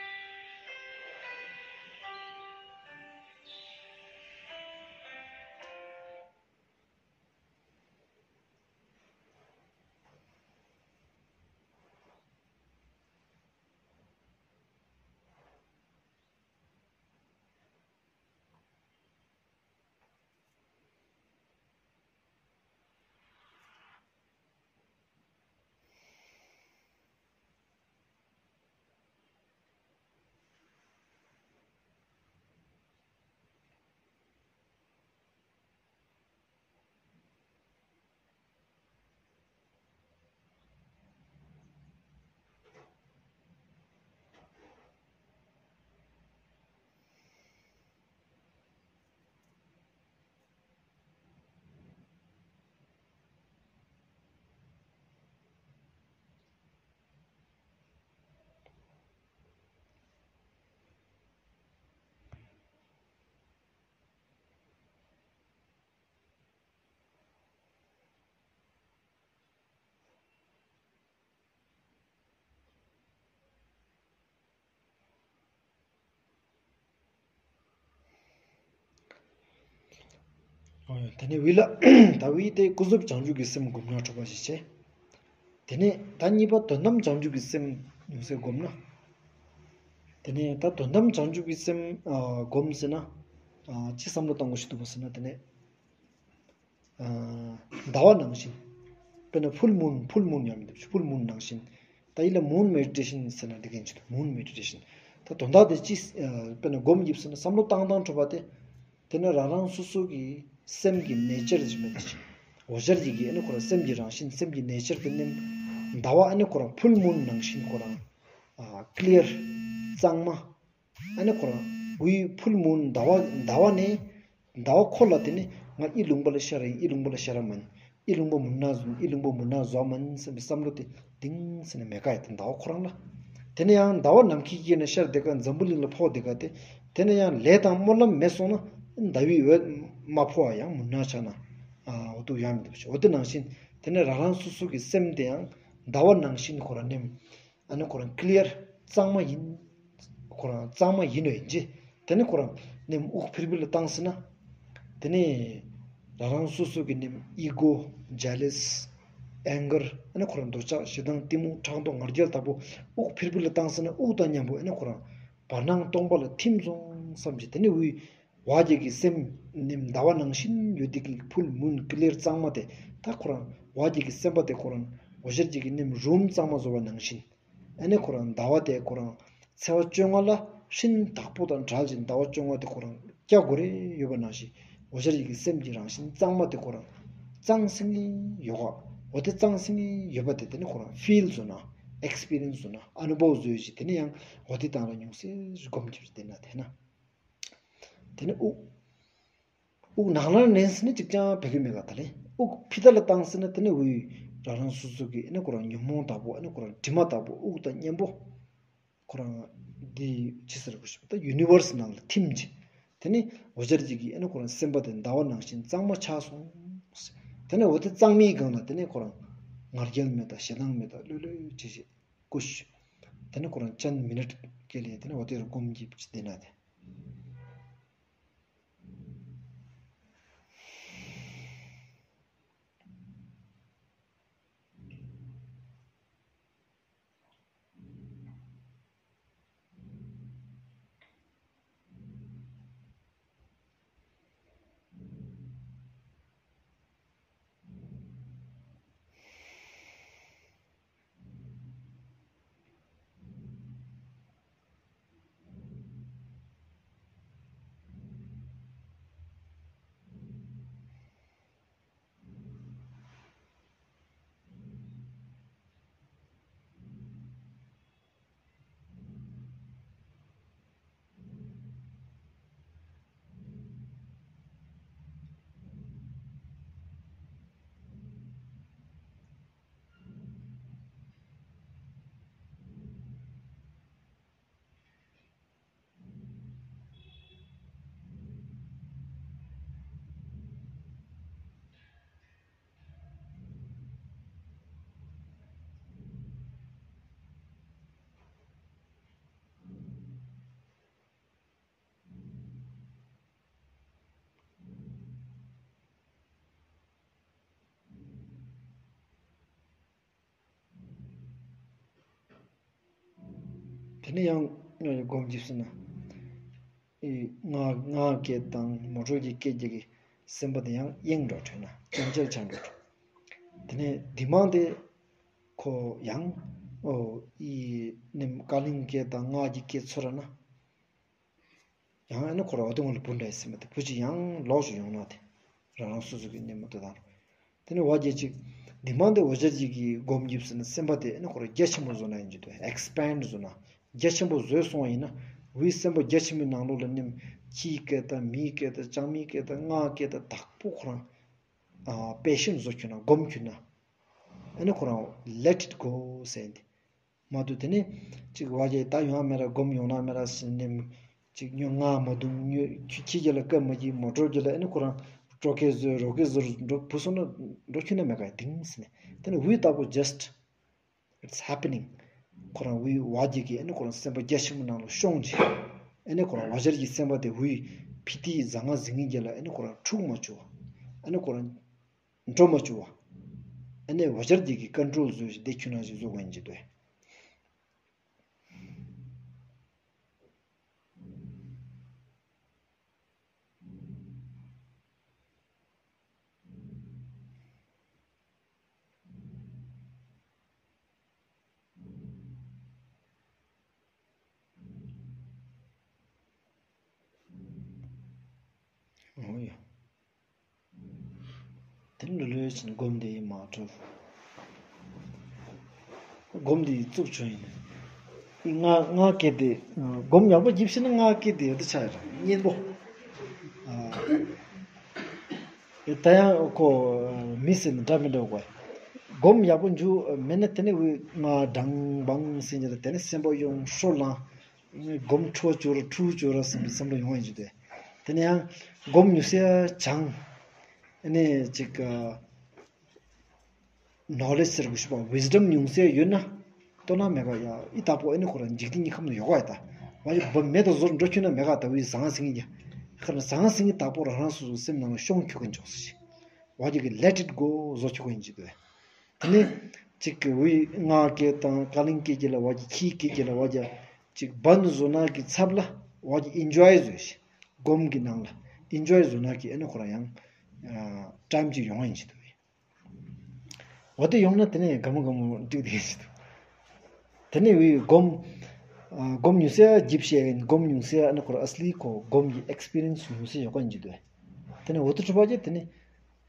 ཏེ་ནེ་ཝི་ལ་ད་ཝི་ཏེ་ཀུན་རྫོབ་བྱང་ཆུབ་ཀྱི་སེམས་སྒོམ་ན་འགྲུབ་པ་ཞིག་ཆེ། ཏེ་ནེ་ད་གཉིས་པ་དོན་དམ་བྱང་ཆུབ་ཀྱི་སེམས་ཡོང་སེ་སྒོམ་ན། ཏེ་ནེ་ད་དོན་དམ་བྱང་ཆུབ་ཀྱི་སེམས་ཨ་སྒོམ་ཟེར་ན་ཨ་ཅི་སམ་བློ་བཏང་དགོས་ཤེས་འདུག་པ་ཟེར་ན་ཏེ་ནེ། ཟླ་བ་ནང་བཞིན། དཔེར་ན་ཕུལ་མུན་ཕུལ་མུན་ཡང་མི་འདུག་ཕུལ་མུན་ནང་བཞིན། ད་ཡིད་ལ་མུན་མེ་ཌི་ཊེ་ཤན་ཟེར་ན་འགྲིག་གིན་ཅི་འདུག་མུན་མེ་ཌི་ཊེ་ཤན། ད་དོན་དག་དེ་ཅི་དཔེར་ན་སྒོམ་གྱིབ་ཟེར་ན་བསམ་བློ་བཏང་བཏང་གྲུབ་པ་དེ། དེ་ནི་རང་རང་སོ་སོ་གི་སེམས་ཀྱི་ནེ་ཅར་ཞིག་མེད་དེ་ཅི། འོ་ཞར་གྱི་གི་ཨ་ནི་ཁོ་རང་སེམས་ཀྱི་རང་བཞིན་སེམས་ཀྱི་ནེ་ཅར་དེ་ནི་ཟླ་བ་ཨ་ནི་ཁོ་རང་ཕུལ་མུན་ནང་བཞིན་ཁོ་རང་ཨ་ཀི་ལི་ཡར་གཙང་མ། ཨ་ནི་ཁོ་རང་འོ་ཕུལ་མུན་ཟླ་བ་ཟླ་བ་ནི་ཟླ་བ་ཁོ་ལ་དེ་ནི་ང་ཨི་ལུང་པ་ལ་ཤར་ར་ཡིན་ཨི་ལུང་པ་ལ་ཤར་ར་མ་ཡིན། ཨི་ལུང་པ་མུན་ནག་ཨི་ལུང་པ་མུན་ནག་བཟོ་མ་ཡིན་བསམ་པའི་བསམ་བློ་དེ་གཏིང་ཟེར་ནས་མེད་ཀ་ཡ་དེ་ཟླ་བ་ཁོ་རང་ལ། དེ་ནས་ཡང་ཟླ་བ་ནམ་མཁའི་དཀྱིལ་ནས་ཤར་དེ་ཀ་འཛམ་བུ་གླིང་ལ་ཕོག་དེ་ཀ་དེ། དེ་ནས་ཡང་ལས་དང་སྨོན་ལམ་མེད་སོང་ན་ཟླ་བའི་འོད་མ་ཕོག་ཡང་མུན་ནག་ཆགས་ན། འོ་དུ་ཡང་མི་འདུག་ཅེས། འོ་དེ་ནང་བཞིན་དེ་ནས་རང་རང་སོ་སོ་གི་སེམས་དེ་ཡང་ཟླ་བ་ནང་བཞིན་ཁོ་རང་ནེམ། ཨ་ནི་ཁོ་རང་ཀི་ལི་ཡར་གཙང་མ་ཡིན། ཁོ་རང་གཙང་མ་ཡིན་ནོ་ཡིན་གྱི། དེ་ནི་ཁོ་རང་ནེམ་དབུགས་ཕིར་ཕིར་ལ་བཏང་ཟེར་ན། དེ་ནི་རང་རང་སོ་སོ་གི་ནེམ་ཨི་གོ། ཇེ་ལེས། ཨེང་གར། ཨ་ནི་ཁོ་རང་འདོད་ཆགས་ཞེ་སྡང་གཏི་མུག་ཕྲག་དོག་ང་རྒྱལ་དག་པོ་དབུགས་ཕིར་ཕིར་ལ་བཏང་ཟེར་ན་དབུགས་དང་མཉམ་པོ་ཨ་ནི་ཁོ་རང་བར་སྣང་སྟོང་པ་ལ་ཐིམ་སོང་བསམ་གྱི། དེ་ནི་འུའི་བ་རྒྱལ་གྱི་སེམས་ནེམ་ཟླ་བ་ནང་བཞིན་ཡོད་དེ་གི་ཕུལ་མུན་ཀི་ལི་ཡར་གཙང་མ་དེ་ད་ཁོ་རང་བ་རྒྱལ་གྱི་སེམས་པ་དེ་ཁོ་རང་འོ་ཞར་རྒྱལ་གྱི་ནེམ་རུམ་གཙང་མ་བཟོ་བ་ནང་བཞིན། ཨ་ནི་ཁོ་རང་ཟླ་བ་དེ་ཁོ་རང་ཚེས་པ་བཅོ་ལྔ་ལ་སྤྲིན་དག་པོ་དང་བྲལ་ཞིང་ཟླ་བ་བཅོ་ལྔ་དེ་ཁོ་རང་སྐྱ་གོ་རེ་ཡོད་པ་ནང་བཞིན་འོ་ཞར་རྒྱལ་གྱི་སེམས་ཀྱི་རང་བཞིན་གཙང་མ་དེ་ཁོ་རང་གཙང་སིང་ངེ་ཡོད་ག། འོ་དེ་གཙང་སིང་ངེ་ཡོད་པ་དེ་དེ་ནི་ཁོ་རང་ཕིལ་བཟོ་ན་ཨེགས་པི་རི་ཡེནས་བཟོ་ན་ཨ་ནུ་བྷོབ་བཟོ་ཡོད་ཅི། དེ་ནི་ཡང་འོ་དེ་དང་ར་ཉུང་སེ་སྒོམ་གྱིབ་ཅི་དེ་ན་དེ་ན། དེ་ནི་དབུགས། དབུགས་ནང་ལ་ནན་ཟེར་ན་ཅིག་ཀྱང་བེད་ཀྱི་མེད་ག་ད་ལེ། དབུགས་ཕི་ད་ལ་བཏང་ཟེར་ན་དེ་ནི་འུའི་རང་རང་སོ་སོ་གི་ཨ་ནི་ཁོ་རང་ཉོན་མོངས་དག་པོ་ཨ་ནི་ཁོ་རང་དྲི་མ་དག་པོ་དབུགས་དང་མཉམ་པོ། ཁོ་རང་འདི་ཅི་ཟེར་དགོས་ཤེས་པ་ད་ཡུ་ནི་ཝརས་ནང་ལ་ཐིམ་གྱི། དེ་ནི་འོ་ཞར་རྒྱལ་གྱི་ཨ་ནི་ཁོ་རང་སེམས་པ་དེ་ཟླ་བ་ནང་བཞིན་གཙང་མ་ཆགས་སོང་། དེ་ནི་འོ་དེ་གཙང་མའི་སྒང་ལ་དེ་ནི་ཁོ་རང་ང་རྒྱལ་མེད་ད་ཞེ་སྡང་མེད་ད་ལྷོད་ལྷོད་བྱེད་བྱེད་སྐུ་ཞུ། དེ་ནི་ཁོ་རང་ཅན་མི་ནཊ་སྐད་ལས་དེ་ནི་འོ་དེ་རུ་སྒོམ་གྱིབ་ཅི་དེ་ན་དེ། དེ་ནས་ཡང་སྒོམ་རྒྱུ་ཟེར་ན། ཨི་ང་ང་སྐད་དང་མོ་ཊོར་གྱི་སྐད་ཀྱི་སེམས་པ་དེ་ཡང་གཡེང་འགྲོ་འདྲ་ན་ཅང་ཅལ་ཆགས་འགྲོ་འདྲ། དེ་ནས་འདི་མང་དེ་ཁོ་ཡང་ཨོ་ཨི་ནེམ་ཀ་ལིང་སྐད་དང་ང་གི་སྐད་ཚོར་ན། ཡང་ཨ་ནི་ཁོ་ར་འོ་དེ་ངོ་ལ་བུ་འདྲ་ཡི་སེམས་པ་དེ་བུ་ཅིག་ཡང་ལོག་ཅིག་ཡོང་ན་དེ་རང་རང་སོ་སོ་གི་ནེམ་དོ་དང་། དེ་ནས་བ་རྒྱ་ཅིག་འདི་མང་དེ་འོ་ཇར་ཅིག་གི་སྒོམ་རྒྱུ་ཟེར་ན་སེམས་པ་དེ་ཨ་ནི་ཁོ་ར་རྒྱ་ཆེན་པོ་བཟོ་ན་ཡིན་གྱི་དོ། ཨེགས་པེན་ཌི་བཟོ་ན་རྒྱ་ཆེན་པོ་བཟོས་སོང་བ་ཡིན་ན་འོའི་སེམས་པ་རྒྱ་ཆེན་པོའི་ནང་ལོགས་ལ་ནེམ་ཁྱིའི་སྐད་དང་མིའི་སྐད་དང་ལྕང་མའི་སྐད་དང་ང་སྐད་དང་དག་པོ་ཁོ་རང་ཨ་པེ་ཤེན་ཊི་བཟོ་ཁྱོད་ན་སྒོམ་ཁྱོད་ན་ཨ་ནི་ཁོ་རང་let it go ཟེར་ཏེ། མ་གཏོགས་དེ་ནི་ཅིག་བ་རྒྱ་ད་ཡོང་ང་མེད་ར་སྒོམ་ཡོང་ན་མེད་ར་ཟེར་ནས་ཅིག་ཉོ་ང་མ་འདུག་ཉོ་ཁྱི་ཁྱི་རྒྱ་ལ་སྐབས་མ་གྱི་མོ་ཊོར་རྒྱ་ལ་ཨ་ནི་ཁོ་རང་སྤྲོ་སྐད་བཟོས་རོ་སྐད་བཟོས་འགྲོ་བུ་སོང་ན་འགྲོ་ཁྱོད་ན་མེད་ག་དིང་ཟེར་ནས་དེ་ནི་འོའི་ལྟ་བུ་just it's happening ཁོ་རང་འོའི་བ་རྒྱ་གི་ཨ་ནི་ཁོ་རང་སེམས་པ་རྒྱ་ཆེན་པོ་ནང་ལ་ཤོང་ཅི་ཨ་ནི་ཁོ་རང་བ་ཇར་གྱི་སེམས་པ་དེ་འོའི་ཕི་ཏི་ཟང་ང་ཟིང་ངི་རྒྱ་ལ་ཨ་ནི་ཁོ་རང་འཁྲུག་མ་བཅུག་བ་ཨ་ནི་ཁོ་རང་འགྲོ་མ་བཅུག་བ། ཨ་ནི་བ་ཅར་འདི་གི་ཀོན་ཊོལ་བཟོས་ཤིག་དེ་ཁྱོད་རང་ཞིག་བཟོ་དགོས་ཡིན་གྱི་འདུག་འོ་ཡ། དེ་ནི་ལོས་ཅིན་སྒོམ་དེ་ཡི་མ་འགྲོ། སྒོམ་དེ་ཡི་རྩུབ་ཆོ་ཡིན། ང་ང་སྐད་དེ་སྒོམ་ཡག་པོ་རྒྱིབ་ཤེས་ན་ང་སྐད་དེ་ཡོད་དེ་ཆ་ཡོད་ར་སྙན་པོ། ཨ། ད་ཡང་ཁོ་མི་ཟེར་ནི་འདྲ་མི་འདྲ་གོ། སྒོམ་ཡག་པོ་འཇུ་མེད་ན་དེ་ནི་འུ་ང་སྒྲང་བང་ཟེར་ཉེ་ལ་དེ་ནི་སེམས་པ་ཡོང་ཧྲོ་ལང་། སྒོམ་ཁྲོ་ཅོ་ར་ཁྲུ་ཅོ་ར་བསམ་པའི་བསམ་བློ་ཡོང་ཡིན་ཅི་དེ། དེ་ནི་ཡང་སྒོམ་ཉུ་སེ་ཅང་། ཨ་ནི་ཅིག་ནོ་ལེཇ་ཟེར་དགོས་ཤེས་པ་ཝིས་ཌམ་ཉུང་སེ་ཡོད་ན། ལྟོ་ན་མེད་ག་ཡ་ཨི་ད་པོ་ཨ་ནི་ཁོ་རང་འཇིག་རྟེན་གཉིས་ཁམས་ལ་ཡོད་ག་ཡ་ད། བ་ཡི་བ་མེད་དོ་ཟོར་འགྲོ་ཁྱོད་ན་མེད་ག་ད་བའི་ཟང་ཟིང་ཡ། ཁ་ན་ཟང་ཟིང་ད་པོ་རང་རང་སོ་སོ་སེམས་ནང་ལ་ཤོང་ཁྱོད་ག་འཇོག་སི་ཤི། བ་ཡི་གི་let it go ཟོ་ཁྱོད་ག་ཡིན་ཅི་དེ། དེ་ནི་ཅིག་གི་བའི་ང་སྐད་དང་ཀ་ལིང་སྐད་ཀྱི་ལ་བ་ཡི་ཁྱི་སྐད་ཀྱི་ལ་བ་ཡི་ཅིག་བན་བཟོ་ན་གི་ཚབ་ལ་བ་ཡི་ཨིན་ཇོའི་ཟོ་ཤི། སྒོམ་གི་ནང་ལ་ཨིན་ཇོའི་བཟོ་ན་གི་ཨ་ནི་ཁོ་རང་ཡང་ཊའིམ་ཅིག་ཡོང་ཡིན་ཅི་དེ། འོ་དེ་ཡོང་ན་དེ་ནས་ག་མོ་ག་མོ་འགྲིག་དེ་ཡིན་ཅི་དུ། དེ་ནས་བའི་སྒོམ། ཨ་སྒོམ་ཉུང་སེ་རྒྱིབ་ཤེས་སྒོམ་ཉུང་སེ་ཨ་ནི་ཁོ་ར་ཨས་ལི་ཁོ་སྒོམ་གྱི་ཨེགས་པི་རི་ཡན་སི་ཉུང་སེ་ཡོད་ག་ཡིན་ཅི་དུ། དེ་ནས་འོ་དེ་གྲུབ་པ་ཅི་དེ་ནས་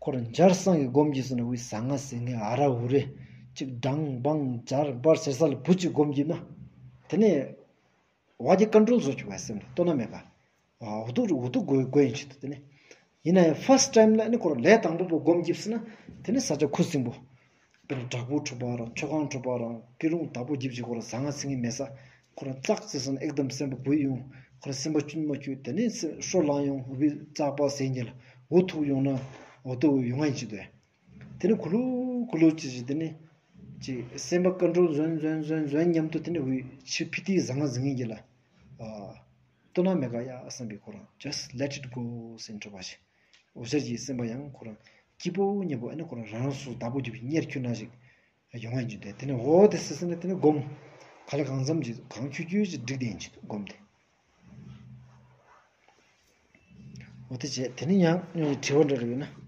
ཁོ་ར་འཇར་སང་གི་སྒོམ་གྱི་སོ་ན་བའི་ཟང་ང་ཟིང་ངེ་ཨ་ར་འུ་རེ་ཅིག་སྒྲང་བང་འཇར་བར་ཟེར་ས་ལ་བུ་ཅིག་སྒོམ་གྱི་ན། དེ་ནས་བ་གི་ཀོན་ཊོལ་བཟོ་ཅི་བ་སེམས་ལ་ལྟོ་ན་མེད་ག་འུ་ཐུག་འུ་ཐུག་དགོས་དགོས་ཡིན་ཅི་དུ་དེ་ནི། ཡིན་ན་ཡང་ཕར་སི་ཊི་ཊའིམ་ལ་ནི་ཁོ་ར་ལས་དང་པོ་པོ་སྒོམ་རྒྱིབ་སི་ན་དེ་ནི་ས་ཆ་ཁུ་སིམ་པོ། དཔེར་ན་བྲག་ཕུག་ཁྲོད་པ་རང་མཆོད་ཁང་ཁྲོད་པ་རང་ཀི་རུང་དྭགས་པོ་རྒྱིབ་ཅིག་ཁོ་ར་ཟང་ང་ཟིང་ངེ་མེད་ས། ཁོ་ར་ཙག་ཙིག་སོང་ཨེག་དམ་སེམས་པ་བུ་ཡོང་། ཁོ་ར་སེམས་པ་ཅུན་མ་ཅུ་དེ་ནི་ཧྲོ་ལང་ཡོང་བི་ཙག་པ་ཟེར་ཉེ་ལ་འུ་ཐུག་ཡོང་ན་འོ་ཐུག་ཡོང་ང་ཡིན་ཅི་དུ། དེ་ནི་གུ་ལུ་གུ་ལུ་ཅི་ཅི་དེ་ནི་ཅི་སེམས་པ་ཀོན་ཊོལ་བཟོན་བཟོན་བཟོན་བཟོན་མཉམ་དུ་དེ་ནི་འུ་ཕི་ཕི་ཏི་ཟང་ང་ཟིང་ངེ་གི་ལ། ཨ། ལྟོ་ན་མེད་ག་ཡ་བསམ་པའི་ཁོ་རང་just let it go ཟེར་འགྲོ་བ་ཞིག་འོ་ཟེར་གྱི་སེམས་པ་ཡང་ཁོ་རང་སྐྱིད་པོ་ཉེ་པོ་ཨ་ནི་ཁོ་རང་རང་རང་སོ་སོ་བདག་པོ་རྒྱུ་བའི་གཉེར་ཁྱུ་ན་ཞིག་ཡོང་ཡིན་ཅི་དེ། དེ་ནི་འོ་དེ་སེ་སེ་ནི་དེ་ནི་སྒོམ་ག་ལ་གང་འཚམ་ཅིག་གང་ཁྱུ་ཁྱུ་ཅིག་འགྲིག་དེ་ཡིན་ཅི་སྒོམ་དེ། འོ་དེ་བྱས་དེ་ནི་ཡང་དྲི་བ་འདྲ་རེ་ཡོད་ན།